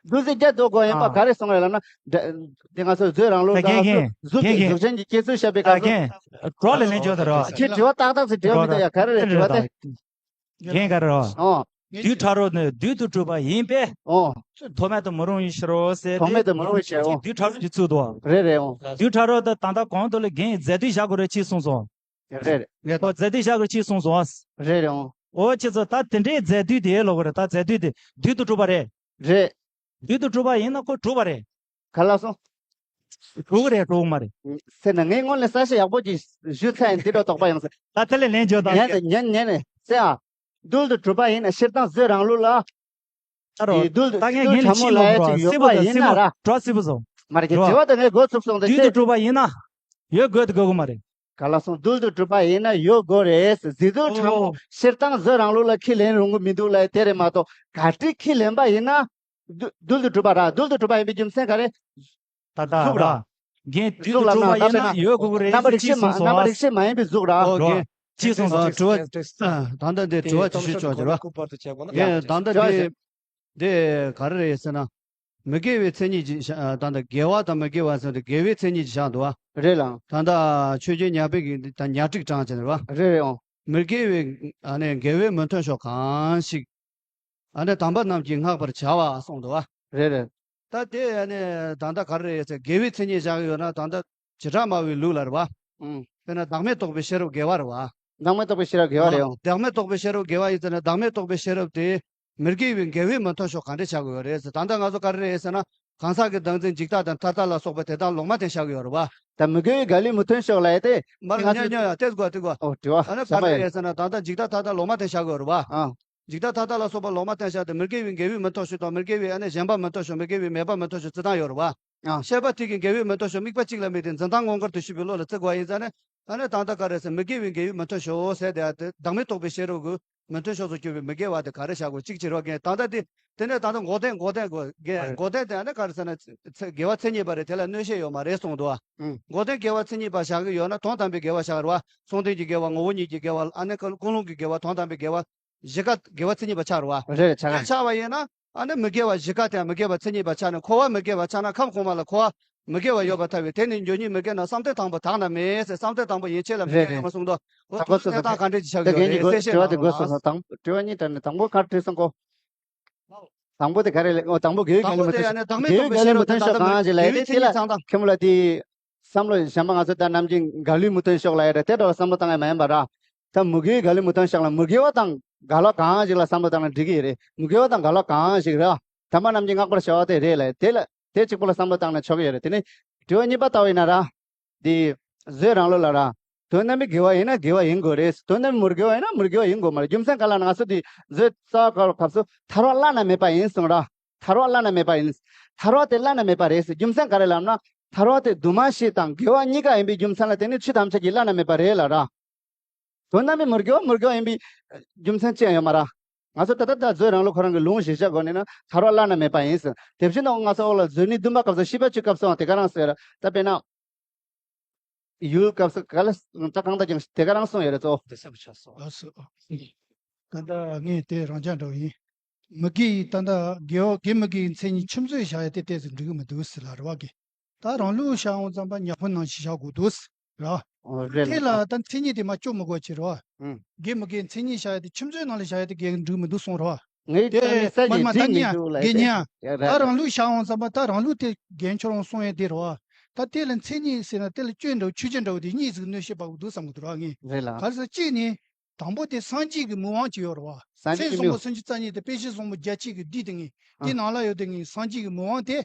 རྡུལ་གཟུགས་བརྒྱད་བསྡུ་དགོས་ཡིན་པ་ཨ། ག་རེ་གསུངས་རེད་ལབ་ན། དེ་ང་ཚོ་མཛོད་རང་ལུགས་ད་ལ་རྒན་རྒན་གཟུགས་ཀྱི་རྒན་རྒན་གཟུགས་ཅན་གྱི་སྐྱེ་ཚུལ་བཤད་པའི་ཨ་སྐབས་སུ། རྒན། གྲོགས་ལ་ལན་བརྗོད་དང་རོགས། ཁྱེད་དྲི་བ་ཏག་ཏག་ཅིག་དྲི་བ་མི་འདུག་ཡ། ག་རེ་རེད་དྲི་བ་དེ། རྒན་ག་རེ་རོ། ཨོ། རྡུལ་ཕྲ་རོ་ནི་རྡུལ་དུ་གྲུབ་པ་ཡིན་པས། ཨོ། ཐོགས་མེད་དུ་མི་རུང་བའི་ཕྱིར་རོ་ཟེར་ཏེ། ཐོགས་མེད་དུ་མི་རུང་བའི་ཕྱིར་རོ། རྡུལ་ཕྲ་རོ་གྱི་ཚུལ་དུ། རེད་རེད། ཨོ། རྡུལ་ཕྲ་རོ་དེ་ད་ལྟ་གོང་དུ་ལ་རྒན་ཡིས་རྫས་རྡུལ་བཞག་དགོས་རེད་ཅེས་གསུངས་སོང་། རེད་རེད། ཨོ་རྫས་རྡུལ་བཞག་དགོས་ཅེས་གསུངས་སོང་། རེད་རེད། ཨོ། ཨོ་ཁྱེད་ཚོ་ད་དེ་འདྲའི་རྫས་རྡུལ་དེ་ལོག་གི་རེད། ད་རྫས་རྡུལ་དེ་རྡུལ་དུ་གྲུབ་པ་རེད། རེད། རྡུལ་དུ་གྲུབ་པ་ཡིན་ན་ཁོ་གྲུབ་པ་རེད། ག་ལ་སོང་། གྲུབ་ཀྱི་རེད་གྲུབ་ཀྱི་མ་རེད། ཟེར་ན་ངས་སྔོན་ལ་གསལ་བཤད་ཡག་པོ་ཅིག་ཞུས་ཚར་ཡིན། འདི་འདྲ་དོགས་པ་ཡོང་ས། ད་དེ་ལས་ལན་བརྗོད་དང་། ཉན་ནས་ཉན་ནས་ནས་ཟེར་ཨ། རྡུལ་དུ་གྲུབ་པ་ཡིན་ན་སྤྱིར་བཏང་མཛོད་རང་ལུགས་ལ། ད་རོ། དེ་རྡུལ་ད་ངས་རྡུལ་ངས་ཕྲ་ལས་མོ་ཤེས་ལ་ཡ་ལོང་ཅིག་རོ། ཡོད་སྲིད་པོ་པ་དང་ཡིན་སྲིད་ན་མོ་ར། འགྲོ་སྲིད་པོ་བཟོ། མ་རེད་ཀྱི་འགྲོ། དྲི་བ་དེ་ངས་འགོ་ཚུགས་སོང་དེ་རྡུལ་དུ་ཚེ། གྲུབ་པ་ཡིན་ན། ཡོད་དགོས་དུ་དགོས་ཀྱི་མ་རེད། ག་ལ་སོང་། རྡུལ་དུ་གྲུབ་པ་ཡིན་ན་ཡོད་དགོས་རེད། རྫས་རྡུལ་ཕྲ་མོ་ཨོ། སྤྱིར་བཏང་མཛོད་རང་ལུགས་ལ་ཁས་ལེན་རུང་གི་མི་འདུག་ལ་དེ་རེད་མ་གཏོགས་ག་འདྲའི་ཁས་ལེན་པ་ཡིན་ན། རྡུལ་རྡུལ་དུ་གྲུབ་པ་ར། རྡུལ་དུ་གྲུབ་པ་ཡིན་པའི་རྒྱུ་མཚན་ག་རེ། ད་ད་གཟུགས་ར། ར། རྒན་རྡུལ་དུ་གྲུབ་པ་ཡིན་ན་ཡོད་དགོས་ཀྱི་རེད་རྣམ་པ་རིག་ཅེས་བཤད་བྱེད་མ་སོང་རྣམ་པ་རིག་བ། བྱེད་མ་ཡིན་པའི་གཟུགས་ར། ཨོ་རྒན། ཅེས་གསུངས་སོང་། ཨ། དྲི་བ། ད་ལྟ་འདི་དྲི་བ་ཅིག་ཞུ་ཆོག་ཟེར་བ། རྒན་ད་ལྟ་འདི། འདི་ག་རེ་རེད་ཟེར་ན། མི་དགེ་བའི་མཚན་ཉིད་ཀྱི་ད་ལྟ་དགེ་བ་དང་མི་དགེ་བ་ཟེར་ཏེ་དགེ་བའི་མཚན་ཉིད་ཀྱི་བཞག་འདུག་བ། རེད་ལགས། ད་ལྟ་ཆོས་རྒྱལ་ཉ་པའི་གི་ད་ཉ་ཊཱིཀ་དྲངས་བྱས་ནས་རེད་བ། རེད་རེད། ཨོ། མི་དགེ་བའི་ཨ་ནི་དགེ་བའི་མི་མཐུན་ཕྱོགས་གང་ཞིག་ཨ་ནི་དམ་པ་རྣམས་ཀྱིས་བསྔགས་པར་བྱ་བ་གསུངས་འདུག་བ། རེད་རེད། ད་དེ་ཨ་ནི་ད་ལྟ་ག་རེ་རེད་ཟེར། དགེ་བའི་མཚན་ཉིད་བཞག་གི་ཡོད་ན་ད་ལྟ་བྱེ་བྲག་སྨྲ་བའི་ལུགས་ལ་རེད་བ། ཨང་། དཔེར་ན་བདག་མེད་རྟོགས་པའི་ཤེས་རབ་དགེ་བ་རེད་བ། བདག་མེད་རྟོགས་པའི་ཤེས་རབ་དགེ་བ་རེད། ཨང་། བདག་མེད་རྟོགས་པའི་ཤེས་རབ་དགེ་བ་ཡིན་ཟེར་ན་བདག་མེད་རྟོགས་པའི་ཤེས་རབ་དེ་མི་དགེ་བའི་དགེ་བའི་མི་མཐུན་ཕྱོགས་ག་འདྲ་ཆགས་ཀྱི་ཡོད་རེད་ཟེར། ད་ལྟ་ང་ཚོ་ག་རེ་རེད་ཟེར་ན་གང་ཟག་གི་བདག་འཛིན་འཇིག་ལྟ་དང་ཐར་ལྟ་ལ་སོགས་པ་དེ་དག་ལོག་མ་བསྟན་བཞག་གི་ཡོད་རེད་བ། ད་མི་དགེ་བའི་དགེ་ལས་མི་མཐུན་ཕྱོགས་ལ་ཡ་དེ། མར་ཉོ་ཉོ་ཡ་ཏེ་གོ་ཏེ་གོ། ཨོ་དྲི་བ། ཨ་ནི་ག་རེ་རེད་ཟེར་ན་ད་ལྟ་འཇིག་ལྟ་ཐར་ལྟ་ལོག་མ་བསྟན་བཞག་གི་ཡོད་རེད་བ། ཨང་། འཇིག་ལྟ་ཐར་ལྟ་ལ་སོགས་པ་ལོག་མ་བསྟན་བཞག་སྟེ་མི་དགེ་བའི་དགེ་བའི་མི་མཐུན་ཕྱོགས་དང་མི་དགེ་བའི་ཨ་ནི་གཞན་པ་མི་མཐུན་ཕྱོགས་མི་དགེ་བའི་མེད་པ་མི་མཐུན་ཕྱོགས་བརྩི་སྟངས་ཡོད་རེད་བ། ཨང་། ཤེས་པ་ཐིག་གི་དགེ་བའི་མི་མཐུན་ཕྱོགས་དམིགས་པ་གཅིག་ལ་དམིགས་ཏེ་འཛིན་སྟངས་མངོན་གར་དུ་ཞུས་པའི་བློ་ལ་བརྩི་དགོས་པ་ཡིན་ཙང་ནི། ཨ་ནི་ད་ལྟ་ག་རེ་ཟེར་མི་དགེ་བའི་དགེ་བའི་མི་མཐུན་ཕྱོགས་ཟེར་དེ་ཨ་དེ་བདག་མེད་རྟོགས་པའི་ཤེས་རབ་ཀྱི་མི་མཐུན་ཕྱོགས་སུ་གྱུར་པའི་མི་དགེ་བ་དེ་ག་རེ་བཞག་དགོས་གཅིག་བྱེད་རོགས་རྒན། ད་ལྟ་དེ་དེ་ནས་ད་ལྟ་འགོག་བདེན་འགོག་བདེན་གོ་རྒན་འགོག་བདེན་དེ་ཨ་ནི་ག་རེ་ཟེར་ན་ཚེ་དགེ་བ་མཚན་ཉིད་པ་རེད། དེ་ལ་གནོད་བྱེད་ཡོད་མ་རེད་གསུངས་འདུག་བ། ཨང་། འགོག་བདེན་དགེ་བ་མཚན་ཉིད་པ་བཞག་གི་ཡོད་ན་དོན་དམ་པའི་དགེ་བ་བཞག་རེད་བ། མཚུངས་ལྡན་གྱི་དགེ་བ་ངོ་བོ་ཉིད་ཀྱི་དགེ་བ་ཨ་ནི་ཀུན་ཀུན་སློང་གི་དགེ་བ་དོན་དམ་པའི་དགེ་བ། བཞི་ཀ་དགེ་བ་མཚན་ཉིད་པ་ཆགས་རེད་བ། རེད་ཆགས། ཆགས་པ་ཡིན་ན་ཨ་ནི་མི་དགེ་བ་བཞི་ཀ་དེ་མི་དགེ་བ་མཚན་ཉིད་པ་ཆགས་ནས་འཁོར་བ་མི་དགེ་བ་ཆགས་ན་ཁམས་གོང་མ་ལ་འཁོར་བ་མི་དགེ་བ་ཡོད་པར་ཐལ་བས། དེ་ནི་འགྱོད་གཉིས་མི་དགེ་ན་བསམ་གཏན་དང་པོ་དག་ན་མེད་ཟེར། བསམ་གཏན་དང་པོ་ཡན་ཆད་ལ་མི་དགེ་རེད་ཡོད་མ་གསུངས་འདུག་འོ་ད་དེ་གནས་སྟངས་ག་འདྲས་ཀྱི་ཆགས་ཀྱི་ཡོད་རེད། གསལ་བཤད་གནང་རོགས་གནང་། དྲི་བ་དེ་དགོས་སོང་། དང་དྲི་བ་གཉིས་དྲངས་ནས་དང་པོ་ག་རེ་དྲིས་སོང་གོ། དང་པོ་དེ་ག་རེ་ལབ། འོ་དང་པོ་དགེ་བའི་དགེ་ལས་མི་མཐུན་ཕྱོགས་གང་ཞིག་ལབ་ཡ་དེ་དེ་ལ་ཁྱེད་མོ་ལ་དེ་བསམ་བློ་གཞན་པ་ང་ཚོ་ད་ནམ་རྒྱུན་དགེ་ལས་མི་མཐུན་ཕྱོགས་ལབ་ཡ་རེད། དེ་འདྲ་ལ་བསམ་བློ་བཏང་ཡ་མ་ཡིན་པ་ར། ད་མི་དགེ་བའི་དགེ་ལས་མི་མཐུན་ཕྱོགས་ལ་མི་དགེ་བ་དང་དགེ་ལོག་གང་ཞིག་ལ་བསམ་བློ་བཏང་ན་འགྲིག་གི་རེད། མི་དགེ་བ་དང་དགེ་ལོག་གང་ཞིག་ར། དམ་པ་རྣམས་ཀྱིས་བསྔགས་པར་བྱ་བ་དེ་རེད་ལབ་ཡ་དེ་ལ་དེ་གཅིག་པོ་ལ་བསམ་བློ་བཏང་ན་ཆོག་གི་ཡོད་རེད། དེ་ནས་དྲི་བ་གཉིས་པ་ལྟ་བ་ཡིན་ན་ར། འདི། མཛོད་རང་ལུགས་ལ་ར། དོན་དམ་པའི་དགེ་བ་ཡིན་ན་དགེ་བ་ཡིན་དགོས་རེད། དོན་དམ་པའི་མི་དགེ་བ་ཡིན་ན་མི་དགེ་བ་ཡིན་དགོས་མ་རེད། རྒྱུ་མཚན་ག་ལ་ན་ང་ཚོ་འདི་མཛོད་རྩ་བ་བཀར་བའི་སྐབས་སུ་ཐར་པ་བླ་ན་མེད་པ་ཡིན་གསུངས་ར། ཐར་པ་བླ་ན་མེད་པ་ཡིན། ཐར་པ་དེ་བླ་ན་མེད་པ་རེད་ཟེར། རྒྱུ་མཚན་ག་རེ་ལབ་ན། ཐར་པ་དེ་འདུས་མ་བྱས་དང་དགེ་བ་གཉིས་ཀ་ཡིན་པའི་རྒྱུ་མཚན་ལ་བརྟེན་ནས་ཆོས་ཐམས་ཅད་ཀྱི་བླ་ན་མེད་པ་རེད་ལ་ར། དོན་དམ་པའི་མི་དགེ་བ་མི་དགེ་བ་ཡིན་པའི་རྒྱུ་མཚན་ཅི་ཡང་ཡོད་མ་རེད། ང་ཚོ་ད་ལྟ་ད་མཛོད་རང་ལུགས་ཁོ་རང་གི་ལུང་གཞིར་བཞག་སྒོ་ནས་ན་ཐར་པ་བླ་ན་མེད་པ་ཡིན་ཟེར། དེ་བཞིན་དུ་ང་ཚོ་འོག་ལ་མཛོད་ནི་བདུན་པ་སྐབས་སུ་ཤེས་པ་ཆོས་སྐབས་སུའང་དེ་ག་རང་ཟེར། ད་དཔེར་ན། ཡུལ་སྐབས་སུ་ག་ལ་ད་གང་ལྟར་ཀྱང་དེ་ག་རང་གསུངས་ཡོད་རེད་ཙོ། དེ་ཚབ་ཆགས་སོ། ལགས་སོ། ད་ལྟ་ངས་དེ་རང་འཇགས་འདྲ་བོ་ཡིན། མི་དགེ་ཡི་ད་ལྟ་དགེ་བ་དགེ་མི་དགེ་ཡི་མཚན་ཉིད་ཆུད་ཟོས་བཞག་ཡ་དེ་ཏོག་ཙམ་འགྲིག་གི་མི་འདུག་ཟེར་ལ་རེད་བ་གི། ད་རང་ལུགས་བཤད་འོང་ཙམ་པ་ཉ་ཕུ་ནང་བཞིན་བཞག་དགོས་འདུག་ཟེར་ར། ཨོ་རེད་ལ། དེ་ལ་ད་མཚན་ཉིད་དེ་མ་སྐྱོ་མི་དགོས་ཀྱི་རེད་བ། ཨང་། དགེ་མི་དགེ་མཚན་ཉིད་བཞག་ཡ་དེ་ཆུད་ཟོས་ནང་ལ་བཞག་ཡ་དེ་དགེ་འགྲིག་མི་འདུག་གསུངས་ར། ངའི་དེ་ལ་ས་མ་ཡི་མ་ད་འགྲིག་མི་ཉན་འདུག་ལ་དགེ་ཉན་ཡ་ར། ད་རང་ལུགས་བཤད་འོང་ཙམ་པ་ད་རང་ལུགས་དེ་རྒན་ཁྱོད་རང་གསུང་ཡ་དེ་རེད་བ། ད་དེ་ལ་མཚན་ཉིད་ཟེར་ན་དེ་ལ་བཅོས་འདྲ་བོ་ཆོས་ཅན་འདྲ་བོ་དེ་གཉིས་ཟིག་གནོད་བྱེད་པ་འདུག་བསམ་གི་འདུག་ར་ངས། རེད་ལ། ག་རེ་ཟེར་གཅིག་ནི། དང་པོ་དེ་སངས་རྒྱས་ཀྱི་མིག་དབང་ཅིག་ཡོད་རེད་བ། སངས་རྒྱས་ཀྱི་མཚན་གསུམ་པོ་མིག་སུམ་ཅུ་རྩ་གཉིས་དེ་དཔེ་ཆ་བཟང་པོ་བརྒྱ་ཆ་གི་བསྡུས་དེ་ངས་དེ་ནང་ལ་ཡོད་དེ་ངས་སངས་རྒྱས་ཀྱི་མིག་དབང་དེ།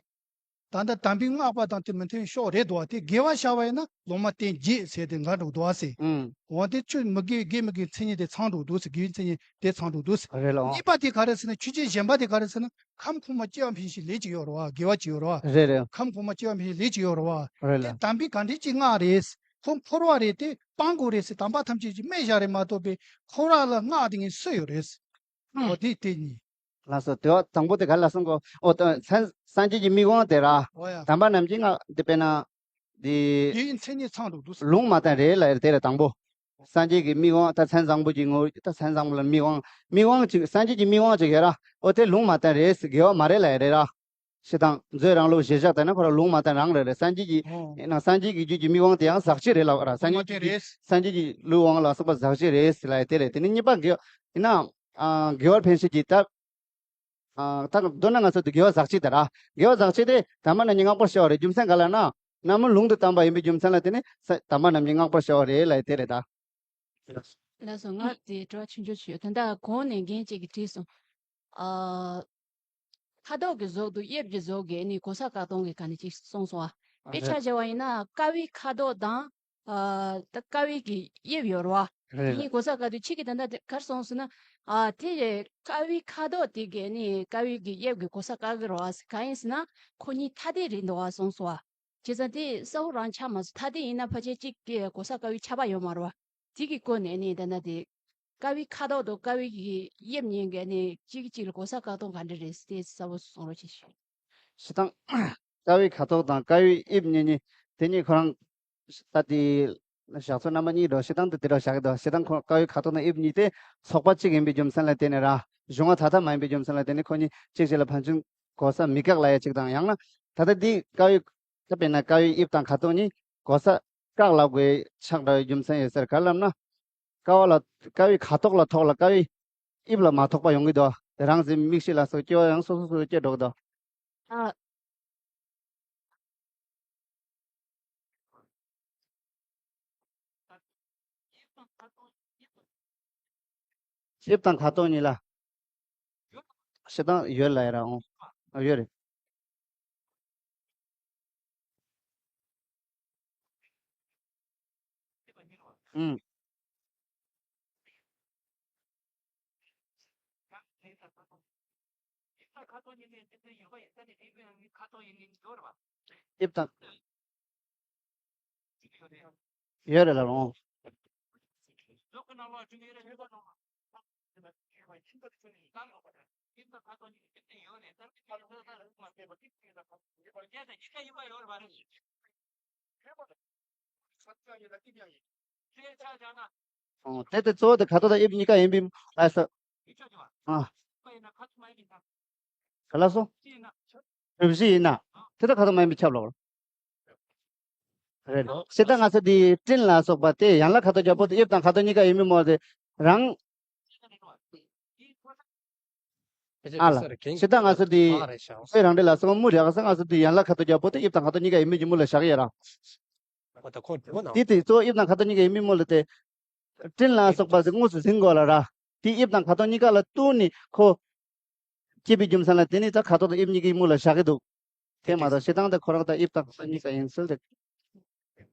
ད་ལྟ་དམ་པའི་བསྔགས་པ་དང་དེ་མི་མཐུན་ཕྱོགས་རེད་འདུག་བ། དེ་དགེ་བ་བྱ་བ་ཡིན་ན་ལོག་མ་བསྟན་བརྒྱད་ཟེར་དེ་འགའ་འགྲོ་འདུག་བ་ཟེར། ཨང་། འོ་དེ་ཆོས་མི་དགེ་དགེ་མི་དགེ་མཚན་ཉིད་དེ་ཚང་འགྲོ་འདུག་ཟེར། དགེ་བའི་མཚན་ཉིད་དེ་ཚང་འགྲོ་འདུག་ཟེར། རེད་ལ། ཨང་། གཉིས་པ་དེ་ག་རེ་ཟེར་ན་ཆོས་ཅན་གཞན་པ་དེ་ག་རེ་ཟེར་ན་ཁམས་གོང་མ་སྐྱེ་བ་འཕེན་བྱེད་ལས་ཅིག་ཡོད་རེད་བ། དགེ་བ་ཅིག་ཡོད་རེད་བ། རེད་རེད། ཁམས་གོང་མ་སྐྱེ་བ་འཕེན་བྱེད་ལས་ཅིག་ཡོད་རེད་བ། རེད་ལ། དེ་དམ་པའི་ག་འདྲས་ཅིག་བསྔགས་རེད། ཁོ་འཁོར་བ་རེད་དེ་སྤང་དགོས་རེད་ཟེར། དམ་པ་ཐམས་ཅད་ཀྱིས་སྨད་བཞག་རེད་མ་གཏོགས་པའི་འཁོར་བ་ལ་བསྔགས་དེ་ངས་སུ་ཡོད་རེད། འོ་དེ་དེ་གཉིས། ལགས་སོ། དེ་བ་དང་པོ་དེ་ག་ལ་སོང་གོ། ཨོ་ད་སངས་སངས་རྒྱས་ཀྱི་མིག་དབང་དེ་ར། འོ་ཡ། དམ་པ་རྣམས་ཀྱིས་བསྔགས་དེ་དཔེར་ན། དེ། དེའི་མཚན་ཉིད་ཚང་འགྲོ་འདུག་ཟེར། ལུང་མ་བསྟན་རེད་ལ་དེ་ར་དང་པོ། སངས་རྒྱས་ཀྱི་མིག་དབང་ད་མཚན་བཟང་པོ་གྱི་ངོ་ད་མཚན་བཟང་པོ་ལ་མིག་དབང་མིག་དབང་ཅིག་སངས་རྒྱས་ཀྱི་མིག་དབང་ཅིག་ཡོད་ར། ཨོ་དེ་ལུང་མ་བསྟན་རེད་ཟེར། དགེ་བ་མ་རེད་ལ་ཡ་རེད་ར། ཞེ་སྡང་མཛོད་རང་ལུགས་གཞིར་བཞག་བལྟས་ན་ཁོ་རང་ལུང་མ་བསྟན་རང་རེད་རེད། སངས་རྒྱས་ཀྱི་ཨོ། ཡིན་ན་སངས་རྒྱས་ཀྱི་རྒྱུད་ཀྱི་མིག་དབང་དེ་ཡང་ཟག་བཅས་རེད་ལབ་ར། སངས་རྒྱས་ཀྱི་རྒྱུད་སངས་རྒྱས་ཀྱི་ལུས་དབང་ལ་སོགས་པ་ཟག་བཅས་རེད་ཟེར་ལ་ཡ་དེ་རེད། དེ་ནི་གཉིས་པ་དགེ་བ་ཡིན་ན། ཨ་དགེ་བར་ཕན་བྱེད་ཀྱི་ད། ཨ་ད་མདོར་ན་ང་ཚོ་དེ་དགེ་བ་ཟག་བཅས་དེ་ར། དགེ་བ་ཟག་བཅས་དེ་དམ་པ་རྣམས་ཀྱིས་བསྔགས་པར་བྱ་བ་རེད། རྒྱུ་མཚན་ག་ལ་ན། རྣམ་སྨིན་ལུང་དུ་བསྟན་པ་ཡིན་པའི་རྒྱུ་མཚན་ལ་བརྟེན་ནས་ས་དམ་པ་རྣམས་ཀྱིས་བསྔགས་པར་བྱ་བ་རེད་ལབ་ཡ་དེ་རེད་ད། ལགས་སོ། ང་དེ་དྲི་བ་ཆུང་ཆུང་ཞིག་ཡོད། ད་ལྟ་གོང་ནས་རྒན་གཅིག་གིས་དྲིས་སོང་། ཨ། ཁ་དོག་གི་ཟུར་དུ་དབྱིབས་ཀྱི་ཟུར་གྱི་ནི་གོ་ས་བཀག་སྡོམ་གྱི་ག་ནས་ཅིག་གསུངས་སོང་བ། དཔེ་ཆ་བྱས་པ་ཡིན་ན་ཀ་བའི་ཁ་དོག་དང་། ཨ། ད་ཀ་བའི་གི་དབྱིབས་ཡོད་རེད་བ། རེད་དེ་གཉིས་གོ་ས་བཀག་དུས་ཁྱེད་ཀྱིས་ད་ལྟ་དེ་ག་རེ་གསུངས་སོང་ན། ཨ། དེ་ཀ་བའི་ཁ་དོག་དེ་གས་ནི་ཀ་བའི་གི་དབྱིབས་ཀྱི་གོ་ས་བཀག་གི་རེད་བ་ཟེར། གང་ཡིན་ཟེར་ན་ཁོ་གཉིས་ཐ་དད་རེད་འདུག་བ་གསུངས་སོང་བ། བྱས་ཙང་དེ་གསལ་པོ་རང་ཆགས་མ་སོང་། ཐ་དད་ཡིན་ན་ཕལ་ཆེར་གཅིག་གི་གོ་ས་བཀག་པའི་ཁྱབ་པ་ཡོད་མ་རེད་བ། དེ་གི་སྐོར་ནས་ནི་ད་ལྟ་དེ། ཀ་བའི་ཁ་དོག་དང་ཀ་བའི་གི་དབྱིབས་གཉིས་ཀ་ནི་གཅིག་གིས་གཅིག་ལ་གོ་ས་བཀག་སྡོམ་ག་འདྲ་རེད་ཟེར་དེ་གསལ་པོ་གསུང་རོགས་བྱེད་ཞུ། སྤྱིར་བཏང་། ཀ་བའི་ཁ་དོག་དང་ཀ་བའི་དབྱིབས་གཉིས་གཉིས། དེ་གཉིས་ཁོ་རང་། ད་དེ། བཞག་ཚུལ་རྣམ་པ་གཉིས་འགྲོ། སྤྱིར་བཏང་དུ་དེ་འདྲ་བཞག་གི་འདུག་སྤྱིར་བཏང་ཁོ་ཀ་བའི་ཁ་དོག་དང་དབྱིབས་གཉིས་དེ་ཚོགས་པ་གཅིག་ཡིན་པའི་རྒྱུ་མཚན་ལ་བརྟེན་ནས་ར། གཞུང་བ་ཐ་དད་མ་ཡིན་པའི་རྒྱུ་མཚན་ལ་བརྟེན་ནས་ཁོ་གཉིས་གཅིག་གཅིག་ལ་ཕན་ཚུན་གོ་ས་མི་བཀག་ལབ་ཡ་གཅིག་དང་། ཡང་ན་ད་ལྟ་འདི་ཀ་བའི། ད་དཔེར་ན་ཀ་བའི་དབྱིབས་དང་ཁ་དོག་གཉིས་གོ་ས་བཀག་ལབ་དགོས་ཆགས་འདྲ་བའི་རྒྱུ་མཚན་ཡོད་ཟེར། ག་རེ་ལབ་ན། ཀ་བ་ལ། ཀ་བའི་ཁ་དོག་ལ་ཐོགས་ལ་ཀ་བའི་དབྱིབས་ལ་མ་ཐོགས་པ་ཡོང་གི་འདུག་དེ་རང་བཞིན་མིག་ཤེས་ལ་སོགས་སྐྱེ་བ་ཡང་སོ་སོ་སོ་སོ་སྐྱེ་འགྲོ་གི་འདུག་ཨ། དབྱིབས་དང་ཁ་དོག་གཉིས་ལ། སྤྱིར་བཏང་ཡོད་ལ་ཡ་ར་འོང་། ཨ། ཡོད་རེད། ཨུམ། དབྱིབས་དང་། ཡོད་རེད་ལ་རོང་། ཨོ། དེ་དེ་གཙོ་བོ་དེ་ཁ་དོག་དང་དབྱིབས་གཉིས་ཀ་ཡིན་པའི་ལ་སོ། ཨ། ག་ལ་སོ། གྲུ་བཞི་ཡིན་ན། དེ་ད་ཁ་དོག་མ་ཡིན་པའི་ཁྱབ་ལོག་རེད། སྤྱིར་བཏང་ང་ཚོ་འདི་སྤྲིན་ལ་སོགས་པ་དེ་ཡན་ལག་ཁ་དོག་རྒྱལ་པོ་དེ་དབྱིབས་དང་ཁ་དོག་གཉིས་ཀ་ཡིན་མིན་མོ་དེ་རང་། ཨ་ལ། སྤྱིར་བཏང་ང་ཚོ་འདི་དཔེ་རང་འགྲེལ་ལ་སོགས་མུ་རེ་ག་ས་ང་ཚོ་འདི་ཡན་ལག་ཁ་དོག་རྒྱལ་པོ་དེ་དབྱིབས་དང་ཁ་དོག་གཉིས་ཀ་ཡིན་མིན་གྱི་མུ་ལ་བཞག་ཡོད་ར། དེ་དེ་གཙོ་བོ་དབྱིབས་དང་ཁ་དོག་གཉིས་ཀ་ཡིན་མིན་མོ་ལ་དེ། སྤྲིན་ལ་སོགས་པ་དེ་དངོས་སུ་ཟིན་དགོས་ལ་ར། དེ་དབྱིབས་དང་ཁ་དོག་གཉིས་ཀ་ལ་ལྟོས་ནས་ཁོ། སྐྱེས་པའི་རྒྱུ་མཚན་ལ་དེ་ནི་ད་ཁ་དོག་དང་དབྱིབས་གཉིས་ཀའི་མུ་ལ་བཞག་གི་འདུག་དེ་མ་གཏོགས་སྤྱིར་བཏང་དེ་ཁོ་རང་ད་དབྱིབས་དང་ཁ་དོག་གཉིས་ཀ་ཡིན་ཟེར་ཏེ།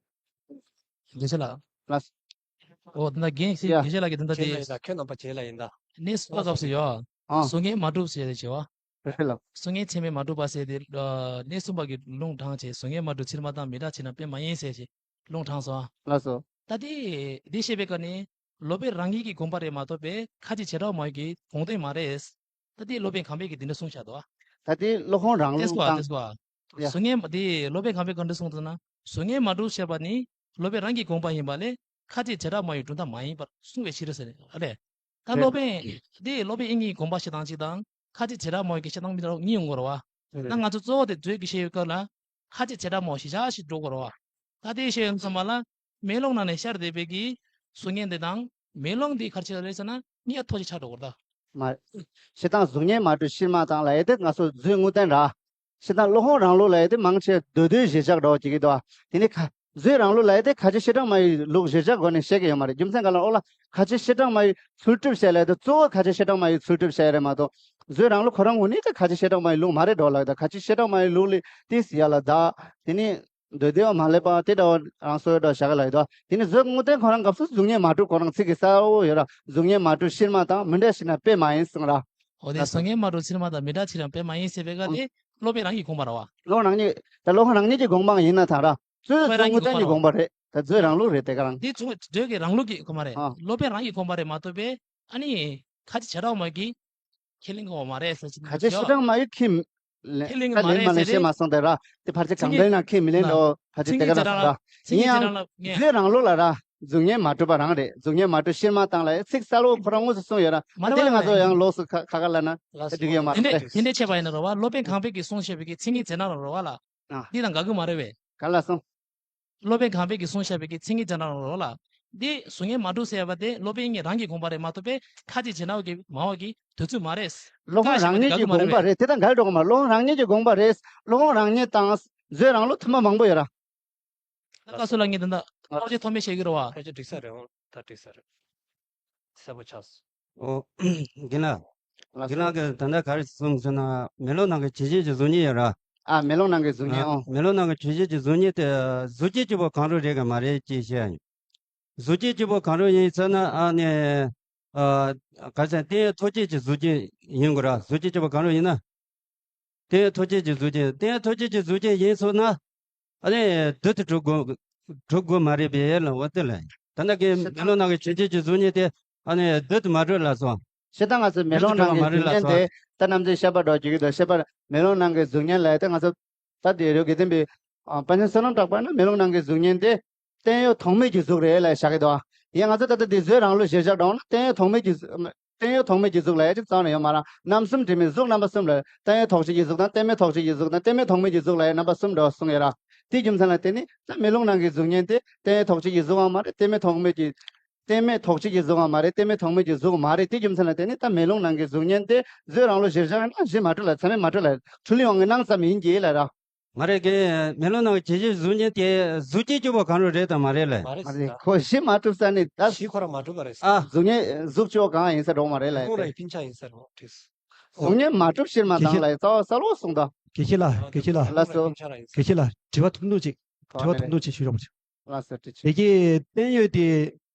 དགེ་བཤེས་ལགས། ལགས། འོ་ད་རྒན་ཞིག་ཡ། དགེ་བཤེས་ལགས་ཀྱིས་ད་ལྟ་ཁྱེད་རྣམ་པ་དེ་ཁྱེད་རྣམ་པ་བྱེད་ལ་ཡིན་ད། གནས་གསུམ་པ་སྐབས་སུ་ཡོད། ཨ། གཟུགས་བརྙན་མ་གྲུབ་ཟེར་ཏེ་བྱེད་བ། རེད་ལགས། གཟུགས་བརྙན་ཚད་མས་མ་གྲུབ་པ་ཟེར་ཏེ། ཨ། གནས་གསུམ་པ་གི་ལུང་དྲངས་བྱས། གཟུགས་བརྙན་མ་གྲུབ་ཕྱིར་མ་བཏང་། མི་རྟག་ཕྱིར་ན་དཔེ་མ་ཡིན་ཟེར་བྱས་ལུང་དྲངས་སོང་། ལགས་སོ། ད་དེ་དེ་བཤད་པའི་སྐབས་ནས་སློབ་དཔོན་རང་ཉིད་ཀྱི་དགོངས་པ་རེད་མ་གཏོགས་པའི་ཁ་ཅིག་བྱེ་བྲག་སྨྲ་བའི་གི་དགོངས་དོན་མ་རེད། ད་དེ་སློབ་དཔོན་གང་པོས་ཀྱིས་དེ་འདྲ་གསུངས་བཞག་འདུག་ཨ། ད་དེ་སློབ་དཔོན་རང་ལུགས་དང་། ཡ། གཟུགས་བརྙན་དེ་སློབ་དཔོན་གང་པོས་ག་འདྲ་གསུངས་འདུག་ན། གཟུགས་བརྙན་མ་གྲུབ་ཞེས་པ་ནི་སློབ་དཔོན་རང་གི་དགོངས་པ་ཡིན་པ་ལས་ཁ་ཅིག་བྱེ་བྲག་སྨྲ་བའི་གྲུབ་མཐའ་མ་ཡིན་པར་གསུངས་པའི་ཕྱིར་ཟེར་ཨ་ལས། ད་རེད། སློབ་དཔོན་དེ་སློབ་དཔོན་དབྱིག་གཉེན་གྱི་དགོངས་པ་ཞིག་དང་གཅིག་དང་། ཁ་ཅིག་བྱེ་བྲག་སྨྲ་བའི་གི་བཤད་སྟངས་མི་འདྲ་བ་གཉིས་ཡོང་གི་རེད་བ། རེད། ད་ང་ཚོ་གཙོ་བོ་དེ་མཛོད་ཀྱི་བཤད་ཡོད་སྐབས་ལ། ཁ་ཅིག་བྱེ་བྲག་སྨྲ་བ་ཞིག་བཞག་ཞིག་འགྲོ་དགོས་རེད་བ། ད་དེ་བཤད་ཡོང་ཙམ་པ་ལ་མེ་ལོང་ནང་ནས་ཤར་བསྡད་པའི་གི་གཟུགས་བརྙན་དེ་དང་མེ་ལོང་དེ་ག་རེ་བྱེད་རེད་ཟེར་ན་གཉིས་ཀ་མཐོ་ཆེ་ཆགས་འགྲོ་དགོས་རེད་ད། མ། བྱེད་སྟངས་གཟུགས་བརྙན་མ་གྲུབ་ཕྱིར་མ་བཏང་ལབ་ཡས་དེ་ང་ཚོ་མཛོད་དངོས་བསྟན་ར། ཕྱི་དང་བློ་ཁོག་རང་ལུགས་ལབ་ཡ་དེ་མང་ཆེ་མདོ་སྡེའི་གཞིར་བཞག་འདྲ་བོ་ཅིག་གི་འདུག་ཨ། དེ་ནི་ཁ་བཟོའི་རང་ལུགས་ལབ་ཡ་དེ་ཁ་ཆེ་བཤད་གྲངས་མ་ཡི་ལུགས་གཞིར་བཞག་སྒོ་ནས་བཤད་ཀྱི་ཡོད་མ་རེད། རྒྱུ་མཚན་ག་ལ་ཨོ་ལ་ཁ་ཆེ་བཤད་གྲངས་མ་ཡི་ཚུལ་ཁྲིམས་བཤད་ལབ་ཡ་དེ་གཙོ་བོ་ཁ་ཆེ་བཤད་གྲངས་མ་ཡི་ཚུལ་ཁྲིམས་བཤད་ཡ་རེད་མ་གཏོགས། བཟོའི་རང་ལུགས་ཁོ་རང་ངོས་ནས་ཀྱི་ཁ་ཆེ་བཤད་གྲངས་མ་ཡི་ལུགས་མ་རེད་འགྲོ་ལབ་ཡ་དེ། ཁ་ཆེ་བཤད་གྲངས་མ་ཡི་ལུགས་ལས་དེ་ཟེར་ཡ་ལ་བདག་དེ་ནི་མདོ་སྡེ་བ་མ་ལེགས་པ་དེ་འདྲ་བོ་རང་སོ་འདྲ་བོ་བཞག་གི་ལབ་ཡ་དེ། དེ་ནི་བཟོའི་དངོས་བསྟན་ཁོ་རང་སྐབས་སུ་གཟུགས་བརྙན་མ་གྲུབ་ཁོ་རང་ཚིག་གི་གསལ་བོ་ཡོད་ར། གཟུགས་བརྙན་མ་གྲུབ་ཕྱིར་མ་བཏང་མི་འདྲ་ཕྱིར་ན་དཔེ་མ་ཡིན་གསུངས་ར། འོ་དེ་གཟུགས་བརྙན་མ་གྲུབ་ཕྱིར་མ་བཏང་མི་འདྲ་ཕྱིར་ན་དཔེ་མ་ཡིན་ཟེར་བའི་སྐབས་དེ་སློབ་དཔོན་རང་གི་དགོངས་པ་ར་བ། བློ་རང་ཉིད་ད་བློ་ཁོ་རང་ཉིད་ཀྱི་དགོངས་པ་ཡིན་ན་ཐང་ར། བཟོའི་སློབ་དཔོན་རང་གི་དངོས་བསྟན་གྱི་དགོངས་པ་ར་དགོངས་པ་རེད། ད་བཟོའི་རང་ལུགས་རེད་དེ་ག་རང་། འདི་ཚོ་བོད་ཀྱི་རང་ལུགས་ཀྱི་དགོངས་པ་རེད། ཨ། སློབ་དཔོན་རང་གི་དགོངས་པ་རེད་མ་གཏོགས་པས་ཨ་ནི་ཁ་ཆེ་བྱེ་བྲག་མ་གི་ཁས་ལེན་གོ་མ་རེད་ཟེར་གྱི་ཁ་ཆེ་བཤད་གྲངས་མ་ཡི་ཁས་ལེན་ཁས་ལེན་ཁས་ལེན་མ་ལེན་ཟེར་བཤད་མ་སོང་དེ་ར། དེ་ཕར་ཆེ་གང་ལེན་ན་ཁས་མི་ལེན་འགྲོ་ཕར་ཆེ་དེ་ག་ལ་སོང་ར། ཡིན་ཡང་བཟོའི་རང་ལུགས་ལ་ར་གཟུགས་བརྙན་མ་གྲུབ་པ་རང་རེད། གཟུགས་བརྙན་མ་གྲུབ་ཕྱིར་མ་བཏང་ལ་ཚིག་གསལ་བོ་ཁོ་རང་དངོས་སུ་གསུངས་ཡོད་ར། མ་དེ་ལ་ང་ཚོ་ཡང་ལོགས་སུ་ཁ་ཁ་ཁ་ལ་ན་དེ་འགྲིག་ཡོད་མ་རེད། དེ་འདྲ་དེ་འདྲ་བྱས་པ་ཡིན་ན་ར་བ་སློབ་དཔོན་གང་པོས་ཀྱིས་གསུངས་བཞག་པའི་གི་མཚན་ཉིད་ཟེར་ན་ར་བ་ལ། འདི་དང་འགལ་གྱི་མ་རེད་བས། ག་ལ་སོང་། སློབ་དཔོན་གང་པོས་ཀྱིས་གསུངས་བཞག་པའི་གི་མཚན་ཉིད་ཟེར་ན་ར་བ་ལ། འདི་གཟུགས་བརྙན་མ་གྲུབ་ཟེར་བ་དེ་སློབ་དཔོན་ཉིད་རང་གི་དགོངས་པ་རེད་མ་གཏོགས་པས་ཁ་ཅིག་བྱེད་ན་བ་གི་མ་བ་གི་དུས་ཚོད་མ་རེད། སློབ་དཔོན་རང་ཉིད་ཀྱི་དགོངས་པ་རེད། དེ་དང་འགལ་འགྲོ་གི་མ་རེད། སློབ་དཔོན་རང་ཉིད་ཀྱི་དགོངས་པ་རེད། སློབ་དཔོན་རང་ཉིད་དང་བཟོའི་རང་ལུགས་མཐུན་པ་མང་པོ་ཡོད་ར། ལགས་སོ་ལགས་ངས་ད་ལྟ་ཕལ་ཆེར་ཐོགས་མེད་བཤད་ཀྱི་རེད་བ། ཕལ་ཆེར་འགྲིག་ས་རེད། འོང་ད་འགྲིག་ས་རེད། གསལ་པོ་ཆགས་སོང་། ཨོ། རྒན་ལགས། ལགས་རྒན་ལགས་ཀྱིས་ད་ལྟ་ག་རེ་གསུངས་ཟེར་ན་མེ་ལོང་ནང་གི་བྱེད་བྱེད་ཀྱི་གཟུགས་བརྙན་ཡོད་ར། ཨ་མེ་ལོང་ནང་གི་གཟུགས་བརྙན། ཨོ། མེ་ལོང་ནང་གི་བྱེད་བྱེད་ཀྱི་གཟུགས་བརྙན་དེ་གཟུགས་ཅན་གཅིག་པོ་གང་རུང་རེད་གི་མ་རེད་ཅེས་བཤད་ཡ་ཡིན། གཟུགས་ཅན་གཅིག་པོ་གང་རུང་ཡིན་ཟེར་ན་ཨ་ནི། ཨ། ག་རེ་ཟེར་རྟེན་ཡོད་ཐོགས་བཅས་ཀྱི་གཟུགས་ཅན་ཡིན་དགོས་ར། གཟུགས་ཅན་གཅིག་པོ་གང་རུང་ཡིན་ན། རྟེན་ཡོད་ཐོགས་བཅས་ཀྱི་གཟུགས་ཅན། རྟེན་ཡོད་ཐོགས་བཅས་ཀྱི་གཟུགས་ཅན་ཡིན་སོང་ན། ཨ་ནི་བསྡུ་དུ་གྲུབ་དགོས། གྲུབ་དགོས་མ་རེད་པས་ལ་འོ་དེ་ལ། ད་ལྟ་གི་མེ་ལོང་ནང་གི་བྱེད་བྱེད་ཀྱི་གཟུགས་བརྙན་དེ་ཨ་ནི་བསྡུ་དུ་མ་གྲུབ་ལ་སོང་། ཤེས་ད་ང་ཚོས་མེ་ལོང་ནང་གི་གཟུགས་བརྙན་དེ་ད་ནམ་རྒྱུན་བཤད་པ་འགྲོ་བྱེད་ཀྱི་འདུག་བཤད་པ་མེ་ལོང་ནང་གི་གཟུགས་བརྙན་ལ་ད་ང་ཚོ་ད་དེ་རེད་དགེ་ལྡན་པའི་ཨ་པཎ་ཆེན་བསོད་ནམས་གྲགས་པ་ན་མེ་ལོང་ནང་གི་གཟུགས་བརྙན་དེ་བརྟན་གཡོ་ཐོགས་མེད་ཀྱི་གཟུགས་རེད་ལ་བཞག་གི་འདུག་ཡང་ང་ཚོ་ད་ལྟ་འདི་བཟོའི་རང་ལུགས་གཞིར་བཞག་འགྲོ་ན་བརྟན་གཡོ་ཐོགས་མེད་ཀྱི་བརྟན་གཡོ་ཐོགས་མེད་ཀྱི་གཟུགས་ལ་ཡ་གཅིག་ཙམ་ཡོད་མ་རེད། རྣམ་གསུམ་དྲི་མེད་གཟུགས་རྣམ་པ་གསུམ་ལ་བརྟན་གཡོ་ཐོགས་བྱེད་ཀྱི་གཟུགས་དང་བརྟན་མེད་ཐོགས་བྱེད་ཀྱི་གཟུགས་དང་བརྟན་མེད་ཐོགས་མེད་ཀྱི་གཟུགས་ལ་ཡ་རྣམ་པ་གསུམ་འདྲ་བ་གསུངས་ཡོད་ར། དེ་རྒྱུ་མཚན་ལ་བརྟེན་ནས་ད་མེ་ལོང་ནང་གི་གཟུགས་བརྙན་དེ་བརྟན་གཡོ་ཐོགས་བྱེད་ཀྱི་གཟུགས་ཡང་མ་རེད། བརྟན་མེད་ཐོགས་མེད་ཀྱི་བརྟན་མེད་ཐོགས་བྱེད་ཀྱི་གཟུགས་ཡང་མ་རེད། བརྟན་མེད་ཐོགས་མེད་ཀྱི་གཟུགས་མ་རེད། དེ་རྒྱུ་མཚན་ལ་བརྟེན་ནས་ད་མེ་ལོང་ནང་གི་གཟུགས་བརྙན་དེ་བཟོའི་རང་ལུགས་གཞིར་བཞག་ན་གཞི་མ་གྲུབ་ལ་ཚད་མས་མ་གྲུབ་ལ་འཁྲུལ་ལུས་དབང་གིས་སྣང་ཙམ་ཡིན་གྱི་ལ་ར། མ་རེད་གི། མེ་ལོང་ནང་གི་བྱེད་བྱེད་གཟུགས་བརྙན་དེ་གཟུགས་ཅན་གཅིག་པོ་གང་རུང་རེད་དམ་མ་རེད་ལ། མ་རེད་མ་རེད་ཟེར། ཁོ་གཞི་མ་གྲུབ་ས་ནི་ད་གཞི་ཁོ་རང་མ་གྲུབ་པ་རེད་ཟེར། ཨ། གཟུགས་བརྙན་གཟུགས་ཅིག་པོ་གང་ཡིན་ས་འགྲོ་མ་རེད་ལ། ཁོང་རང་ཡི་སྤུན་ཆ་ཡིན་ས་རེད་འགྲིག་སོང་། གཟུགས་བརྙན་མ་གྲུབ་ཕྱིར་མ་བཏང་ལ་ཡི་རྩ་བ་གསལ་པོ་གསུངས་ད། དགེ་བཤེས་ལགས་དགེ་བཤེས་ལགས། ལགས་སོ། དགེ་བཤེས་ལགས་དྲི་བ་ཐུང་ཐུང་ཅིག་དྲི་བ་ཐུང་ཐུང་ཅིག་ཞུ་རོགས་བྱེད། ལགས་སོ་ཁྲིད་བྱེད། དེ་གི་བརྟན་གཡོ་དེ་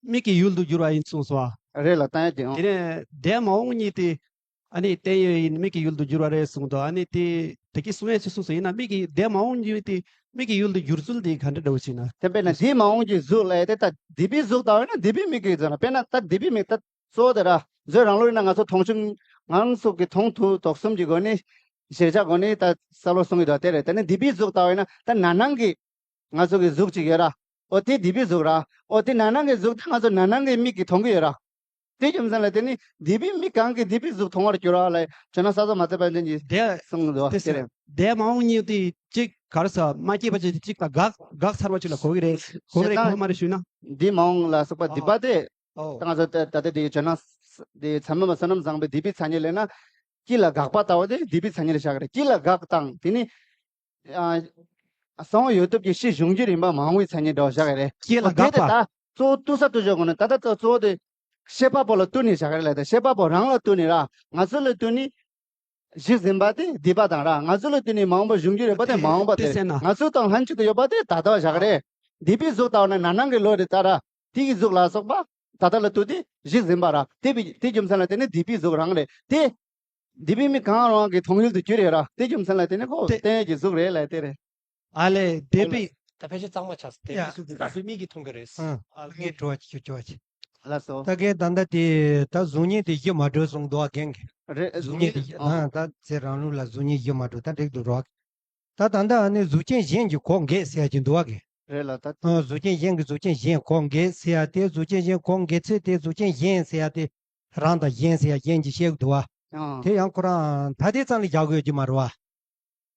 མིག་གི་ཡུལ་དུ་གྱུར་པ་ཡིན་གསུངས་སོ། རེད་ལ་བརྟན་གཡོ་དེ་ཨང་། དེ་ནས་འདས་མ་འོངས་གཉིས་དེ། ཨ་ནི་བརྟན་གཡོ་ཡིན་མིག་གི་ཡུལ་དུ་གྱུར་པ་རེད་གསུངས་འདུག་ཨ་ནི་དེ་དེ་གི་གསུང་ཡས་ཚུལ་གསུངས་སོ། ཡིན་ན་མིག་གི་འདས་མ་འོངས་གཉིས་དེ་མིག་གི་ཡུལ་དུ་གྱུར་ཚུལ་དེ་ག་འདྲ་འདྲ་བོ་ཞིག་ན། དེ་དཔེར་ན་འདས་མ་འོངས་ཀྱི་གཟུགས་ལ་དེ་ད་འདས་པའི་གཟུགས་ལྟ་བས་ན་འདས་པའི་མིག་གི་གཟུགས་ན་དཔེར་ན་ད་འདས་པའི་མིག་ད་གཙོ་བོ་དེ་ར་བཟོའི་རང་ལུགས་ཡིན་ན་ང་ཚོ་མཐོང་ཆུང་ངང་ཚུགས་ཀྱི་མཐོང་ཐོས་དོགས་གསུམ་གྱི་སྒོ་ནས་གཞིར་བཞག་སྒོ་ནས་ད་གསལ་པོ་གསུང་གི་འདུག་དེ་རེད། དེ་ནས་འདས་པའི་གཟུགས་ལྟ་བས་ན་ད་ན་ནིང་གི་ང་ཚོ་གི་གཟུགས་ཅིག་ཡོད་ར། ཨོ་དེ་འདས་པའི་གཟུགས་ར། ཨོ་དེ་ན་ནིང་གི་གཟུགས་དེ་ང་ཚོ་ན་ནིང་གི་མིག་གིས་མཐོང་གི་ཡོད་ར། དེ་རྒྱུ་མཚན་ལ་བརྟེན་ནས་འདས་པའི་མིག་གང་གིས་འདས་པའི་གཟུགས་མཐོང་བར་འགྱུར་བ་ལ་ཇོ་ནང་ས་སོགས་མ་བརྩད་པ་ཅན་གྱིས་གསུངས་འདུག་དེ་རེད། འདས་མ་འོངས་གཉིས་དེ་གཅིག་ག་རེ་ཟ་མ་སྐྱེས་པ་ཅིག་གཅིག་དང་འགག་འགག་ཚར་བ་ཅིག་ལ་གོ་གི་རེད། གོ་གི་རེད་གོ་གི་མ་རེད་ཞུས་ན། འདས་མ་འོངས་ལ་སོགས་པ་འདས་པ་དེ། ཨོ། ད་ང་ཚོ་ད་ད་ལྟ་དེ་ཇོ་ནང་དེ་ཚད་མ་བསོད་ནམས་བཟང་པོས་འདས་པའི་མཚན་ཉིད་ལས་ན། སྐྱེས་ལ་འགག་པ་ལྟ་བུ་དེ་འདས་པའི་མཚན་ཉིད་ལ་བཞག་གི་རེད། སྐྱེས་ལ་འགག་དང་དེ་ནི། ཨ། གསང་བ་ཡོད་སྟོབས་ཀྱིས་ཕྱི་འབྱུང་འགྱུར་ཡིན་པ་མ་འོངས་པའི་མཚན་ཉིད་འདྲ་བོ་བཞག་གི་རེད། སྐྱེས་ལ་འགག་པ། དེ་ད་གཙོ་བོ་ལྟོས་ས་ལྟོས་ཞོག་གོ་ནས་ད་ལྟ་གཙོ་བོ་དེ་བཤད་པ་པོ་ལ་ལྟོས་ནས་བཞག་གི་རེད་ལ། ད་བཤད་པ་པོ་རང་ལ་ལྟོས་ནས་ར་ང་ཚོ་ལ་ལྟོས་ནས་གཞི་འཛིན་པ་དེ་འདས་པ་དང་ར་ང་ཚོ་ལ་ལྟོས་ནས་མ་འོངས་པ་འབྱུང་འགྱུར་ཡོད་པ་དེ་མ་འོངས་པ་དེ་རེད། ང་ཚོ་དང་ལྷན་ཅིག་ཏུ་ཡོད་པ་དེ་ད་ལྟ་བཞག་གི་རེད། འདས་པའི་གཟུགས་ལྟ་བ་ན་ན་ནིང་གི་ལོ་རེད་ད་ར། དེ་ཡི་གཟུགས་ལ་སོགས་པ་ད་ལྟ་ལ་ལྟོས་ཏེ་གཞི་འཛིན་པ་ར། དེ་བས་དེ་རྒྱུ་མཚན་ལ་བརྟེན་ནས་འདས་པའི་གཟུགས་རང་རེད་དེ། འདས་པའི་མིག་གང་རུང་གི་མཐོང་ཡུལ་དུ་གྱུར་ཡོད་ར། དེ་རྒྱུ་མཚན་ལ་བརྟེན་ནས་ཁོ་དེ་བརྟན་གཡོ་གི་གཟུགས་རེད་ལབ་དེ་རེད། ཨ་ལས་འདས་པའི། ད་ཕལ་ཆེར་གཙང་མ་ཆགས་སོང་། འདས་པའི་གཟུགས་དེ་ང་ཚོའི་མིག་གིས་མཐོང་གི་རེད། ཨ་ངས་དྲི་བ་ཅིག་ཞུ་ཅོག་ཅིག་ལགས་སོ། ད་གའི་ད་ལྟ་དེ་ད་གཟུགས་བརྙན་དེ་གཞི་མ་གྲུབ་གསུངས་འདུག་ཨ་རྒན་གྱིས། རེད། གཟུགས་བརྙན་དེ་གཞི་ཨ་ད་ཚེ་རང་ལུགས་ལ་གཟུགས་བརྙན་གཞི་མ་གྲུབ་ད་འགྲིག་འདུག་རོགས། ད་ད་ལྟ་ཨ་ནི་གཟུགས་ཅན་གཞན་གྱི་གོ་འགེགས་ཟེར་ཡ་ཅིག་འདུག་ཨ་གི། རེད་ལ་ད། ཨ་གཟུགས་ཅན་གཞན་གྱི་གཟུགས་ཅན་གཞན་གོ་འགེགས་ཟེར་ཡ་དེ་གཟུགས་ཅན་གཞན་གོ་འགེགས་ཚེ་དེ་གཟུགས་ཅན་གཞན་ཟེར་ཡ་དེ་རང་དང་གཞན་ཟེར་ཡ་གཞན་གྱི་བཤད་ཀྱི་འདུག་ཨ། ཨང་། དེ་ཡང་ཁོ་རང་ད་ལྟའི་ཙམ་ལ་བཞག་དགོས་ཀྱི་མ་རེད་བ།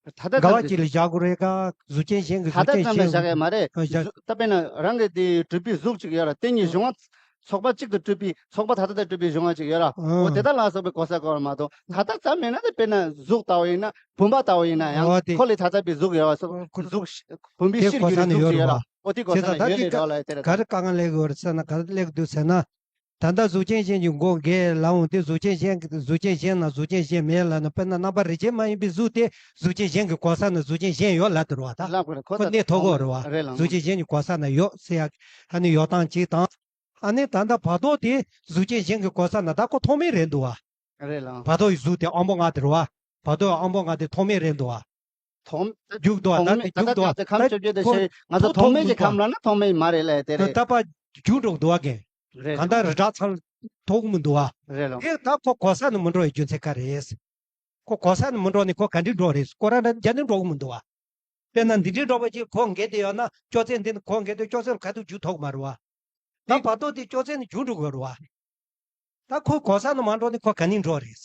ད་ལྟ་འགལ་བ་ཙམ་ཅིག་ལ་བཞག་དགོས་རེད་ག་གཟུགས་ཅན་གཞན་གྱི་ད་ལྟ་གཟུགས་ཅན་ཙམ་ལ་གཞན་བཞག་ཡ་མ་རེད། ཨ་བཞག་ད་དཔེར་ན་རང་གི་དེ་གྲུབ་པའི་གཟུགས་ཅིག་ཡོད་ར། དེ་གཉིས་གཞུང་བ་ ཚོགས་པ་གཅིག་ཏུ་གྲུབ་པའི་ཚོགས་པ་ད་ལྟ་ད་གྲུབ་པའི་གཞུང་བ་ཅིག་ཡོད་ར། ཨང་། འོ་དེ་དག་ལ་སོགས་པའི་གོ་ས་གོ་བ་མ་གཏོགས། ད་ལྟ་ཙམ་མིན་ན་དེ་དཔེར་ན་གཟུགས་ལྟ་བུ་ཡིན་ན། བུམ་པ་ལྟ་བུ་ཡིན་ན་ཡང་འོ་དེ་ཁོ་ལ་ད་ལྟ་བའི་གཟུགས་ཡོད་བ་སོགས། ཁོ་གཟུགས་བུམ་པའི་དེ་གཤིས་གོ་ས་རྒྱུད་ནི་གཟུགས་ཡོད་ཅིག་ཡོད་ར། ར། འོ་དེ་གོ་ས་ནི་ད་ཡོད་ལེ་འདྲ་བ་ལ་ཡོད་དེ་རེད། ག་རེ་དཀའ་ངལ་སླེབས་ཡོད་རེད་ཟེར་ན། ག་རེ་སླེབས་འདུག་ཟེར་ན། ད་ལྟ་གཟུགས་ཅན་གཞན་གྱི་མགོ་འགས་ལ་འོང་དེ། གཟུགས་ཅན་གཞན་གྱི་གཟུགས་ཅན་གཞན་ན་གཟུགས་ཅན་གཞན་མེད་ལབ་ན། དཔེར་ན་རྣམ་པ་རིགས་ཅན་མ་ཡིན་པའི་གཟུགས་དེ་གཟུགས་ཅན་གཞན་གྱི་གོ་ས་ན་གཟུགས་ཅན་གཞན་ཡོད་ལབ་དེ་རེད་བ། ད་ལབ་དགོས་རེད། ཁོ་ཁོ་ད་གནས་ཐོབ་གོ་རེད་བ། རེད་ལགས། གཟུགས་ཅན་གཞན་གྱི་གོ་ས་ན་ཡོད་ཟེར་ཡ་ཨ་ནི་ཡོད་སྟངས་གཅིག་དང་། ཨ་ནི་ད་ལྟ་བར་དོ་དེ་གཟུགས་ཅན་གཞན་གྱི་གོ་ས་ན་ད་ཁོ་ཐོགས་མེད་རེད་འདུག་བ། རེད་ལགས། བར་དོ་ཡི་གཟུགས་དེ་དབང་པོ་ལྔ་དེ་རེད་བ། བར་དོ་ཡི་དབང་པོ་ལྔ་དེ་ཐོགས་མེད་རེད་འདུག་བ། ཐོགས་རྒྱུག་འདུག་བ། ཐོགས་མེད། ད་རྒྱུག་འདུག་བ། ད་ཁམས་བཅོ་བརྒྱད་དེ་ཁོ་ཤེས། ང་ཚོ་ཐོགས་ཐོགས་མེད་ཀྱི་ཐོགས་ཁམས་ལ་ན་ཐོགས་མེད་མ་རེད་ལབ་དེ་རེད། ད་པ་རྒྱུག་འགྲོ་འདུག་བ་གན། རེད། གང་ལྟར་རི་བྲག་ཚང་ཐོགས་མི་འདུག་བ། རེད་ལགས། དེ་ད་ཁོ་གོ་ས་ནས་མི་འགྲོ་བའི་རྒྱུ་མཚན་ག་རེད། ཁོ་གོ་ས་ནས་མི་འགྲོ་ནས་ཁོ་ག་འདྲས་འགྲོ་རེད། ཁོ་རང་རང་རྒྱ་ནས་འགྲོ་གི་མི་འདུག་བ། དཔེར་ན་འདི་འདྲས་འགྲོ་བ་ཅིག་ཁོ་འགས་དེ་ཡོད་ན། ཅོག་ཙེ་འདི་ནས་ཁོ་འགས་དེ་ཅོག་ཙེ་ལ་ཁ་ཐུག་རྒྱུག་ཐུབ་ཀྱི་མ་རེད་བ། ད་བར་དོ་དེ་ཅོག་ཙེ་ནས་རྒྱུག་འགྲོ་དགོས་རེད་བ། ད་ཁོའི་གོ་ས་ནས་མ་འགྲོ་ནས་ཁོ་ག་ནས་འགྲོ་རེད།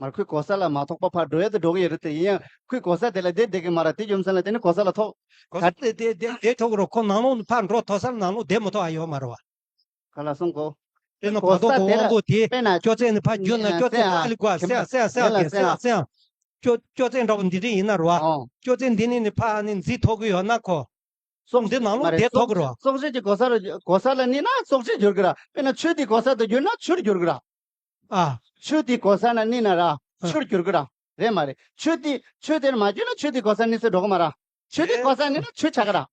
མར་ཁོའི་གོ་ས་ལ་མ་ཐོགས་པ་ཕར་འགྲོ་ཡ་དེ་འགྲོ་གི་ཡོད་རེད་དེ། ཡིན་ཡང་ཁོའི་གོ་ས་དེ་ལ་བསྡད་བསྡད་ཀྱི་མ་རེད། དེ་རྒྱུ་མཚན་ལ་དེ་ནི་གོ་ས་ལ་ཐོགས། གོ་ས་དེ་དེ་དེ་བསྡད་ཐུབ་ཀྱི་རེད། ཁོ་ནང་ལོགས་ནས་ཕར་འགྲོ་ཐུབ་ས་ལ་ནང་ལོགས་བསྡད་མི་ཐུབ་ཨ་ཡོད་མ་རེད་བ། ག་ལ་སོང་གོ། དེ་ན་གོ་བར་དོ་ས་གོ་དེ་ལ་དབང་པོ་དེ་དཔེར་ན་ཅོག་ཙེ་ནས་ཕར་བརྒྱུད་ན་ཅོག་ཙེ་ནས་ཨ་ལི་ཀོ་ཨ་སེ་ཨ་སེ་ཨ་སེ་ཨ་སེ་ཨ་སེ་ཨ། ཅོག་ཅོག་ཙེ་འདྲ་པོ་འདི་འདྲ་ཡིན་ན་རེད་བ། ཨོ། ཅོག་ཙེ་འདི་ནས་ནི་ཕར་ནི་འཛེག་ཐུབ་ཀྱི་ཡོད་ན་ཁོ། སོག་འདི་ནང་ལོགས་མ་རེད། བསྡད་ཐུབ་ཀྱི་རེད་བ། སྲོག་གཅོད་ཀྱི་གོ་ས་རུ་གོ་ས་ལ་གནས་ན་སྲོག་གཅོད་འགྱུར་གི་ར། དཔེར་ན་ཆུ་དེ་གོ་ས་དུ་གྱུར་ན་ཆུར་འགྱུར་གི་ར། ཨ། ཆུ་དེ་གོ་ས་ན་གནས་ན་ར། ཨ། ཆུར་འགྱུར་གི་ར། རེད་མ་རེད། ཆུ་དེ་ཆུ་དེར་མ་གྱུར་ན་ཆུ་དེ་གོ་ས་གནས་ཚུལ་འགྲོ་གི་མ་ར། ཆུ་དེ་གོ་ས་གནས་ན་ཆུ་ཆགས་གི་ར།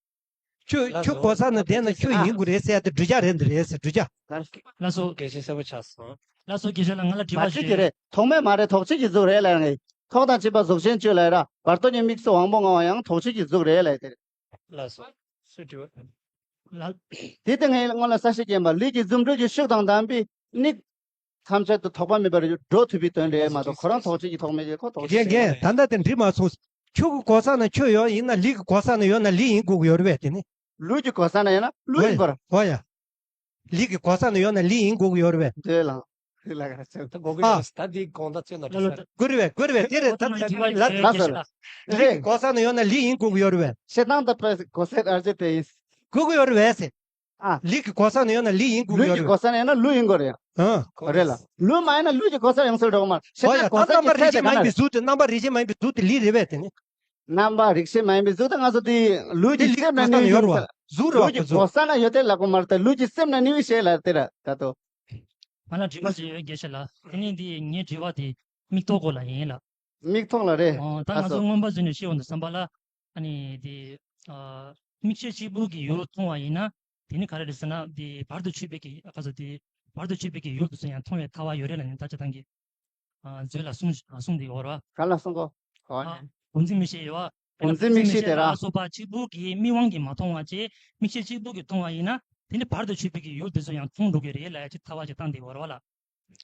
ཆུ་ཆུ་གོ་ས་ན་བསྡད་ན་ཆུ་ཡིན་དགོས་རེད་ཟེར་ཡ་དེ་འགྲུལ་བྱ་རེད། འདི་རེད་ཟེར་འགྲུལ་བྱ། ལགས་སོ། དགེ་བཤེས་གསལ་པོ་ཆགས་སོང་། ལགས་སོ། དགེ་བཤེས་ལགས་ང་ལ་དྲི་མ་བ་ཅིག་ཅིག་རེད། ཐོགས་མེད་མ་རེད། ཐོགས་བྱེད་ཀྱི་གཟུགས་རེད་ལབ་ངེས། ཐོགས་དང་བྱེད་པ་གཟུགས་ཅན་གཅིག་ལབ་ར། བར་དོ་གཉིས་དམིགས་སུ་དབང་པོ་ལྔ་བ་ཡང་ཐོགས་བྱེད་ཀྱི་གཟུགས་རེད་ལབ་དེ་རེད། ལགས་སོ། སུ་དྲི་བ། ལགས། དེ་ལྟ་ངས་སྔོན་ལ་གསལ་བཤད་བསྐྱོན་པ། ལུས་ཀྱི་རྫུ་འཕྲུལ་གྱི་ཤུགས་དང་ལྡན་པས་ནི། ཐམས་ཅད་དུ་ཐོགས་པ་མེད་པར་འགྲོ་ཐུབ་པའི་དོན་རེད་མ་གཏོགས། ཁོ་རང་ཐོགས་བྱེད་ཀྱི་ཐོགས་མེད་ཀྱི་ཁོ་ཐོགས་བྱེད་རྒན་རྒན། ད་ལྟ་དེ་འགྲིག་མ་སོང་། ཆུ་གི་གོ་ས་ན་ཆུ་ཡོད་ཡིན་ན། ལུས་ཀྱི་གོ་ས་ན་ཡོད་ན་ལུས་ཡིན་དགོས་ཀྱི་ཡོད་རེད་པས་དེ་ནི། ལུས་ཀྱི་གོ་ས་ན་ཡོད་ན་ལུས་ཡིན་དགོས་རེད། ཧོ་ཡ། ལུས་ཀྱི་གོ་ས་ན་ཡོད་ན་ལུས་ཡིན་དགོས་ཀྱི་ཡོད་རེད་པས། འདོད་ལ། ལ་ག་རེ་ཟེར། ད་གོ་གི་ཨ། ཡོད་ད་འདི་དགོངས་དག་ཚོད་ན་ལ་ལ་ད། དགོས་རེད་པས། དགོས་རེད་པས། དེ་རེད། ད་ལ་ལ་ལ་ལ་ལ་ལ་ལུས་ཀྱི་གོ་ས་ན་ཡོད་ན་ལུས་ཡིན་དགོས་ཀྱི་ཡོད་རེད་པས། ཞེ་སྡང་དང་བས་གོ་ས་ཨར་ཅེ་དེ་ཡིན། དགོས་ཀྱི་ཡོད་རེད་པས་ཟེར། ཨ། ལུས་ཀྱི་གོ་ས་ན་ཡོད་ན་ལུས་ཡིན་དགོས་ཀྱི་ཡོད་རེད། ལུས་ཀྱི་གོ་ས་ན་ཡོད་ན་ལུས་ཡིན་དགོས་རེད། ཨ། རེད་ལ། ལུས་མ་ཡིན་ན་ལུས་ཀྱི་གོ་ས་ཡོང་སྲོལ་འགྲོ་གི་མ་རེད། ཞེ་ད་གོ་ས་ཀྱི་ཚད་དེ་ག་ན་རེད། གཟུགས་དེ་རྣམ་པ་རིགས་ཅན་མ་ཡིན་པའི་གཟུགས་དེ་ལུས་རེད་པས་དེ་ནི། རྣམ་པ་རིགས་ཅན་མ་ཡིན་པའི་གཟུགས་དེ་ང་ཚོ་དེ་ལུས་ཀྱི་སེམས་ན་གནས་ཡོད་རེད་བ། གཟུགས་རེད་བ། ལུས་ཀྱི་གོ་ས་ན་ཡོད་དེ་ལ་གོ་མ་རེད། ད་ལུས་ཀྱི་སེམས་ན་གནས་པའི་ཞེས་ལ་དེ་ར་ད་དོ། ང་ལ་དྲི་བ་ཅིག་ཡོད་དགེ་བཤེས་ལགས། དེ་ནི་འདི་ངའི་དྲི་བ་དེ་མིག་ཐོག་སྐོར་ལ་ཡིན་ལགས། མིག་ཐོག་ལ་རེད། ཨོ་ད་ང་ཚོ་མངོན་པ་མཛོད་ནས་ཤེས་འོང་དུ་བསམ་པ་ལ། ཨ་ནི་དེ་ཨ་མིག་ཤེས་གཅིག་པུ་གི་ཡུལ་མཐོང་བ་ཡིན་ན། དེ་ནི་ག་རེ་རེད་ཟེར་ན། དེ་བར་དུ་ཆོད་པའི་གི་ཨ་ཁ་ཚ་དེ་བར་དུ་ཆོད་པའི་གི་ཡུལ་དུ་ཚོ་ཡང་མཐོང་བའི་ཐལ་བ་ཡོད་རེད་ལབ་ནས་ད་ཆ་ཐང་གི་ཨ་མཛོད་ལ་གསུང་གསུང་དེ་ཡོད་རེད་བ། ག་ལ་གསུང་གོ། ཨ་བུམ་འཛིན་མིག་ཤེས་ཡོད་བ། བུམ་འཛིན་མིག་ཤེས་དེ་ར། ལ་སོགས་པ་གཅིག་པུ་གི་མིག་དབང་གིས་མ་མཐོང་བ་བྱས། མིག་ཤེས་གཅིག་པུ་གིས་མཐོང་བ་ཡིན་ན། དེ་ནི་བར་དུ་ཆོད་པའི་གི་ཡུལ་དེ་ཚོ་ཡང་མཐོང་འགྲོ་གི་རེད་ལབ་ཡ་ཅིག་ཐལ་བ་ཅིག་བཏང་དེ་ཡོད་རེད་བ་ལ།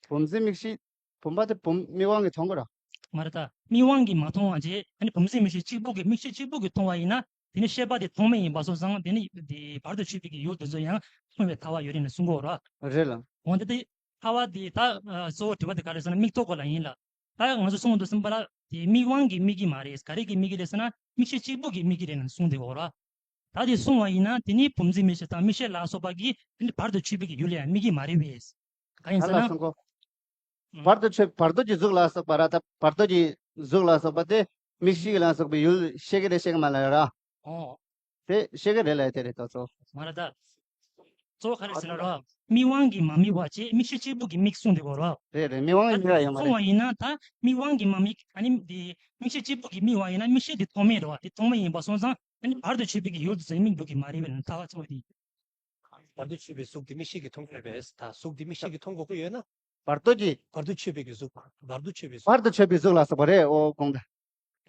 བུམ་འཛིན་མིག་ཤེས། བུམ་པ་དེ་བུམ་མིག་དབང་གིས་མཐོང་གི་ར། མ་རེད་ད། མིག་དབང་གིས་མ་མཐོང་བ་བྱས། ཨ་ནི་བུམ་འཛིན་མིག་ཤེས་གཅིག་པུ་གིས་མིག་ཤེས་གཅིག་པུ་གིས་མཐོང་བ་ཡིན་ན། དེ་ནི་ཤེས་པ་དེ་ཐོགས་མེད་ཡིན་པ་སོང་ཙང་། དེ་ནི་དེ་བར་དུ་ཆོད་པའི་གི་ཡུལ་དེ་ཚོ་ཡང་མཐོང་བའི་ཐལ་བ་ཡོད་རེད་ནས་གསུང་གི་ཡོད་ར། རེད་ལ། འོན་ཏེ་དེ་ཐལ་བ་དེ་ད་གཙོ་བོ་དྲི་བ་དེ་ག་རེ་ཟེར་ན་མིག་ཐོག་སྐོར་ལ་ཡིན་ལ། ད་ང་ཚོ་གསུང་དུ་གསུངས་པ་ལ་དེ་མིག་དབང་གིས་དམིགས་ཀྱི་མ་རེད། ག་རེ་གིས་དམིགས་ཀྱི་རེད་ཟེར་ན་མིག་ཤེས་གཅིག་པུ་གིས་དམིགས་ཀྱི་རེད་ནས་གསུང་དེ་ཡོད་ར། ད་དེ་གསུང་བ་ཡིན་ན་དེ་ནི་བུམ་འཛིན་མིག་ཤེས་དང་མིག་ཤེས་ལ་སོགས་པ་གིས་དེ་ནི་བར་དུ་ཆོད་པའི་གི་ཡུལ་ལ་ཡང་དམིགས་ཀྱི་མ་རེད་པས། གང་ཡིན་ཟེར་ན། བར་དུ་ཆོད། བར་དོ་གི་གཟུགས་ལ་སོགས་པ་ར། ད་བར་དོ་གི་གཟུགས་ལ་སོགས་པ་དེ་མིག་ཤེས་ལ་སོགས་པའི་ཡུལ་ཤེས་ཀྱི་རེད་ཤེས་ཀྱི་མ་རེད་ལབ་ར། ཨོ། དེ་ཤེས་ཀྱི་རེད་ལབ་དེ་རེད་ད་གཙོ། མ་རེད་ད། གཙོ་བོ་ག་རེ་ཟེར་ན་ར། མིག་དབང་གིས་མ་དམིགས་པ་བྱས་མིག་ཤེས་གཅིག་པུ་གིས་དམིགས་གསུངས་དེ་གོ་ར། རེད་རེད། མིག་དབང་གིས་དམིགས་པ་ཡོད་མ་རེད། མཐོང་བ་ཡིན་ན་ད་མིག་དབང་གིས་མ་དམིགས། ཨ་ནི་དེ་མིག་ཤེས་གཅིག་པུ་གིས་དམིགས་པ་ཡིན་ན་མིག་ཤེས་དེ་ཐོགས་མེད་རེད་བ། དེ་ཐོགས་མེད་ཡིན་པ་སོང་ཙང་ཨ་ནི་བར་དུ་ཆོད་པའི་གི་ཡུལ་དུ་ཚོ་དམིགས་འགྲོ་གི་མ་རེད་པས་ན་ཐལ་བ་གཙོ་བོ་དེ། བར་དུ་ཆོད་པའི་གཟུགས་དེ་མིག་ཤེས་ཀྱིས་མཐོང་གི་རེད་པས། ད་གཟུགས་དེ་མིག་ཤེས་ཀྱིས་མཐོང་དགོས་ཀྱི་ཡོད་ན། བར་དོ་གི། བར་དུ་ཆོད་པའི་གཟུགས། བར་དུ་ཆོད་པའི་གཟུགས། བར་དུ་ཆོད་པའི་གཟུགས་ལ་སོགས་པ་རེད། ཨོ་དགོངས་དག།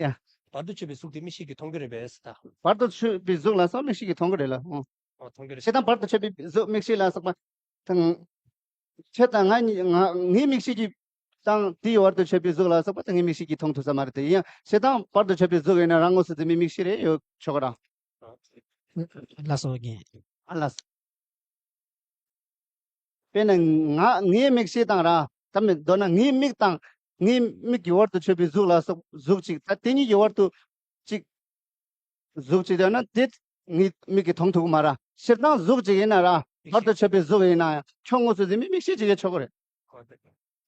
ཡ། བར་དུ་ཆོད་པའི་གཟུགས་དེ་མིག་ཤེས་ཀྱིས་མཐོང་གི་རེད་པས་ད། བར་དུ་ཆོད་པའི་གཟུགས་ལ་སོགས་མིག་ཤེས་ཀྱིས་མཐོང་གི་རེད་ལ། ཨོ། ཨོ་མཐོང་གི་རེད། ཞེ་སྡང་བར་དུ་ཆོད་པའི་གཟུགས་མིག་ཤེས་ལ་སོགས་པ། དང་། ཁྱེད་དང་ང་གཉིས་ང་ངའི་མིག་ཤེས་ཀྱིས་དང་དེའི་བར་དུ་ཆོད་པའི་གཟུགས་ལ་སོགས་པ་དེ་ངའི་མིག་ཤེས་ཀྱིས་མཐོང་ཐུབ་ས་མ་རེད་དེ། ཡིན་ཡང་ཞེ་སྡང་བར་དུ་ཆོད་པའི་གཟུགས་ཡིན་ན་རང་ངོ་སོ་དེ་མིག་མིག་ཤེས་རེད་ཡོད་ཆོག་ག་ར། ལགས་སོ་རྒན། ཨ་ལགས། དཔེར་ན་ང་ངའི་མིག་ཤེས་དང་ར། ད་མི་མདོར་ན་ངའི་མིག་དང་ངའི་མིག་གི་བར་དུ་ཆོད་པའི་གཟུགས་ལ་སོགས་གཟུགས་གཅིག་ད་དེ་གཉིས་ཀྱི་བར་དུ་གཅིག་གཟུགས་གཅིག་ཡོད་ན་དེ་ངའི་མིག་གིས་མཐོང་ཐུབ་ཀྱི་མ་ར། སྤྱིར་བཏང་གཟུགས་གཅིག་ཡིན་ན་ར། བར་དུ་ཆོད་པའི་གཟུགས་ཡིན་ན་ཡང་ཁྱོད་དངོས་སུ་འཛིན་པའི་མིག་ཤེས་གཅིག་ཡོད་ཆོག་གི་རེད། ཨོ་དེ་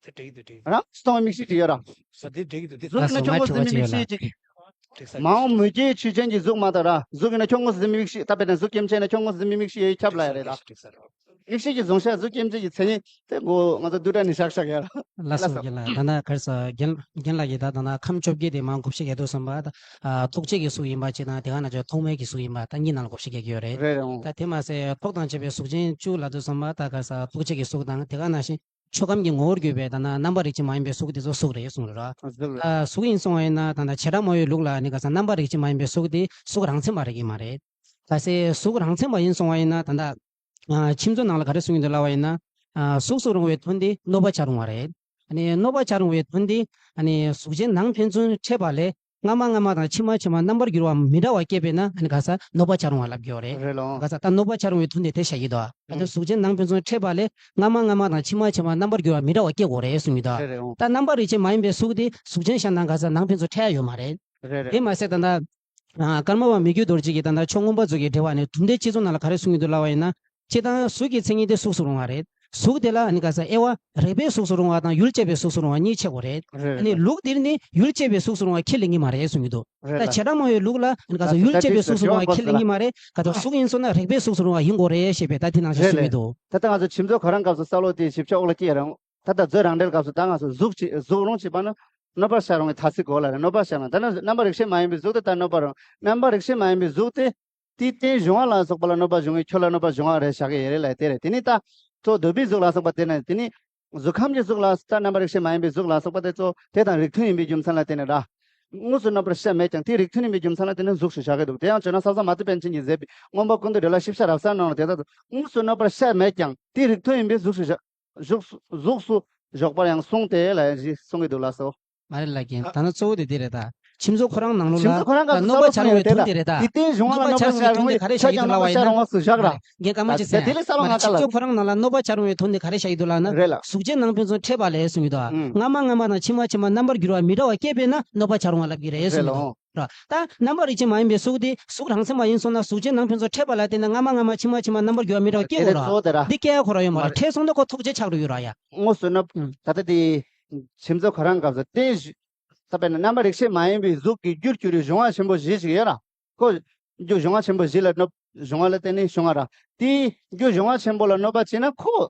དེ་འགྲིག་འདུག་དེ། རང་སྟོང་པའི་མིག་ཤེས་གཅིག་ཡོད་ར། ཨོ་དེ་འགྲིག་འདུག་དེ། གཟུགས་ཡིན་ན་ཁྱོད་དངོས་སུ་འཛིན་པའི་མིག་ཤེས་གཅིག་འགྲིག་ས་མ་འོངས་མུ་གེའི་ཆོས་ཅན་གྱི་གཟུགས་མ་གཏོགས་ར། གཟུགས་ཡིན་ན་ཁྱོད་དངོས་སུ་འཛིན་པའི་མིག་ཤེས། ད་དཔེར་ན་གཟུགས་སྐྱེ་མཆེད་ན་ཁྱོད་དངོས་སུ་འཛིན་པའི་མིག་ཤེས་ཡོད་ཁྱབ་ལ་ཡ་རེད་ད། འགྲིག་ས་རེད། མིག་ཤེས་ཀྱི་གཟུང་བྱ་གཟུགས་སྐྱེ་མཆེད་ཀྱི་མཚན་ཉིད་དེ་མགོ་ང་ཚོ་བསྡུས་གྲྭ་ནས་བཞག་བཞག་ཡ་ར། ལགས་སོ། རྒན་ལགས། ད་ནང་ག་རེ་ཟེར། རྒན་རྒན་ལགས་ཀྱིས་ད་ད་ནང་ཁམས་བཅོ་བརྒྱད་དེ་མར་བགོ་བཤའ་རྒྱག་དུས་ཙམ་པ་ད་ཨ་ཐུགས་རྗེ་གི་གཟུགས་ཡིན་པ་གཅིག་དང་། དེ་ག་ནང་བཞིན་ཐོག་མའི་གི་གཟུགས་ཡིན་པ། ད་གཉིས་ནང་ལ་བགོ་བཤའ་རྒྱག་གི་ཡོད་རེད། རེད་རེད། འོང་། ད་དེ་མ་ཟད་ཐོག་དང་བཅས་པའི་གཟུགས་ཅན་བཅུ་ལབ་དུས་ཙམ་པ་ད་ག་རེ་ཟེར། ཐུགས་རྗེ་གི་གཟུགས་དང་། དེ་ག་ནང་བཞིན་ཆོས་ཁམས་ཀྱི་ངོ་བོར་གྱུར་པའི་ད་ནང་རྣམ་པ་རིགས་གཅིག་མ་ཡིན་པའི་གཟུགས་དེ་ཚོ་གཟུགས་རེད་གསུངས་རེད་ར། གཟུགས་རེད། ད་གཟུགས་ཡིན་སོང་བ་ཡིན་ན་ད་ནང་བྱེ་བྲག་སྨྲ་བའི་ལུགས་ལ་ནི་ག་རེ་ཟེར། རྣམ་པ་རིགས་གཅིག་མ་ཡིན་པའི་གཟུགས་དེ་གཟུགས་རང་མཚན་མ་རེད་ཀྱི་མ་རེད། གལ་སྲིད་གཟུགས་རང་མཚན་མ་ཡིན་སོང་བ་ཡིན་ན་ད་ལྟ། ཨ། ཁྱིམ་བཟོ་ནང་ལ་ག་རེ་གསུང་གི་འདུག་ལབ་པ་ཡིན་ན། ཨ། གཟུགས་སུ་རུང་བའི་དོན་དེ་གནོད་པ་བྱར་རུང་བ་རེད། ཨ་ནི་གནོད་པ་བྱར་རུང་བའི་དོན་དེ། ཨ་ནི་གཟུགས་ཅན་ནང་ཕན་ཚུན་འཕྲད་པ་ལས་སྔ་མ་སྔ་མ་དང་ཕྱི་མ་ཕྱི་མ་རྣམ་པར་འགྱུར་བ་མི་འདྲ་བ་སྐྱེས་པས་ན། ཨ་ནི་ག་རེ་ཟེར། གནོད་པ་བྱར་རུང་བ་ལབ་ཀྱི་ཡོད་རེད། རེད་ལོ། ག་རེ་ཟེར། ད་གནོད་པ་བྱར་རུང་བའི་དོན་དེ་དེ་བཤད་ཀྱི་འདུག་ཨ་ནི་ཨང་། གཟུགས་ཅན་ནང་ཕན་ཚུན་འཕྲད་པ་ལས་སྔ་མ་སྔ་མ་དང་ཕྱི་མ་ཕྱི་མ་རྣམ་པར་འགྱུར་བ་མི་འདྲ་བ་སྐྱེ་དགོས་རེད་གསུང་གི་འདུག་རེད་རེད། ཨང་། ད་རྣམ་པ་རིགས་ཅན་མ་ཡིན་པའི་གཟུགས་དེ་གཟུགས་ཅན་གཞན་དང་ག་རེ་ཟེར། ནང་ཕན་ཚུན་འཕྲད་ཡ་ཡོད་མ་རེད། རེད་རེད། དེ་མ་ཟད་ད་ལྟ། ཨ། ཀརྨ་པ་མི་བསྐྱོད་རྡོ་རྗེ་གིས་ད་ལྟ་ཆོས་མངོན་པ་མཛོད་ཀྱི་འགྲེལ་པ་ནས་གྲུབ་མཐའི་སྤྱི་གཙུག་ནང་ལ་ག་རེ་གསུངས་ཀྱི་འདུག་ལབ་པ་ཡིན་ན། སྤྱིར་བཏང་གཟུགས་ཀྱི་མཚན་ཉིད་དེ་གཟུགས་སུ་རུང་བ་རེད། གཟུགས་དེ་ལ་ཨ་ནི་ག་རེ་ཟེར། དབྱེ་བ་རེག་པའི་གཟུགས་སུ་རུང་བ་དང་ཡུལ་བཅས་པའི་གཟུགས་སུ་རུང་བ་གཉིས་ཕྱེ་དགོས་རེད། རེད་ཨ་ནི་རེད། ལུགས་འདིར་ནི་ཡུལ་བཅས་པའི་གཟུགས་སུ་རུང་བ་ཁས་ལེན་གྱི་མ་རེད་གསུང་གི་འདུག་རེད་ད་ལ། བྱེ་བྲག་སྨྲ་བའི་ལུགས་ལ་ཨ་ནི་ག་རེ་ཟེར། ད་ཡུལ་ད་བཅས་པའི་དེ་གཟུགས་སུ་རུང་བ་ཁས་ལེན་གྱི་མ་རེད། ག་རེ་ཟེར། གཟུགས་ཡིན་སོང་ན་རེག་པའི་གཟུགས་སུ་རུང་བ་ཡིན་དགོས་རེད་ཞེས་པའི་ད་དེ་ནང་བཞིན་རེད་གསུང་གི་རེད། འདུག་ད་ལྟ་ང་ཚོ་ཁྱིམ་བཟོ་ཁོ་རང་སྐབས་སུ་བསམ་བློ་དེ་ཞིབ་ཆ་འོག་ལ་སྐྱེས་རང་། ད་ལྟ་མཛོད་རང་འགྲེལ་སྐབས་སུ་ད་ང་ཚོ་གཟུགས་ཅིག་གཟུགས་རུང་ཅིག་པ་ན་གནོད་པ་བྱ་རུང་བའི་ཐ་ཚིག་གོ་ལ་རེད། གནོད་པ་བྱ་རུང་། ད་ནི་རྣམ་པ་རིགས་ཤེས་མ་ཡིན་པའི་གཟུགས་དེ་ད་གནོད་པ་རུང་། རྣམ་པ་རིགས་ཤེས་མ་ཡིན་པའི་གཟུགས་དེ་དེའི་རྟེན་གཞུང་བ་ལ་སོགས་པ་ལ་གནོད་པ་འབྱུང་བས་ཁྱོད་ལ་གནོད་པ་འབྱུང་བ་རེད་བཞག་གི་ཡོད་རེད་ལ། དེ་རེད། དེ་ནི་ད་གཙོ་བོ་འདོད་པའི་གཟུགས་ལ་སོགས་པ་དེ་ནི་དེ་ནི་གཟུགས་ཁམས་ཀྱི་གཟུགས་ལ། ད་རྣམ་པ་རིགས་ཤེས་མ་ཡིན་པའི་གཟུགས་ལ་སོགས་པ་དེ་ཚོ་དེ་དང་རིགས་མཐུན་ཡིན་པའི་རྒྱུ་མཚན་ལ་བརྟེན་ནས་ར། དངོས་སུ་གནོད་པར་བྱ་མེད་ཀྱང་དེའི་རིགས་མཐུན་ཡིན་པའི་རྒྱུ་མཚན་ལ་བརྟེན་ནས་གཟུགས་སུ་བཞག་གི་འདུག་དེ་ཡང་ཇོ་ནང་ས་བཟང་མ་ཏི་པཎ་ཆེན་གྱིས་མཛད་པའི་མངོན་པ་ཀུན་བཏུས་འགྲེལ་ལ་ཞིབ་ཆ་རབ་གསལ་ནང་ལ་དེ་ལྟར་དུ། དངོས་སུ་གནོད་པར་བྱ་མེད་ཀྱང་དེའི་རིགས་མཐུན་ཡིན་པའི་གཟུགས་སུ་བཞག་གཟུགས་སུ་གཟུགས་སུ་བཞག་པར་ཡང་གསུངས་ཏེ་ལ་ཞེས་གསུང་གི་འདུག་ལགས་སོ། མ་རེད་ལགས་རྒན། ད་ནི་གཙོ་བོ་དེ་འདི་རེད་ད། ཁྱིམ་བཟོ་ཁོ་རང་ནང་ལོགས་ལ་ཁྱིམ་བཟོ་ཁོ་རང་ག་གནོད་པ་བྱ་རུང་བའི་དོན་དེ་རེད་ད། དེ་ལྟའི་གཞུང་ལ་གནོད་པ་བྱ་རུང་བའི་དོན་དེ་ག་རེ་བཞག་གི་འདུག་ལབ་པ་ཡིན་ན། ཁྱོད་ཀྱང་རྣམ་པ་བྱ་རུང་བ་ཟེར་བཞག་ར། རྒན་རྒན་ཀརྨ་ཆེ་ད་ཚེ་དེ་ལས་ས་ལོ་ང་ད་ལ། ཁྱིམ་བཟོ་ཁོ་རང་ནང་ལ་གནོད་པ་བྱ་རུང་བའི་དོན་དེ་ག་རེ་བཞག་གི་འདུག་ལབ་ན། རེད་ལ། གཟུགས་ཅན་ནང་ཕན་ཚུན་འཕྲད་པ་ལས་གསུང་གི་འདུག་ཨ། ཨང་། སྔ་མ་སྔ་མ་དང་ཕྱི་མ་ཕྱི་མ་རྣམ་པར་འགྱུར་བ་མི་འདྲ་བ་སྐྱེས་པས་ན་གནོད་པ་བྱ་རུང་བ་ལབ་ཀྱི་རེད་གསུང་གི་འདུག་རེད་ལ། ར། ད་རྣམ་པ་རིགས་ཅན་མ་ཡིན་པའི་གཟུགས་དེ་གཟུགས་རང་མཚན་མ་ཡིན་སོང་ན་གཟུགས་ཅན་ནང་ཕན་ཚུན་འཕྲད་པ་ལ་བརྟེན་ནས་སྔ་མ་སྔ་མ་ཕྱི་མ་ཕྱི་མ་རྣམ་པར་འགྱུར་བ་མི་འདྲ་བ་སྐྱེ་དགོས་ར། དེ་རེད་གཙོ་བོ་དེ་ར། འདི་སྐྱེ་ཡ་ཁོ་ར་ཡོད་མ་ར། མ་རེད། འཕྲད་སོང་ན་ཁོ་ཐུགས་རྗེ་ཆགས་འགྲོ་ཡོད་ར་ཡ། དངོས་སུ་གནོད། ཨང་། ད་ལྟ་དེ་ཁྱིམ་བཟོ་ཁོ་རང་སྐབས་སུ་རྟེན་གཞི། ད་དཔེར་ན་རྣམ་པ་རིགས་ཤེས་མ་ཡིན་པའི་གཟུགས་ཀྱི་རྒྱུར་གྱུར་པའི་གཞུང་བ་ཆེན་པོ་བཞི་ཞིག་ཡོད་ར། ཁོ་རྒྱུ་གཞུང་བ་ཆེན་པོ་བཞི་ལ་གནོད། གཞུང་བ་ལ་བརྟེན་ནས་བྱུང་བ་ར། དེའི་རྒྱུ་གཞུང་བ་ཆེན་པོ་ལ་གནོད་པ་བྱས་ན་ཁོ་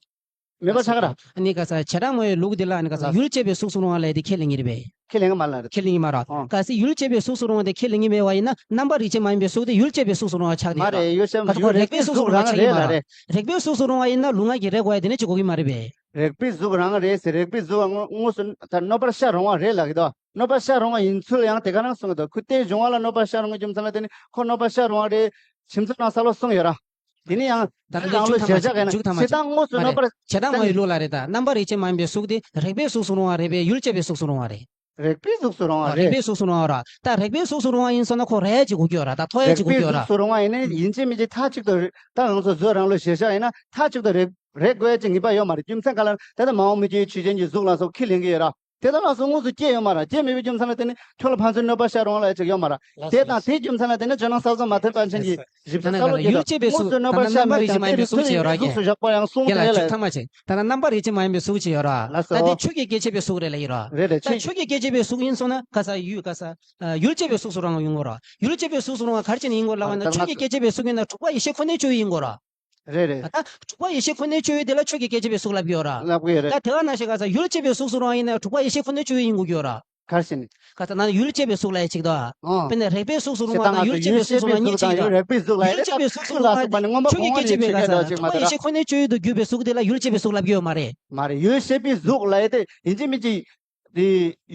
མེད་པ་ཆགས་ར། ཨ་ནི་ག་ས་བྱེ་བྲག་སྨྲ་བའི་ལུགས་འདི་ལ་ནི་ག་ས་ལ། ཡུལ་བཅས་པའི་གཟུགས་སུ་རུང་བ་ལས་དེ་ཁས་ལེན་གྱི་རེད་པས། ཁས་ལེན་གྱི་མ་ལ་རེད། ཁས་ལེན་གྱི་མ་ར། ཨང་། གལ་སྲིད་ཡུལ་བཅས་པའི་གཟུགས་སུ་རུང་བ་དེ་ཁས་ལེན་གྱི་མེད་པ་ཡིན་ན་རྣམ་པ་རིགས་ཅན་མ་ཡིན་པའི་གཟུགས་དེ་ཡུལ་བཅས་པའི་གཟུགས་སུ་རུང་བ་ཆགས་ཏེ་མ་རེད། ཡོད་ཤ་ཁ་ཐོག་ཡོད་རེག་པའི་གཟུགས་སུ་རུང་བ་ཆགས་ཀྱི་མ་ར། རེད་ལ་རེད། རེག་པའི་གཟུགས་སུ་རུང་བ་ཡིན་ན་ལུས་ངག་གིས་རེག་དགོས་ཡ་དེ་ནི་ཅིག་དགོས་ཀྱི་མ་རེད་པས། རེག་པའི་གཟུགས་རང་རེད་ཟེར། རེག་པའི་གཟུགས་དངོས་དངོས་སུ་ད་གནོད་པར་བྱ་རུང་བ་རེད་ལབ་ཀྱི་འདུག་གནོད་པར་བྱ་རུང་བ་ཡིན་ཚུལ་ཡང་དེ་ག་རང་གསུང་གི་འདུག་ཁོ་རྟེན་གཞུང་བ་ལ་གནོད་པར་བྱ་རུང་བའི་རྒྱུ་མཚན་ལ་བརྟེན་ནས་ཁོ་གནོད་པར་བྱ་རུང་བ་རེད། ཁྱིམ་བཟོ་ནང་ས་ལོ་གསུངས་ཡོད་ར། དེ་ནི་ཡང་ད་ལྟ་རང་ལོ་ཞེ་བཞག་གི་ན་མཇུག་ཐ་མ་ཞེ་ཅིག་སྟངས་དངོས་སུ་མ་གནོད་རེད། པར་བྱེ་བྲག་སྨྲ་བའི་ལུགས་ལ་རེད་ད། རྣམ་པ་རིགས་ཅན་མ་ཡིན་པའི་གཟུགས་དེ་རེག་པའི་གཟུགས་སུ་རུང་བ་རེད་པས། ཡུལ་བཅས་པའི་གཟུགས་སུ་རུང་བ་རེད། རེག་པའི་གཟུགས་སུ་རུང་བ་རེད། རེག་པའི་གཟུགས་སུ་རུང་བ་ར། ད་རེག་པའི་གཟུགས་སུ་རུང་བ་ཡིན་སོང་ན་ཁོ་རེག་ཅིག་དགོས་ཀྱི་ཡོད་ར། ད་ཐོ་ཡ་ཅིག་དགོས་ཀྱི་ཡོད་ར། རེག་པའི་གཟུགས་སུ་རུང་བ་ཡིན་ན་ཡིན་གཅིག་མིན་གཅིག་མཐའ་གཅིག་ཏུ་རེག་ད་ང་ཚོ་མཛོད་རང་ལོ་ཞེ་བཞག་ཡིན་ན་མཐའ་གཅིག་ཏུ་རེག་རེག་དགོས་ཡ་ཅིག་ངེས་པ་ཡོད་མ་རེད། རྒྱུ་མཚན་ག་ལ་ད་ལྟ་མ་འོངས་མི་སྐྱེ་ཆོས་ཅན་གྱི་གཟུགས་ལ་སོགས་ཁས་ལེན་གྱི་ཡོད་ར། དེ་ལྟར་ལ་སོགས་དངོས་སུ་སྐྱེས་ཡོད་མ་རེད། སྐྱེས་མེད་པའི་རྒྱུ་མཚན་ལ་བརྟེན་ནས་ཁྱོད་ལ་ཕན་ཚུན་གནོད་པ་བྱ་རུང་བ་ལ་ཅིག་ཡོད་མ་རེད། ལགས་སོ། དེ་དང་དེའི་རྒྱུ་མཚན་ལ་བརྟེན་ནས་ཇོ་ནང་ས་བཟང་མ་ཏི་པཎ་ཆེན་གྱིས་ཞིབ་ཆ་ད་ནང་ལ་ཡུལ་བཅས་པའི་གཟུགས། ད་ནང་རྣམ་པ་རིགས་ཅན་མ་ཡིན་པའི་གཟུགས་ཅིག་ཡོད་ར་རྒན། གཟུགས་སུ་བཞག་པར་ཡང་གསུངས་ཏེ་ལ། རྒན་ལགས་མཇུག་ཐ་མ་བྱེད། ད་ནང་རྣམ་པ་རིགས་ཅན་མ་ཡིན་པའི་གཟུགས་ཅིག་ཡོད་ར། ལགས་སོ། ད་དེ་ཆོས་ཀྱི་སྐྱེ་མཆེད་པའི་གཟུགས་རེད་ལ་ཡིན་ར། རེད་རེད། ད་ཆོས་ཀྱི་སྐྱེ་མཆེད་པའི་གཟུགས་ཡིན་སོང་ན་ག་ས་ཡུལ་ག་ས་ཡུལ་བཅས་པའི་གཟུགས་སུ་རུང་བ་ཡིན་དགོས་ར། ཡུལ་བཅས་པའི་གཟུགས་སུ་རུང་བ་ག་རེ་བྱས་ནས་ཡིན་དགོས་ལབ་པ་ན་ད་ཆོས་ཀྱི་སྐྱེ་མཆེད་པའི་གཟུགས་ཡིན་ན་དྲུག་པ་ཡེ་ཤེས་ཁོ་ནའི་སྤྱོད་ཡུལ་ཡིན་དགོས་ར། རེད་རེད། ད་དྲུག་པ་ཡེ་ཤེས་ཁོ་ནའི་སྤྱོད་ཡུལ་དེ་ལ་ཆོས་ཀྱི་སྐྱེ་མཆེད་པའི་གཟུགས་ལབ་ཀྱི་ཡོད་ར། ལབ་ཀྱི་ཡོད་རེད། ད་དེ་བ་ན་ཞིག་ག་ས་ཡུལ་བཅས་པའི་གཟུགས་སུ་རུང་བ་ཡིན་ན་དྲུག་པ་ཡེ་ཤེས་ཁོ་ནའི་སྤྱོད་ཡུལ་ཡིན་དགོས་ཀྱི་ཡོད་ར། ག་རེ་ཟེར་ནས། ག་ས་ན་ཡུལ་བཅས་པའི་གཟུགས་ལ་ཡ་ཅིག་དང་། ཨང་། དཔེར་ན་རེག་པའི་གཟུགས་སུ་རུང་བ་དང་ཡུལ་བཅས་པའི་གཟུགས་སུ་རུང་བ་གཉིས་ཅིག་ཡོད། རེག་པའི་གཟུགས་ལ་ཡུལ་བཅས་པའི་གཟུགས་སུ་རུང་བ་ཆོས་ཀྱི་སྐྱེ་མཆེད་པའི་ག་ས་དྲུག་པ་ཡེ་ཤེས་ཁོ་ནའི་སྤྱོད་ཡུལ་དུ་གྱུར་པའི་གཟུགས་དེ་ལ་ཡུལ་བཅས་པའི་གཟུགས་ལབ་ཀྱི་ཡོད་མ་རེད། མ་རེད། ཡུལ་བཅས་པའི་གཟུགས་ལ་ཡ་དེ་ཡིན་གཅིག་མིན་གཅིག་དེ་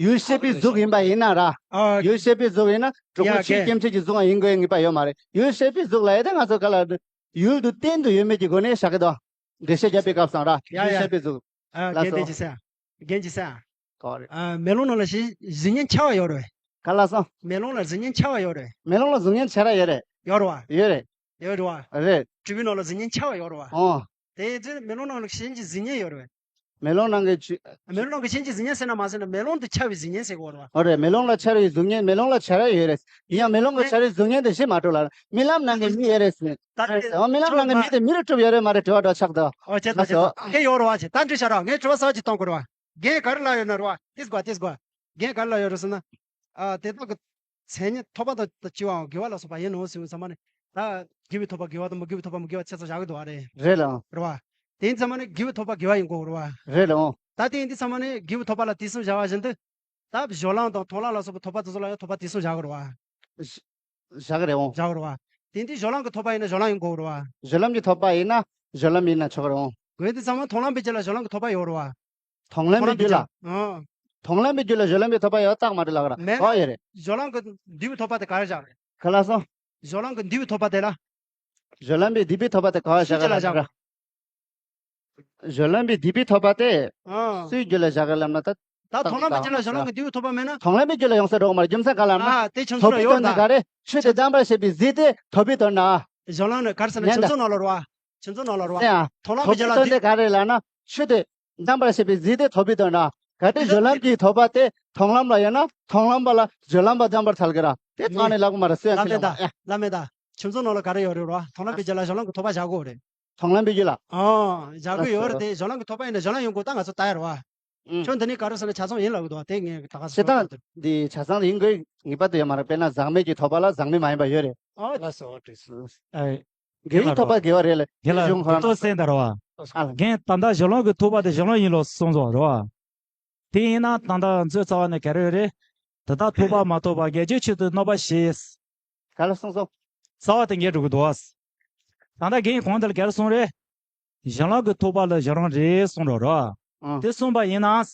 ཡུལ་བཅས་པའི་གཟུགས་ཡིན་པ་ཡིན་ན་ར། ཨ། ཡུལ་བཅས་པའི་གཟུགས་ཡིན་ན་དྲུག་པོ་ཡ་ཆོས་ཀྱི་སྐྱེ་མཆེད་ཀྱི་གཟུགས་ཡིན་དགོས་ངེས་པ་ཡོད་མ་རེད། ཡུལ་བཅས་པའི་གཟུགས་ལ་ཡ་དེ་ང་ཚོ་ག་ལ་ཡུལ་དུ་གཏན་དུ་ཡོད་མེད་ཀྱི་སྒོ་ནས་བཞག་གི་འདུག་འགྲེལ་བཤད་བརྒྱབ་པའི་སྐབས་སུ་ར། ཡ་ཡ། ཡུལ་བཅས་པའི་གཟུགས། ཨ། ལགས་རྒན་སོ། དེ་ཅི་ཟེར། རྒན་ཅི་ཟེར། ག་རེ། ཨ། མེ་ལོང་ནང་ལ་གཟི་གཟི་བརྙན་འཆར་བ་ཡོད་རེད། ག་ལ་སོང་། མེ་ལོང་ལ་གཟི་བརྙན་འཆར་བ་ཡོད་རེད། མེ་ལོང་ལ་གཟི་བརྙན་འཆར་བ་ཡོད་རེད། ཡོད་རེད་བ། ཡོད་རེད། ཡོད་རེད་བ། རེད། དྲིལ་བུའི་ནང་ལ་གཟི་བརྙན་འཆར་བ་ཡོད་རེད་བ། ཨོ། དེ་ཚེ་མེ་ལོང་ནང་ལ་གཞན་གྱི་གཟི་བརྙན་ཡོད་རེད། མེ་ལོང་ནང་གི་ཆུ། མེ་ལོང་ནང་གི་ཤིང་གི་གཟུགས་བརྙན་ཟེར་ན་མ་ཟེར་ན་མེ་ལོང་དུ་འཆར་བའི་གཟུགས་བརྙན་ཟེར་གོ་ར་བ། ཨོ་རེད། མེ་ལོང་ལ་འཆར་བའི་གཟུགས་བརྙན། མེ་ལོང་ལ་བྱ་ར་ཡོད་རེད། ཡིན་ཡང་མེ་ལོང་གི་བྱ་རའི་གཟུགས་བརྙན་དེ་བཞི་མ་འགྲོ་ལ། རྨི་ལམ་ནང་གི་མི་ཡོད་རེད་ཟེར། ད་རེད། ཨོ་རྨི་ལམ་ནང་གི་མི་དེ་མི་རུ་གྲུབ་ཡོད་རེད་མ་རེད། དྲི་བ་འདྲ་ཆགས་འདུག་ཨོ་ཆེ་ད་ཆེ་ད་ཁྱེད་ཡོད་ར་བ་ཆེ། ད་འདྲི་བྱ་ར། ངས་དྲི་བ་གསར་བ་ཅིག་གཏོང་དགོས་ར་བ། རྒན་ག་རེ་ལ་ཡོད་ན་ར་བ། ཏིས་གོ་ཏིས་གོ་རྒན་ག་རེ་ལ་ཡོད་རེད་ཟེར་ན། ཨ་དེ་དག་གི་མཚན་ཉིད་ཐོབ་པ་དང་བཅས་པའང་དགེ་བ་ལ་སོགས་པ་ཡིན་ནོ་ཟེར་བའི་ཚང་མ་ནི། ད་དགེ་བའི་ཐོབ་པ་དགེ་བ་དང་མི་དགེ་བའི་ཐོབ་པ་མི་དགེ་བ་ཆེ་ཚོ་བཞག་གི་འདུག་བ་རེད། རེད་ལ། རེད་བ། དེ་ཡིན་ཚང་མ་ནི་དགེ་བའི་ཐོབ་པ་དགེ་བ་ཡིན་དགོས་རེད་བ། རེད་ལ། ད་དེ་ཡིན་དུས་ཚང་མ་ནི་དགེ་བའི་ཐོབ་པ་ལ་དུས་གསུམ་བཞག་པ་བཞིན་དུ། ད་སྦྱོར་ལམ་དང་མཐོང་ལམ་ལ་སོགས་པའི་ཐོབ་པ་དེ་ཚོ་ལ་ཡང་ཐོབ་པ་དུས་གསུམ་བཞག་གི་རེད་བ། བཞག་གི་རེད་འོང་། བཞག་གི་རེད་བ། དེ་ཡིན་དུས་སྦྱོར་ལམ་གྱི་ཐོབ་པ་ཡིན་ན་སྦྱོར་ལམ་ཡིན་དགོས་རེད་བ། སྦྱོར་ལམ་གྱི་ཐོབ་པ་ཡིན་ན་སྦྱོར་ལམ་ཡིན་ན་ཆོག་གི་རེད་འོང་། འོན་ཏེ་ཚང་མ་མཐོང་ལམ་པའི་རྒྱུད་ལ་སྦྱོར་ལམ་གྱི་ཐོབ་པ་ཡོད་རེད་བ། མཐོང་ལམ་པའི་རྒྱུད་ལ། ཨང་། མཐོང་ལམ་པའི་རྒྱུད་ལ་སྦྱོར་ལམ་པའི་ཐོབ་པ་ཡོད་རྟགས་མ་རེད་ལབ་ར། མེད་ན་ཨོ་ཡོད་རེད། སྦྱོར་ལམ་གྱི་འདུས་པའི་ཐོབ་པ་དེ་ག་རེ་བཞག་རེད། ག་ལ་སོང་། སྦྱོར་ལམ་གྱི་འདུས་པའི་ཐོབ་པ་དེ་ལ། སྦྱོར་ལམ་པའི་འདུས་པའི་ཐོབ་པ་དེ་ག་བ་བཞག་ག་ལ་སྦྱོར་ལམ་པའི་འདུས་པའི་ཐོབ་པ་དེ་ཨང་། སུའི་རྒྱུད་ལ་བཞག་ག་ལབ་ན་ད། ད་མཐོང་ལམ་པའི་རྒྱུད་ལ་སྦྱོར་ལམ་གྱི་འདུས་པའི་ཐོབ་པ་མེད་ན། མཐོང་ལམ་པའི་རྒྱུད་ལ་ཡོང་ས་འགྲོ་གི་མ་རེད། རྒྱུ་མཚན་ག་ལབ་ན། ཨ་དེ་ཁྱོད་ཚོ་ལ་ཡོད་ད། ཐོབ་པའི་དོན་དེ་ག་རེད། ཆོས་དེ་བདེན་པར་ཤེས་པའི་གཟིགས་དེ་ཐོབ་པའི་དོན་ན། སྦྱོར་ལམ་ནི་ག་རེ་ཟེར་ན་ཁྱོད་ཚོ་ནང་ལ་རེད་བ། ཁྱོད་ཚོ་ནང་ལ་རེད་བ། མཐོང་ལམ་པའི་རྒྱུད་ལ་འདུས། ཐོབ་པའི་དོན་དེ་ག་རེད་ལབ་ན་ཆོས་དེ། བདེན་པར་ཤེས་པའི་གཟིགས་དེ་ཐོབ་པའི་དོན་ན། གལ་ཏེ་སྦྱོར་ལམ་གྱི་ཐོབ་པ་དེ་མཐོང་ལམ་ལ་ཡོད་ན་མཐོང་ལམ་པ་ལ་སྦྱོར་ལམ་པ་བདེན་པར་ཐལ་གི་ར། དེ་ཐོག་ནས་ལབ་གི་མ་རེད། སུ་ཡང་ཁས་ལེན་མ་རེད། ལབ་མེད་ད། ཁྱིམ་ཚང་ནང་ལ་ག་རེ་ཡོད་རེད་ར། མཐོང་ལམ་པའི་རྒྱུད་ལ་སྦྱོར་ལམ་གྱི་ཐོབ་པ་བཞག་གོ་རེད། མཐོང་ལམ་པའི་རྒྱུད་ལ། ཨང་། བཞག་གི་ཡོད་རེད་དེ། སྦྱོར་ལམ་གྱི་ཐོབ་པ་ཡིན་ན་སྦྱོར་ལམ་ཡོང་གོ་ད་ང་ཚོ་ལྟ་ཡ་རེད་བ། ཁྱོད་འདི་ནས་ག་རེ་ཟེར་ན་ཆ་ཚང་ཡིན་ལབ་གི་འདུག་དེ་ངས་ད་ག་ཟེར་ད། འདི་ཆ་ཚང་ཡིན་དགོས་ངེས་པར་དུ་ཡོད་མ་རེད། དཔེར་ན་ཟག་མེད་ཀྱི་ཐོབ་པ་ལ་ཟག་མེད་མ་ཡིན་པ་ཡོད་རེད། ཨོ། ལགས་སོ། ཨོ་དྲིས་སོ། ཨེ། དགེ་བའི་ཐོབ་པ་དགེ་བ་རེད་ལ། དགེ་ལ་གཞུང་ཁོ་རང་ཏོ་སེང་ད་རོ་བ། ཨ་ལ། རྒན་ད་ལྟ་སྦྱོར་ལམ་གྱི་ཐོབ་པ་དེ་སྦྱོར་ལམ་ཡིན་ལོ་གསུངས་སོ་རོ་བ། དེ་ཡིན་ན་ད་ལྟ་ང་ཚོའི་རྩ་བ་ནས་ག་རེ་རེད། ད་ལྟ་ཐོབ་པ་མ་ཐོབ་པ་ངེས་འབྱུང་ཆེད་དུ་གནོད་པ་བཞི། ག་ལ་གསུངས་སོ། རྩ་བ་དེ་ངས་འགྲོ་གི་འདུག་བ། ད་ལྟ་རྒན་གོང་དེ་ལ་ག་རེ་གསུངས་རེད། སྦྱོར་ལམ་གྱི་ཐོབ་པ་ལ་སྦྱོར་ལམ་རེད་གསུངས་རོ་རོ། ཨང་། དེ་གསུངས་པ་ཡིན་ན།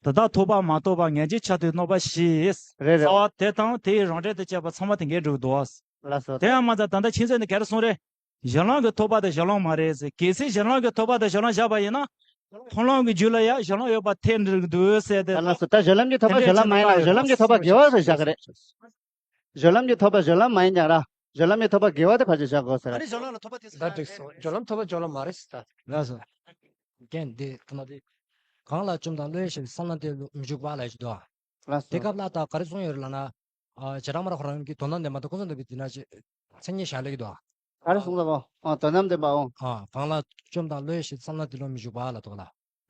ད་ལྟ་ཐོབ་པ་མ་ཐོབ་པ་ངེས་འབྱུང་ཆེད་དུ་གནོད་པ་བཞི། རེད་རེད། རྩ་བ་དེ་དང་དེའི་རང་འགྲེལ་དུ་བྱས་པ་ཚང་མ་དེ་འགས་འགྲོ་གི་འདུག་ལགས་སོ། དེ་ཡང་མ་ཚད་ད་ལྟ་ཁྱིམ་ཚང་ནས་ག་རེ་གསུངས་རེད། སྦྱོར་ལམ་གྱི་ཐོབ་པ་དེ་སྦྱོར་ལམ་མ་རེད་ཟེར། གལ་སྲིད་སྦྱོར་ལམ་གྱི་ཐོབ་པ་དེ་སྦྱོར་ལམ་བཞག་པ་ཡིན་ན། མཐོང་ལམ་གྱི་རྒྱུད་ལ་ཡང་སྦྱོར་ལམ་ཡོད་པ་ཐལ་འགྲོ་གི་འདུག་ཟེར་ཏེ། ལགས་སོ། ད་སྦྱོར་ལམ་གྱི་ཐོབ་པ་སྦྱོར་ལམ་མ་ཡིན་ན་སྦྱོར་ལམ་གྱི་ཐོབ་པ་དགེ་བ་ཟེར་བཞག་གི་རེད། སྦྱོར་ལམ་གྱི་ཐོབ་པ་སྦྱོར་ལམ་མ་ཡིན་ཀྱང་ར། སྦྱོར་ལམ་གྱི་ཐོབ་པ་དགེ་བ་དེ་ཕར་ཕྱིན་བཞག་དགོས་ཟེར། ཨ་ནི་སྦྱོར་ལམ་ལ་ཐོབ་པ་དེ་ཚོ་ད་འགྲིག་སོང་། སྦྱོར་ལམ་ཐོབ་པ་སྦྱོར་ལམ་མ་རེད་ཟེར་ད། ལགས་སོ། རྒན་འདི་ཐ་ན་དེ། གང་ལ་བཅོམ་དང་བློ་ཡིས་བྱས་པའི་བསམ་ལམ་དེ་མི་འཇུག་པ་ལ་ཡོད་ཀྱི་འདུག་ལགས་སོ། དེ་སྐབས་ལ་ད་ག་རེ་གསུངས་ཡོད་རེད་ལབ་ན། ཨ་བྱེ་བྲག་སྨྲ་བ་ཁོ་རང་གིས་དོན་དམ་བདེན་པ་དང་ཀུན་རྫོབ་བདེན་པའི་དེ་འདྲ་ཅིག་མཚན་ཉིད་བཞག་ལེ་གི་འདུག་ག་རེ་གསུངས་ལ་གོ། ཨ་དོན་དམ་བདེན་པའོ། ཨ་གང་ལ་བཅོམ་དང་བློ་ཡིས་བྱས་པའི་བསམ་ལམ་དེ་ལ་མི་འཇུག་པ་ལ་འདུག་ལ།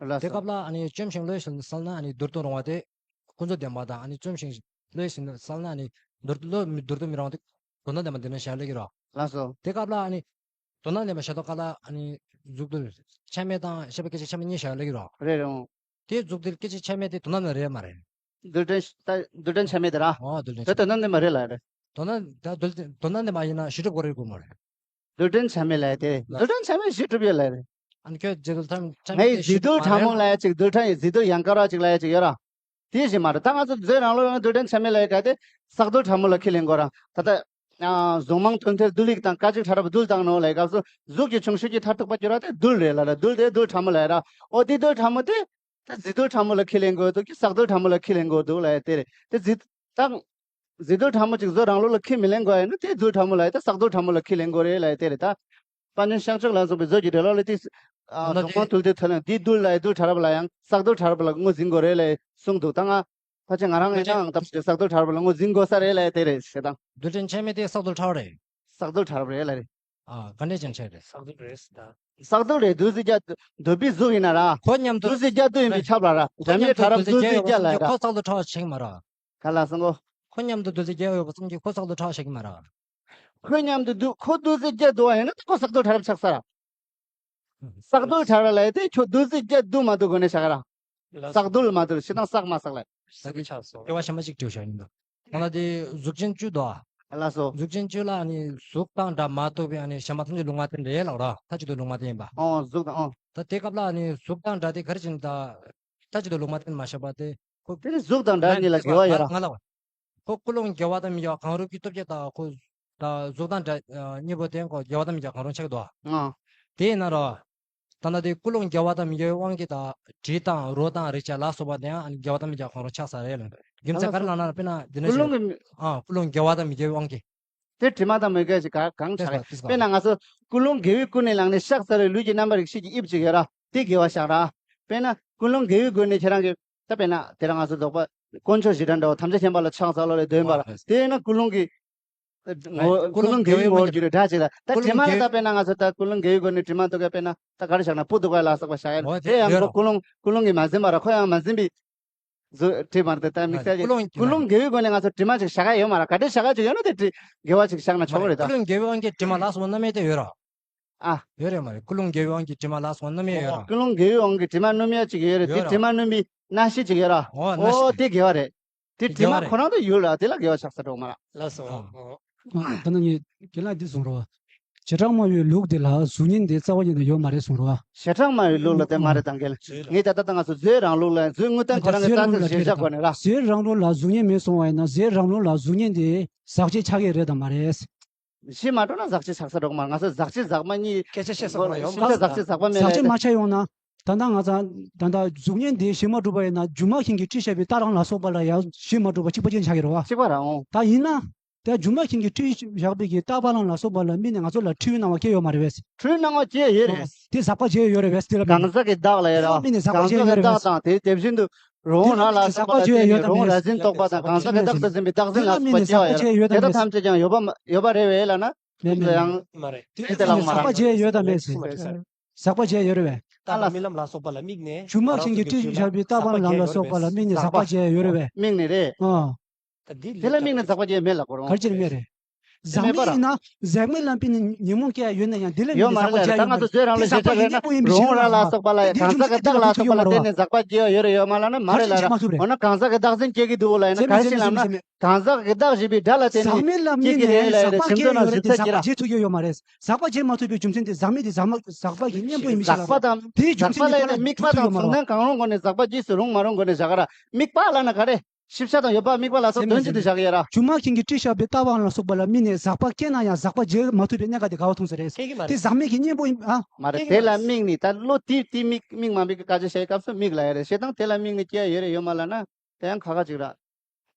ལགས་སོ། དེ་སྐབས་ལ་ཨ་ནི་བཅོམ་ཞིང་བློ་ཡིས་བྱས་པའི་བསམ་ལམ་ཨ་ནི་མདོར་དུ་རུང་བ་དེ། ཀུན་རྫོབ་བདེན་པ་དང་ཨ་ནི་བཅོམ་ཞིང་བློ་ཡིས་བྱས་པའི་བསམ་ལམ་ཨ་ནི་མདོར་དུ་བློ་མི་མདོར་དུ་མི་རུང་བ་དེ་དོན་དམ་བདེན་པ་འདི་ནི་བཞག་ལེ་གི་རོ། ལགས་སོ། དེ་སྐབས་ལ་ཨ་ནི། དོན་དམ་བདེན་པ་ཤེས་རྟོགས་སྐབས་ལ་ཨ་ནི་གཟུགས་རྡུལ་ཆ་མེད་དང་ཤེས་པའི་སྐད་ཆ་ཆ་མེད་གཉིས་བཞག་ལེ་གི་རོ། རེད་རེད། དེ་གཟུགས་རྡུལ་སྐད་ཆ་ཆ་མེད་དེ་དོན་དམ་རེད་མ་རེད། རྡུལ་ཕྲན་ད་རྡུལ་ཕྲན་ཆ་མེད་དེ་ར། ཨོ་རྡུལ་ཕྲན་དེ་དོན་དམ་བདེན་པ་རེད་ལ་རེད། དོན་དམ་ད་རྡུལ་དོན་དམ་བདེན་པ་ཡིན་ན་ཞིབ་འཇུག་གོ་རེད་དགོས་མ་རེད། རྡུལ་ཕྲན་ཆ་མེད་ལ་དེ་ལ། རྡུལ་ཕྲན་ཆ་མེད་ཞིབ་འཇུག་ཡོད་ལ་རེད། ཨ་ནི་ཁྱོད་རྗེ་རྡུལ་ཐམས་ངའི་རྗེ་རྡུལ་ཕྲ་མོ་ལ་ཡ་ཅིག་རྡུལ་ཕྲན་ཡི་རྗེ་རྡུལ་ཡང་དཀར་བ་ཅིག་ལ་ཡ་ཅིག་ཡོད་ར། དེ་བཞིན་མ་རེད། ད་ང་ཚོ་རྫས་རང་ལུགས་ཡང་རྡུལ་ཕྲན་ཆ་མེད་ལ་ཡ་ག་དེ་ས་རྡུལ་ཕྲ་མོ་ལ་ཁས་ལེན་དགོས་ར། ད་ལྟ། ཨ་གཟུགས་མང་ཐུན་མཐའི་རྡུལ་ཡིག་དང་སྐད་ཅིག་ཕྲ་རབ་རྡུལ་དང་ནོ་ལ་ཡ་སྐབས་སུ་གཟུགས་ཀྱི་ཆུང་ཤོས་ཀྱི་མཐར་ཐུག་པ་གྱུར་བ་དེ་རྡུལ་རེད་ལ་ར། རྡུལ་དེ་རྡུལ་ཕྲ་མོ་ལ་ཡ་ར། ཨོ་དེ་རྡུལ་ཕྲ་མོ་དེ། ད་རྫས་རྡུལ་ཕྲ་མོ་ལ་ཁས་ལེན་དགོས་འདུག་གི་ས་རྡུལ་ཕྲ་མོ་ལ་ཁས་ལེན་དགོས་འདུག་ལ་ཡ་དེ་རེད། དེ་རྫས་ད། རྫས་རྡུལ་ཕྲ་མོ་ཅིག་བཟོ་རང་ལུགས་ལ་ཁས་མི་ལེན་དགོས་ཡིན་ན་དེ་རྡུལ་ཕྲ་མོ་ལ་ཡ་ད་ས་རྡུལ་ཕྲ་མོ་ལ་ཁས་ལེན་དགོས་རེད་ལ་ཡ་དེ་རེད་ད། དཔལ་ལྡན་ཤཱཀྱ་ལ་སོགས་པའི་མཛོད་ཀྱི་འགྲེལ་བ་ལ་དེ། ཨ་ད་གཟུགས་དེ་མང་ཐུལ་དེ་ཐོན་ལ་དེའི་རྡུལ་ལ་ཡ་རྡུལ་ཕྲ་རབ་ལ་ཡང་ས་རྡུལ་ཕྲ་རབ་ལ་ངོས་འཛིན་དགོས་རེད་ལ་ཡ་གསུངས་འདུག་ད་ང་ཕལ་ཆེར་ང་རང་ཡིན་ནའང་ད་ས་རྡུལ་ཕྲ་རབ་ལ་ངོས་འཛིན་དགོས་ས་རེད་ལ་ཡ་དེ་རེད་ཞེ་དང་། རྡུལ་ཕྲན་ཆ་མེད་དེ་ས་རྡུལ་ཕྲ་བ་རེད། ས་རྡུལ་ཕྲ་རབ་རེད་ལ་རེད། ཨ་ག་འདྲས་ཀྱང་ཆ་རེད། ས་རྡུལ་རེད་ཟེར་ད། ས་རྡུལ་རེད། རྡུལ་རྫས་བརྒྱད་འདོད་པའི་གཟུགས་ཡིན་ན་ར། ཁོ་མཉམ་དུ། རྡུལ་རྫས་བརྒྱད་འདོད་ཡིན་པས་ཁྱབ་ལ་ར། ཁོ་འདྲ་མཉམ་མིན་དུ་ཕྲ་རབ་རྡུལ་རྫས་རྡུལ་རྫས་བརྒྱད་ཡོད་པ་བརྒྱད་ལ་ཙམ་གྱིས་ར། ཁོ་ས་རྡུལ་ཕྲ་བ་ཆགས་ཀྱི་མ་རེད། ག་ལ་སོང་གོ། ཁོ་མཉམ་དུ་རྡུལ་རྫས་བརྒྱད་ཡོད་པ་ཙམ་གྱིས་ཁོ་ས་རྡུལ་ཕྲ་བ་ཆགས་ཀྱི་མ་རེད། ཁོ་མཉམ་དུ་རྡུལ་ཁོ་རྡུལ་རྫས་བརྒྱད་འདོད་པ་ཡིན་ན་ཁོ་ས་རྡུལ་ཕྲ་རབ་ཆགས་ས་ར། ས་རྡུལ་ཕྲ་རབ་ལ་ཡ་དེ་ཁྱོད་རྡུལ་རྫས་བརྒྱད་འདོད་མ་འདོད་དགོས་ནས་བཞག་ར། ས་རྡུལ་མ་རྡུལ་ཞེ་སྡང་བསགས་མ་བསགས་ལ། ས་རྡུལ་ཆགས་སོང་། དྲི་བ་ཞིམ་པ་ཞིག་དྲིས་བཞག་ཡིན་འདུག་ད་ལྟ་དེ་གཟུགས་ཅན་བཅུ་དོ། ལགས་སོ། གཟུགས་ཅན་བཅུ་ལ་ཨ་ནི་གཟུགས་དང་སྒྲ་མ་གཏོགས་པའི་ཨ་ནི་གཞན་པ་ཐམས་ཅད་ལུང་མ་བསྟན་རེད་ལབ་ར། མཐའ་གཅིག་ཏུ་ལུང་མ་བསྟན་ཡིན་པ། ཨོ་གཟུགས་དང་ཨོ། ད་དེ་སྐབས་ལ་ཨ་ནི་གཟུགས་དང་སྒྲ་དེ་ག་རེ་བྱས་ནས་ད་མཐའ་གཅིག་ཏུ་ལུང་མ་བསྟན་མ་བཞག་པ་དེ་ཁོ། དེ་ནི་གཟུགས་དང་སྒྲ་གཉིས་ལ་འགལ་བ་ཡོད་ར། ང་ལ་བ། ཁོ་ཀུན་སློང་དགེ་བ་དང་མི་དགེ་བ་གང་རུང་གི་སྟོབས་ཀྱིས་ད་ཁོ། ད་གཟུགས་དང་སྒྲ་གཉིས་པོ་དེ་ཁོ་དགེ་བ་དང་མི་དགེ་བ་གང་རུང་ཆགས་ཀྱི་འདུག་ཨ། དེ་ཡིན་ན་ར། ད་ལྟ་དེ་ཀུན་སློང་དགེ་བ་དང་མི་དགེ་བའི་དབང་གིས་ད་དྲི་དང་རོ་དང་རེག་བྱ་ལ་སོགས་པ་དེའང་ཨ་ནི་དགེ་བ་དང་མི་དགེ་བ་གང་རུང་ཆགས་ས་རེད་ལ། རྒྱུ་མཚན་ག་རེ་ལབ་ན་དཔེར་ན་འདི་ན་ཞིག་ཀུན་སློང་གི་ཨ་ཀུན་སློང་དགེ་བ་དང་མི་དགེ་བའི་དབང་གིས། དེ་དྲི་མ་དང་མི་དགེ་ཞིག་ག་གང་ཆགས་རེད། དཔེར་ན་ང་ཚོ་ཀུན་སློང་དགེ་བས་ཀུན་ནས་བསླངས་ནས་གཤེགས་ཚར་བའི་ལུས་ཀྱི་རྣམ་པར་རིག་བྱེད་ཀྱི་དབྱིབས་ཅིག་ཡོད་ར། དེ་དགེ་བ་བཞག་ར། དཔེར་ན་ཀུན་སློང་དགེ་བའི་སྒོ་ནས་ཁྱེད་རང་གིས་ད་དཔེར་ན་དེ་རིང་ང་ཚོ་རྫོགས་པ་དཀོན་མཆོག་གཞི་གྲངས་འདྲ་བོ་ཐམས་ཅད་མཁྱེན་པ་ལ་ཕྱག་འཚལ་ལོ་ལས་འདོན་པ་ལ་དེ་ཡིན་ན་ཀུན་སློང་གི་ངོ་ཀུན་སློང་དགེ་བའི་ངོ་བོར་གྱུར་སྒྲ་ཅིག་ལ། ད་དྲི་མ་ལ་ད་དཔེར་ན་ང་ཚོ་ད་ཀུན་སློང་དགེ་བའི་སྒོ་ནས་དྲི་མ་འདུག་ག་དཔེར་ན་ད་ག་རེ་བཞག་ན་སྤུ་འདུག་ག་ལ་སོགས་པ་བཞག་ཡ་དེ་ཡང་ཀུན་སློང་ཀུན་སློང་གིས་མ་ཟིན་པ་ར། ཁོ་ཡང་མ་ཟིན་པའི་གཟུགས་དྲི་མ་རེད། ད་དམིགས་བསལ་གྱི་ཀུན་སློང་དགེ་བའི་སྒོ་ནས་ང་ཚོ་དྲི་མ་ཅིག་བཞག་ཡ་ཡོད་མ་ར། ག་འདྲ་བཞག་ཡ་ཅིག་ཡོད་ན་དེ་དྲི་དགེ་བ་ཅིག་བཞག་ན་ཆོག་གི་རེད་ད། ཀུན་སློང་དགེ་བའི་དབང་གིས་དྲི་མ་ལ་སོགས་རྣམ་དབྱེ་དེ་ཡོད་ར། ཨ། ཡོད་རེད་མ་རེད། ཀུན་སློང་དགེ་བའི་དབང་གིས་དྲི་མ་ལ་སོགས་རྣམ་དབྱེ་ཡོད་ར། ཀུན་སློང་དགེ་བའི་དབང་གིས་དྲི་མ་སྣོམ་ཡ་ཅིག་ཡོད་རེད། དེ་དྲི་མ་སྣོམ་པའི་སྣང་ཤས་ཅིག་ཡོད་ར། ཨོ་ད་ནི་ངས་རྒན་ལགས་འདི་གསུང་རོགས། བྱེ་བྲག་སྨྲ་བའི་ལུགས་འདི་ལ་གཟུགས་བརྙན་དེ་རྩ་བ་ཉིད་ནས་ཡོད་མ་རེད་གསུང་རོགས། བྱེ་བྲག་སྨྲ་བའི་ལུགས་ལ་དེ་མ་རེད་ད་རྒན་ལགས། ངས་ད་ལྟ་ད་ང་ཚོ་མཛོད་རང་ལུགས་ལ་མཛོད་དངོས་བསྟན་ཁྱེད་རང་གི་རྩ་ཚིག་གཞིར་བཞག་དགོས་ནས་ར། མཛོད་རང་ལུགས་ལ་གཟུགས་བརྙན་མེད་གསུང་བ་ཡིན་ན་མཛོད་རང་ལུགས་ལ་གཟུགས་བརྙན་དེ་ཟག་བཅས་ཆགས་ཀྱི་རེད་དམ་མ་རེད། གཞི་མ་གྲུབ་ན་ཟག་བཅས་ཆགས་ས་འགྲོ་གི་མ་རེད། ང་ཚོ་ཟག་བཅས་ཟག་མ་གཉིས་སྐད་ཆ་བཤད་ས་ཁོ་ན་ཡོང་མ་རེད། ཟག་བཅས་ཟག་པ་མེད་ལ། ཟག་བཅས་མ་ཆགས་ཡོང་ན། ད་ལྟ་ང་ཚང་ད་ལྟ་གཟུགས་བརྙན་འདི་གཞི་མ་གྲུབ་པ་ཡིན་ན་སྒྱུ་མ་མཁན་གྱིས་བྲིས་བཞག་པའི་རྟ་རང་ལ་སོགས་པ་ལ་ཡང་གཞི་མ་གྲུབ་པ་གཅིག་པ་ཅན་ཆགས་ཀྱི་རེད་བ། གཅིག་པ་རང་འོང་། ད་ཡིན་ན། ད་སྒྱུ་མ་མཁན་གྱིས་བྲིས་བཞག་པའི་གི་རྟ་བ་ལང་ལ་སོགས་པ་ལ་དམིགས་ནས་ང་ཚོ་ལ་འཁྲུལ་སྣང་བ་སྐྱེ་ཡོད་མ་རེད་བས། འཁྲུལ་སྣང་བ་སྐྱེ་ཡོད་རེད། དེ་ཟག་པ་བྱས་ཡོད་རེད་བས། དེ་ལ་གང་ཟག་གི་བདག་ལ་ཡོད་རེད་བ། དམིགས་ནས་ཟག་པ་གང་ཟག་བྱས་ཡོད་གི་རེད་བདག་བས། དང་དེའི་དེ་བཞིན་དུ་རང་ལ་ལ་སོགས་པ་ལ་བརྟེན་ནས་རང་ར་འཛིན་རྟོག་པ་དང་གང་ཟག་གི་བདག་ཏུ་འཛིན་པའི་བདག་འཛིན་ལ་སོགས་པ་སྐྱེ་བ་ཡོད་རེད། དེ་དག་ཐམས་ཅད་ཀྱང་ཡོད་པ་མ་ཡོད་པ་རེད་བས་ལ་ན། མེད་མེད་ཡང་མ་རེད། དེ་ལ་ཟག་པ་བྱས་ཡོད་དམ་མེད་ཟེར། ཟག་པ་བྱས་ཡོད་རེད་བས། རྟ་དང་རྨི་ལམ་ལ་སོགས་པ་ལ་དམིགས་ནས་སྒྱུ་མ་མཁན་གྱིས་བྲིས་བཞག་པའི་རྟ་བ་ལང་ལ་སོགས་པ་ལ་དམིགས་ནས་ཟག་པ་བྱས་ཡོད་རེད་བས། དམིགས་ནས་རེད། ཨ། དེ་ལ་དམིགས་ནས་ཟག་པ་བྱས་མེད་ལ་གོ་རང་། ག་རེ་བྱས་ནས་མེད་རེད། ཟག་མེད་ཡིན་ན་ཟག་མེད་ལ་དམིགས་ནས་ཉོན་མོངས་སྐྱེ་ཡ་ཡོད་ན་ཡང་དེ་ལ་དམིགས་ནས་ཟག་པ་བྱས་ཡོད་མ་རེད། ད་ང་ཚོ་བཟོས་རང་ལ་ཞེ་དྲག་ཡོད་ན་རང་ར་ལ་སོགས་པ་ལ་གང་ཟག་གི་བདག་ལ་སོགས་པ་ལ་བརྟེན་ནས་ཟག་པ་སྐྱེ་ཡ་ཡོད་རེད་ཡོད་མ་ལ་ན་མ་རེད་ལ་རེད། འོ་ན་གང་ཟག་གི་བདག་འཛིན་སྐྱེ་གི་འདུག་ལ་ཡིན་ན་ག་རེ་ཞིག་ལབ་ན། གང་ཟག་གི་བདག་ཞེས་པའི་སྒྲ་ལ་བརྟེན་ནས་སྐྱེ་གི་རེད་ལ་ཡིན་ན་སེམས་ཚོར་ནང་ཞིབ་ཚད་ཀྱི་ར། ཟག་པ་བྱས་མ་ཐུབ་པའི་རྒྱུ་མཚན་དེ་ཟག་མེད་དེ་ཟག་མ་ཟག་པ་ཡི་གཉེན་པོ་ཡིན་པའི་ཕྱིར་རོ། དེའི་རྒྱུ་མཚན་དེ་ཁོ་ལ་དམིགས་པ་དང་ཚོར་སྣང་གང་རུང་སྒོ་ནས་ཟག་པ་རྗེས་སུ་རུང་མ་རུང་སྒོ་ནས་བཞག་ག་ར། དམིགས་པ་ལ་ན་ག་རེ། ཞིབ་ཆ་དང་ཡོད་པ་དམིགས་པ་ལ་སོགས་དོན་གཅིག་ཏུ་བཞག་གི་ཡོད་ར། སྒྱུ་མ་མཁན་གྱིས་བྲིས་བཞག་པའི་རྟ་བ་ལ་སོགས་པ་ལ་དམིགས་ནས་ཟག་པ་སྐྱེས་ན་ཡང་ཟག་པ་བྱེད་མ་ཐུབ་པའི་གནད་འགག་དེ་ག་བ་མཐོང་ས་རེད། དེ་ཟག་མེད་ཀྱི་གཉེན་པོ་ཡིན་ཨ། མ་རེད། དེ་ལ་དམིགས་ནས་ད་བློ་དེ་དེ་དམིགས་དམིགས་མ་དམིགས་ཀྱི་སྐད་ཆ་བཤད་སྐབས་སུ་དམིགས་ལ་ཡ་རེད། བྱས་ཙང་དེ་ལ་དམིགས་ནས་སྐྱེ་ཡ་ཡོད་རེད་ཡོད་མ་ལ་ན་དེ་ཡང་ཁག་ཁག་ཅིག་ར།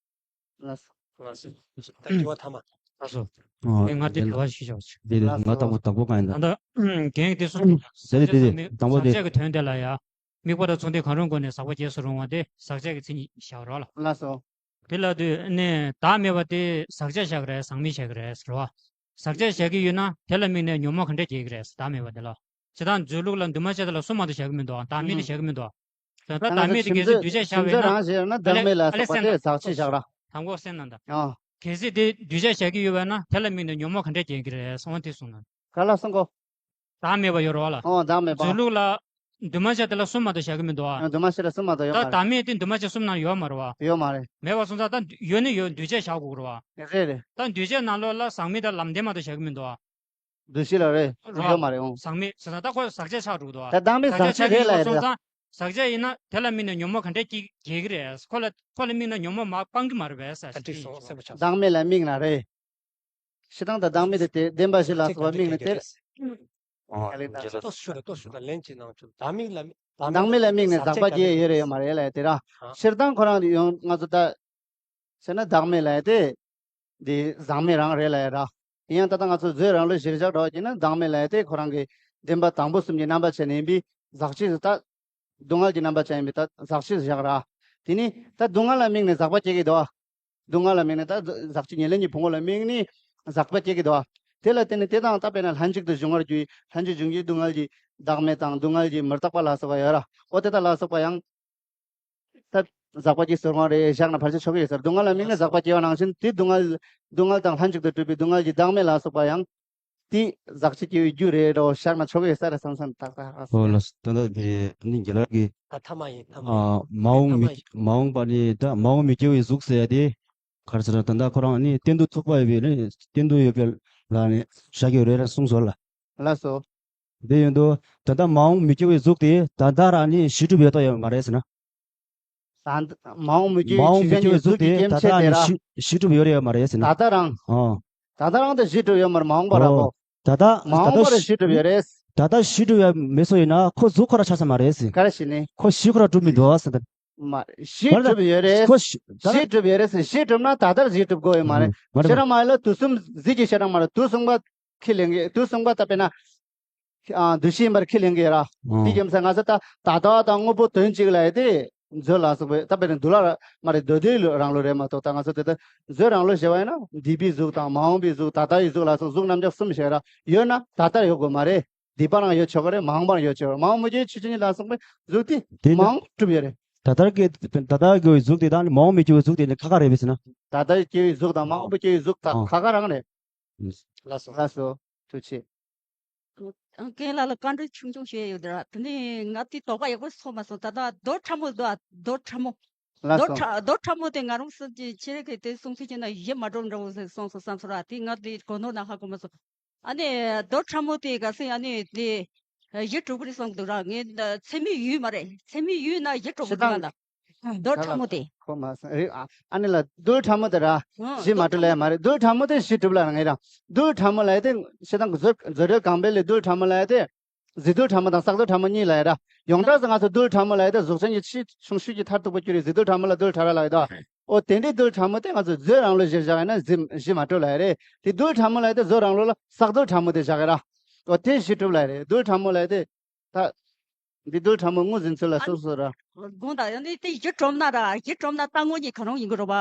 ལགས་སོ། ལགས་སོ། ད་དྲི་བ་ཐ་མ། ལགས་སོ། ཨོ། ཨེ་ང་དེ་དྲི་བ་ཞིག་ཞུ་ཞུ། དེ་དེ་ང་དང་པོ་དང་པོ་གང་ཡིན་ད། ད་ལྟ་རྒན་དེ་གསུངས། དེ་དེ་དེ་དེ་དང་པོ་དེ། ཟག་བཅས་ཀྱི་དོན་དེ་ལ་ཡ། དམིགས་པ་དང་ཚོར་འདུ་གང་རུང་སྒོ་ནས་ཟག་པ་རྗེས་སུ་རུང་བ་དེ་ཟག་བཅས་ཀྱི་མཚན་ཉིད་བཞག་རོགས་ལ། ལགས་སོ། དེ་ལ་དུས་ནས་བདག་མེད་པ་དེ་ཟག་བཅས་བཞག་རེད་ཟག་མེད་བཞག་རེད་ཟེར་བ། ཟག་བཅས་བཞག་གི་ཡོད་ན་དེ་ལ་དམིགས་ནས་ཉོན་མོངས་ག་འདྲས་སྐྱེ་གི་རེད་བདག་མེད་པ་དེ་ལ། བྱས་ཙང་མཛོད་ལུགས་ལ་འདུས་མ་བྱས་དེ་ལ་གསུམ་མ་གཏོགས་བཞག་གི་མི་འདུག་བདག་མེད་དེ་བཞག་གི་མི་འདུག་ད་ལྟ་བདག་མེད་དེ་གལ་སྲིད་འདུས་བྱས་བཞག་པ་ཡིན་ན་ད་ལས་ཨ་ལས་སེམས་ཚོར་ནང་བཞིན་ན་བདག་མེད་ལ་སོགས་པ་དེ་ཟག་བཅས་བཞག་ར། དང་པོ་སེམས་ནང་ད། ཨ། གལ་སྲིད་དེ་འདུས་བྱས་བཞག་གི་ཡོད་པ་ན་དེ་ལ་དམིགས་ནས་ཉོན་མོངས་ག་འདྲས་སྐྱེ་གི་རེད་གསུངས་པ་དེ་གསུངས་ན། ག་ལ་གསུང་གོ། བདག་མེད་པ་ཡོད་རེད་བ་ལ། ཨོ་བདག་མེད་པ། མཛོད་ལུགས་ལ། འདུས་མ་བྱས་དེ་ལ་གསུམ་མ་གཏོགས་བཞག་གི་མི་འདུག་ཨ། འདུས་མ་བྱས་ལ་གསུམ་མ་གཏོགས་ཡོད་ད་མ་རེད། བདག་མེད་དེ་འདུས་མ་བྱས་གསུམ་ནང་ཡོད་མ་རེད་བ། ཡོད་མ་རེད། མེད་པ་སོང་ཙང་ད་ཡོད་ནི་ཡོད་འདུས་བྱས་བཞག་དགོས་རེད་བ། རེད་རེད། ད་འདུས་བྱས་ནང་ལོགས་ལ་ཟག་མེད་དང་ལམ་བདེན་མ་གཏོགས་བཞག་གི་མི་འདུག་ཨ། འདུས་བྱས་ལ་རེད། རེད་བ། ཡོད་མ་རེད་འོང་། ཟག་མེད་ཟེར་ན་ད་ཁོ་ཟག་བཅས་ཆགས་འགྲོ་གི་འདུག་ཨ། ད་བདག་མེད་ཟག་བཅས་རེད་ལ་ཡོད་ད། ཟག་བཅས་ཡིན་ན་དེ་ལ་དམིགས་ནས་ཉོན་མོངས་ག་འདྲས་སྐྱེ་སྐྱེ་གི་རེད། ཁོ་ལ་ཁོ་ལ་དམིགས་ན་ཉོན་མོངས་མ་སྤང་གི་མ་རེད་པས་ཟེར། ཨ་འགྲིག་སོང་སེམས་པ་ཆགས། བདག་མེད་ལ་དམིགས་ན་རེད། སྤྱིར་བཏང་དང་བདག་མེད་དེ་དེ་བདེན་པ་ཞིག་ལ་སོགས་པ་དམིགས་ནས་དེ། ཨོ། ཡ་ལེ་ད། ལྟོས་ཤོད་ལྟོས་ཤོད་ད་ལན་གཅིག་གནང་ཆོག་བདག་མེད་ལ་དམིགས། བདག་མེད་ལ་དམིགས་ནས་ཟག་པ་སྐྱེ་ཡོད་རེད་ཡོད་མ་རེད་ལ་དེ་ར། ཨ། སྤྱིར་བཏང་ཁོ་རང་ཡང་ང་ཚོ་ད། ཟེར་ན་བདག་མེད་ལ་དེ། འདི་ཟག་མེད་རང་རེད་ལ་ཡ་ར། ཡིན་ཡང་ད་ལྟ་ང་ཚོ་མཛོད་རང་ལུགས་གཞིར་བཞག་འགྲོ་བ་ཅིག་ན་བདག་མེད་ལ་དེ་ཁོ་རང་གི་བདེན་པ་དང་པོ་གསུམ་གྱི་རྣམ་པ་བྱས་ནས་ཡིན་པས་ཟག་བཅས་སུ་ད། སྡུག་བསྔལ་གྱི་རྣམ་པ་ཅན་ཡིན་པས་ད་ཟག་བཅས་སུ་བཞག་ར། དེ་ནི་ད་སྡུག་བསྔལ་ལ་དམིགས་ནས་ཟག་པ་སྐྱེ་གི་འདུག་སྡུག་བསྔལ་ལ་དམིགས་ནས་ད་ཟག་བཅས་ཉེར་ལེན་གྱི་ཕུང་པོ་ལ་དམིགས་ནས་ཟག་པ་སྐྱེ་གི་འདུག་དེ་ལ་བརྟེན་ནས་དེ་དང་ད་དཔེར་ན་ལྷན་ཅིག་ཏུ་འབྱུང་བར་གྱུར་ལྷན་ཅིག་འབྱུང་གི་སྡུག་བསྔལ་གྱི་བདག་མེད་དང་སྡུག་བསྔལ་གྱི་མི་རྟག་པ་ལ་སོགས་པ་ཡོད་ར། ཨོ་དེ་དག་ལ་སོགས་པ་ཡང་། ད་ཟག་པ་སྐྱེ་སོགས་རང་རེད་བཞག་ན་ཕལ་ཆེར་ཆོག་གི་ཡོད་ས་རེད། སྡུག་བསྔལ་ལ་དམིགས་ན་ཟག་པ་སྐྱེ་བ་ནང་བཞིན་དེ་སྡུག་བསྔལ་སྡུག་བསྔལ་དང་ལྷན་ཅིག་ཏུ་གྲུབ་པའི་སྡུག་བསྔལ་གྱི་བདག་མེད་ལ་སོགས་པ་ཡང་དེ་ཟག་བཅས་སྐྱེ་བའི་རྒྱུ་རེད་རོ་བཞག་ན་ཆོག་གི་ཡོད་ས་རེད་བསམ་བསམ་ཏག་ཏག་ཨ་སོ། ཨོ་ལགས་སོ། ད་ལྟ་དེ་ནི་རྒན་ལགས་ཀྱིས་ད་ཐ་མ་ཡིན་ཐ་མ་ཨ་ཡིན། མ་འོངས་ཐ་མ་མི་ཡིན། མ་འོངས་པ་ནི་ད་མ་འོངས་མི་སྐྱེ་བའི་གཟུགས་ཟེར་ཡ་དེ་ག་རེ་ཟེར་ན་ད་ལྟ་ཁོ་རང་ནི་གཏན་དུ་ཚུགས་པ་ཡོད་པའི་ནི་གཏན་དུ་ཡོད་པའི་ལ་ནི་བཞག་གི་ཡོད་རེད་ལ་གསུངས་སོང་ལ། ལགས་སོ། དེ་ཡིན་དུས་ད་ལྟ་མ་འོངས་མི་སྐྱེ་བའི་གཟུགས་དེ་ད་ལྟ་རང་ནི་གཞི་གྲུབ་ཡོད་དོ་ཡོད་མ་རེད་ཟེར་ན། ད་མ་འོངས་མི་སྐྱེ་མ་འོངས་མི་སྐྱེ་བའི་གཟུགས་དེ་ད་ལྟ་ནི་གཞི་གཞི་གྲུབ་ཡོད་རེད་ཡོད་མ་རེད་ཟེར་ན། ད་ལྟ་རང་། ཨོ། ད་ལྟ་རང་དེ་གཞི་གྲུབ་ཡོད་མ་རེད་མ་འོངས་པ་ར་ཨོ། གོ། ད་ལྟ་མ་འོངས་པ་ར་གཞི་གྲུབ་ཡོད་རེད། ད་ལྟ་གཞི་གྲུབ་ཡོད་མེད་སོ་ཡིན་ན་ཁོ་གཟུགས་ཁོ་ར་ཆགས་ས་མ་རེད་ཟེར། ག་རེ་བྱས་ནས། ཁོ་གཞི་ཁོ་ར་གྲུབ་མི་འདུག་ཟེར། མ་གཞི་གྲུབ་ཡོད་རེད། ཁོ་གཞི་ད་གཞི་གྲུབ་ཡོད་རེད་ཟེར། གཞི་གྲུབ་ན་ད་ལྟར་གཞི་གྲུབ་དགོས་ཡོད་མ་རེད། མ་རེད། ཤེས་རབ་མ་ཡིན་ལ་དུས་གསུམ་གཟིགས་ཀྱི་ཤེས་རབ་མ་རེད། དུས་གསུམ་པ་ཁས་ལེན་གྱི་དུས་གསུམ་པ་ད་དཔེར་ན། ཨ་འདུ་ཤེས་ཡིན་པར་ཁས་ལེན་གྱི་ཡོད་ར། ཨང་། དེ་རྒྱུ་མཚན་ང་ཚོ་ད་ད་ལྟ་དང་དངོས་པོ་དོན་གཅིག་ལབ་ཡ་དེ་མཛོད་ལ་སོགས་པའི་ད་དཔེར་ན་འདུལ་བ་མ་རེད། མདོ་སྡེ་རང་ལུགས་རེད་མ་གཏོགས། ད་ང་ཚོ་དེ་ལྟར་མཛོད་རང་ལུགས་ཞེས་པ་ཡིན་ན་འདས་པའི་གཟུགས་དང་མ་འོངས་པའི་གཟུགས། ད་ལྟ་ཡི་གཟུགས་ལ་སོགས་གཟུགས་རྣམ་གཞག་གསུམ་བཤད་ར་ཡོད་ན། ད་ལྟར་ཡོད་དགོས་མ་རེད། འདས་པ་རང་ཡོད་ཆོག་གི་རེད། མ་འོངས་པར་ཡོད་ཆོག་གི་རེད། མ་འོངས་པ་ཆོས་ཅན་ལ་སོགས་པའི་གཟུགས་དེ་དེ་མ་ད་འོངས་གྲུབ་ཡོད་རེད། ད་ལྟར་གྱི་ད་ལྟར་གྱི་གཟུགས་དེ་དང་མ་འོངས་པའི་གཟུགས་དེ་ནི་ཁ་ཁ་རེད་པས་ཟེར་ན། ད་ལྟར་སྐྱེ་བའི་གཟུགས་དང་མ་འོངས་པའི་སྐྱེ་བའི་གཟུགས་ད་ཨང་། ཁ་ཁ་རང་རེད། ལགས་སོ། ལགས་སོ། ཐུགས་རྗེ་ཆེ། རྒན་ལགས་ལ་བཀའ་འདྲི་ཆུང་ཆུང་ཞུ་ཡ་ཡོད་དེ་ར། དེ་ནས་ང་དེ་དོགས་པ་ཡག་པོ་ཚོར་མ་སོང་། ད་ལྟ་རྡོ་ཕྲ་མོ་འདུག་ཨ། རྡོ་ཕྲ་མོ། ལགས་རྡོ་སོ། ཕྲ་རྡོ་ཕྲ་མོ་དེ་ང་རང་བསམ་གྱི་ཁྱེད་རང་གིས་དེ་གསུང་ཚུལ་བྱས་ན་གཞི་མ་གྲུབ་འདྲ་བོ་ཞིག་གསུངས་སོང་བསམ་སོང་ར། དེ་ང་དེ་གོ་ནོར་ན་ཧ་གོ་མ་སོང་། ཨ་ནི་རྡོ་ཕྲ་མོ་དེ་ག་ཚོད་ཨ་ནི་དེ་གཞི་གྲུབ་ཀྱི་རེད་བསམ་གྱི་འདུག་ར། ངས་ཚད་མའི་ཡུལ་མ་རེད། ཚད་མའི་ཡུལ་ན་གཞི་གྲུབ་ཀྱི་འདུག་ལ། རྡོ་ཕྲ་མོ་དེ། ཁོ་མ་སོང་རེད་ཨ། ཨ་ནི་ལ་རྡོ་ཕྲ་མོ་དེ་ར། ཨང་། གཞི་མ་གྲུབ་ལ་ཡ་མ་རེད། རྡོ་ཕྲ་མོ་དེ་གཞི་གྲུབ་ལ་ངེས་ར། རྡོ་ཕྲ་མོ་ལ་ཡ་དེ་ཞེ་སྡང་མཛོད་མཛོད་འགྲེལ་གང་པའི་ལས་རྡོ་ཕྲ་མོ་ལ་ཡ་དེ། གཟེར་རྡོ་ཕྲ་མོ་དང་བསགས་རྡོ་ཕྲ་མོ་གཉིས་ལ་ཡ་ར། ཡོངས་གྲགས་སུ་ང་ཚོ་རྡོ་ཕྲ་མོ་ལ་ཡ་དེ་གཟུགས་ཅན་གྱི་ཕྱིའི་ཆུང་ཤོས་ཀྱི་མཐར་ཐུག་པ་གྱུར་རེད། གཟེར་རྡོ་ཕྲ་མོ་ལ་རྡོ་ཕྲ་ར་ལ་ཡ་དོ། ཨོ་དེ་འདྲའི་རྡོ་ཕྲ་མོ་དེ་ང་ཚོ་མཛོད་རང་ལུགས་གཞིར་བཞག་ཡིན་ན་གཞི་གཞི་མ་གྲུབ་ལ་ཡ་རེད། དེ་རྡོ་ཕྲ་མོ་ལ་ཡ་དེ་མཛོད་རང་ལུགས་ལ་བསགས་རྡོ་ཕྲ་མོ་དེ་བཞག་གི་ར། ཨོ་དེ་གཞི་གྲུབ་ལ་ཡ་རེད། རྡོ་ཕྲ་མོ་ལ་ཡ་དེ། ད། འདི་རྡོ་ཕྲ་མོ་ངོས་འཛིན་ཚུལ་ལ་སོ་སོ་ར། དགོངས་དག་ཡང་ནི་དེ་གཞི་གྲུབ་ན་ར། གཞི་གྲུབ་ན་རྟག་དངོས་གཉིས་གང་རུང་ཡིན་གྱི་རེད་པ།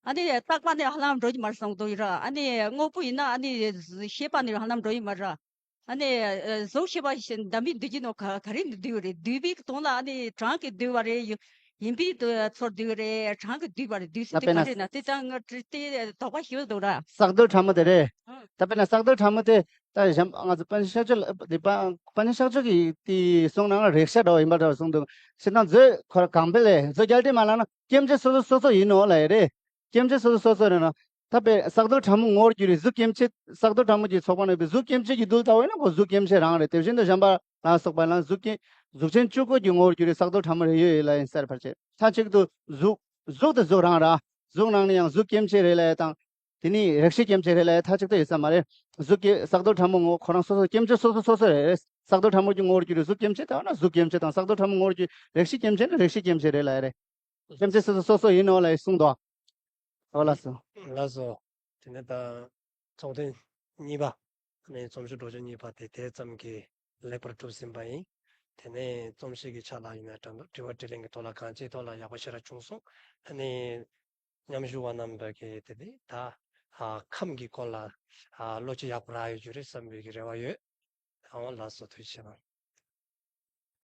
ཨ་ནི་རྟག་པ་ནི་ཧ་ལམ་འགྲོ་གི་མ་རེད་བསམ་གྱི་འདུག་ཡིན་ར། ཨ་ནི་དངོས་པོ་ཡིན་ན་ཨ་ནི་ཤེས་པ་ནི་ཧ་ལམ་འགྲོ་གི་མ་རེད་ར། ཨ་ནི་གཟུགས་ཤེས་པ་ཞིག་འདམ་པའི་འདུས་ཀྱི་ནོ་ག་ག་རེ་འདུས་པ་རེད། འདུས་པའི་དོན་ལ་ཨ་ནི་གྲངས་ཀྱིས་འདུས་པ་རེད། ཡིན་པའི་ཚོར་འདུས་པ་རེད། གྲངས་ཀྱིས་འདུས་པ་རེད། འདུས་ཚུལ་དེ་ག་རེ་ན་དེ་ཙང་ང་དེ་དོགས་པ་ཞིག་འདུག་ར། བསགས་རྡོ་ཕྲ་མོ་དེ་རེད། ཨང་། ད་དཔེར་ན་བསགས་རྡོ་ཕྲ་མོ་དེ། ད་གཞན་ང་ཚོ་པཎ་ཆེན་ཤཱཀྱ་ལ་དེ་པ་པཎ་ཆེན་ཤཱཀྱ་གིས་དེ་གསུང་ནང་རེག་བྱ་འདྲ་བ་ཡིན་པ་འདྲ་བ་གསུངས་འདུག་ཞེ་སྡང་མཛོད་ཁོ་ར་གང་པའི་ལས་མཛོད་རྒྱལ་སྲས་མ་ལ་ན་སྐྱེ་མཆེད་སོ་སོ་སོ་སོ་ཡིན་ནོ་ལ་ཡ་རེད། སྐྱེ་མཆེད་སོ་སོ་སོ་སོ་རེད་ན། ད་དཔེ་བསགས་རྡོ་ཕྲ་མོ་ངོ་བོར་གྱུར་རེད། གཟུགས་སྐྱེ་མཆེད་བསགས་རྡོ་ཕྲ་མོ་གྱི་ཚོགས་པ་ནས་པའི་གཟུགས་སྐྱེ་མཆེད་ཀྱི་རྡུལ་ལྟ་བས་ན་ཁོ་གཟུགས་སྐྱེ་མཆེད་རང་རེད། དེ་བཞིན་དུ་གཞན་པ་ལ་སོགས་པ་ལ་གཟུགས་སྐྱེ་གཟུགས་ཅན་གཅིག་པོ་གྱི་ངོ་བོར་གྱུར་རེད། བསགས་རྡོ་ཕྲ་མོ་རེ་ཡོད་ཡོད་ལ་ཡིན་ཟེར་བར་བྱེད། མཐའ་གཅིག་ཏུ་གཟུགས་གཟུགས་དེ་གཟུགས་རང་ར། གཟུགས་ནང་ནས་ཡང་གཟུགས་སྐྱེ་མཆེད་རེད་ལ་ཡ་དང་། དེ་ནི་རེག་བྱའི་སྐྱེ་མཆེད་རེད་ལ་ཡ་མཐའ་གཅིག་ཏུ་ཡོད་ས་མ་རེད། གཟུགས་སྐྱེ་བསགས་རྡོ་ཕྲ་མོ་ངོ་ཁོ་རང་སོ་སོ་སྐྱེ་མཆེད་སོ་སོ་སོ་སོ་རེད། བསགས་རྡོ་ཕྲ་མོ་གྱི་ངོ་བོར་གྱུར་རེད་གཟུགས་སྐྱེ་མཆེད་ལྟ་བ་ན་གཟུགས་སྐྱེ་མཆེད་དང་། བསགས་རྡོ་ཕྲ་མོ་ངོ་བོར་གྱུར་རེག་བྱའི་སྐྱེ་མཆེད་རེད་ལ་ཡ་རེད། སྐྱེ་མཆེད་སོ་སོ་སོ་སོ་ཡིན་ནོ་ལ་ཡ་གསུངས་འདུག་ཨོ་ལགས་སོ། ལགས་སོ། དེ་ནས་ད་ཚོགས་ཐེངས་གཉིས་པ། ཨ་ནི་རྩོམ་ཞིབ་སྒྲོག་སྦྱང་གཉིས་པ་དེ་དེ་ཙམ་གྱིས་ལེགས་པར་གྲུབ་ཟིན་པ་ཡིན། དེ་ནས་རྩོམ་ཞིབ་ཀྱི་ཆ་ལ་ཡིན་ན་དྲང་པོ་དྲི་བ་དྲིས་ལན་གྱི་ཐོག་ལ་གང་ཅིའི་ཐོག་ལ་ཡག་པོ་ཞེ་དྲག་བྱུང་སོང་། ཨ་ནི་མཉམ་ཞུགས་པ་རྣམ་པ་གིས་དེ་ནས་ད་ཨ་ཁམས་ཀྱི་སྐོར་ལ་ཨ་བློ་སྐྱེད་ཡག་པོ་རག་ཡོད་རྒྱུ་རེད་བསམ་པའི་གི་རེ་བ་ཡོད། ཨོ་ལགས་སོ། ཐུགས་རྗེ་ཆེ་གནང་།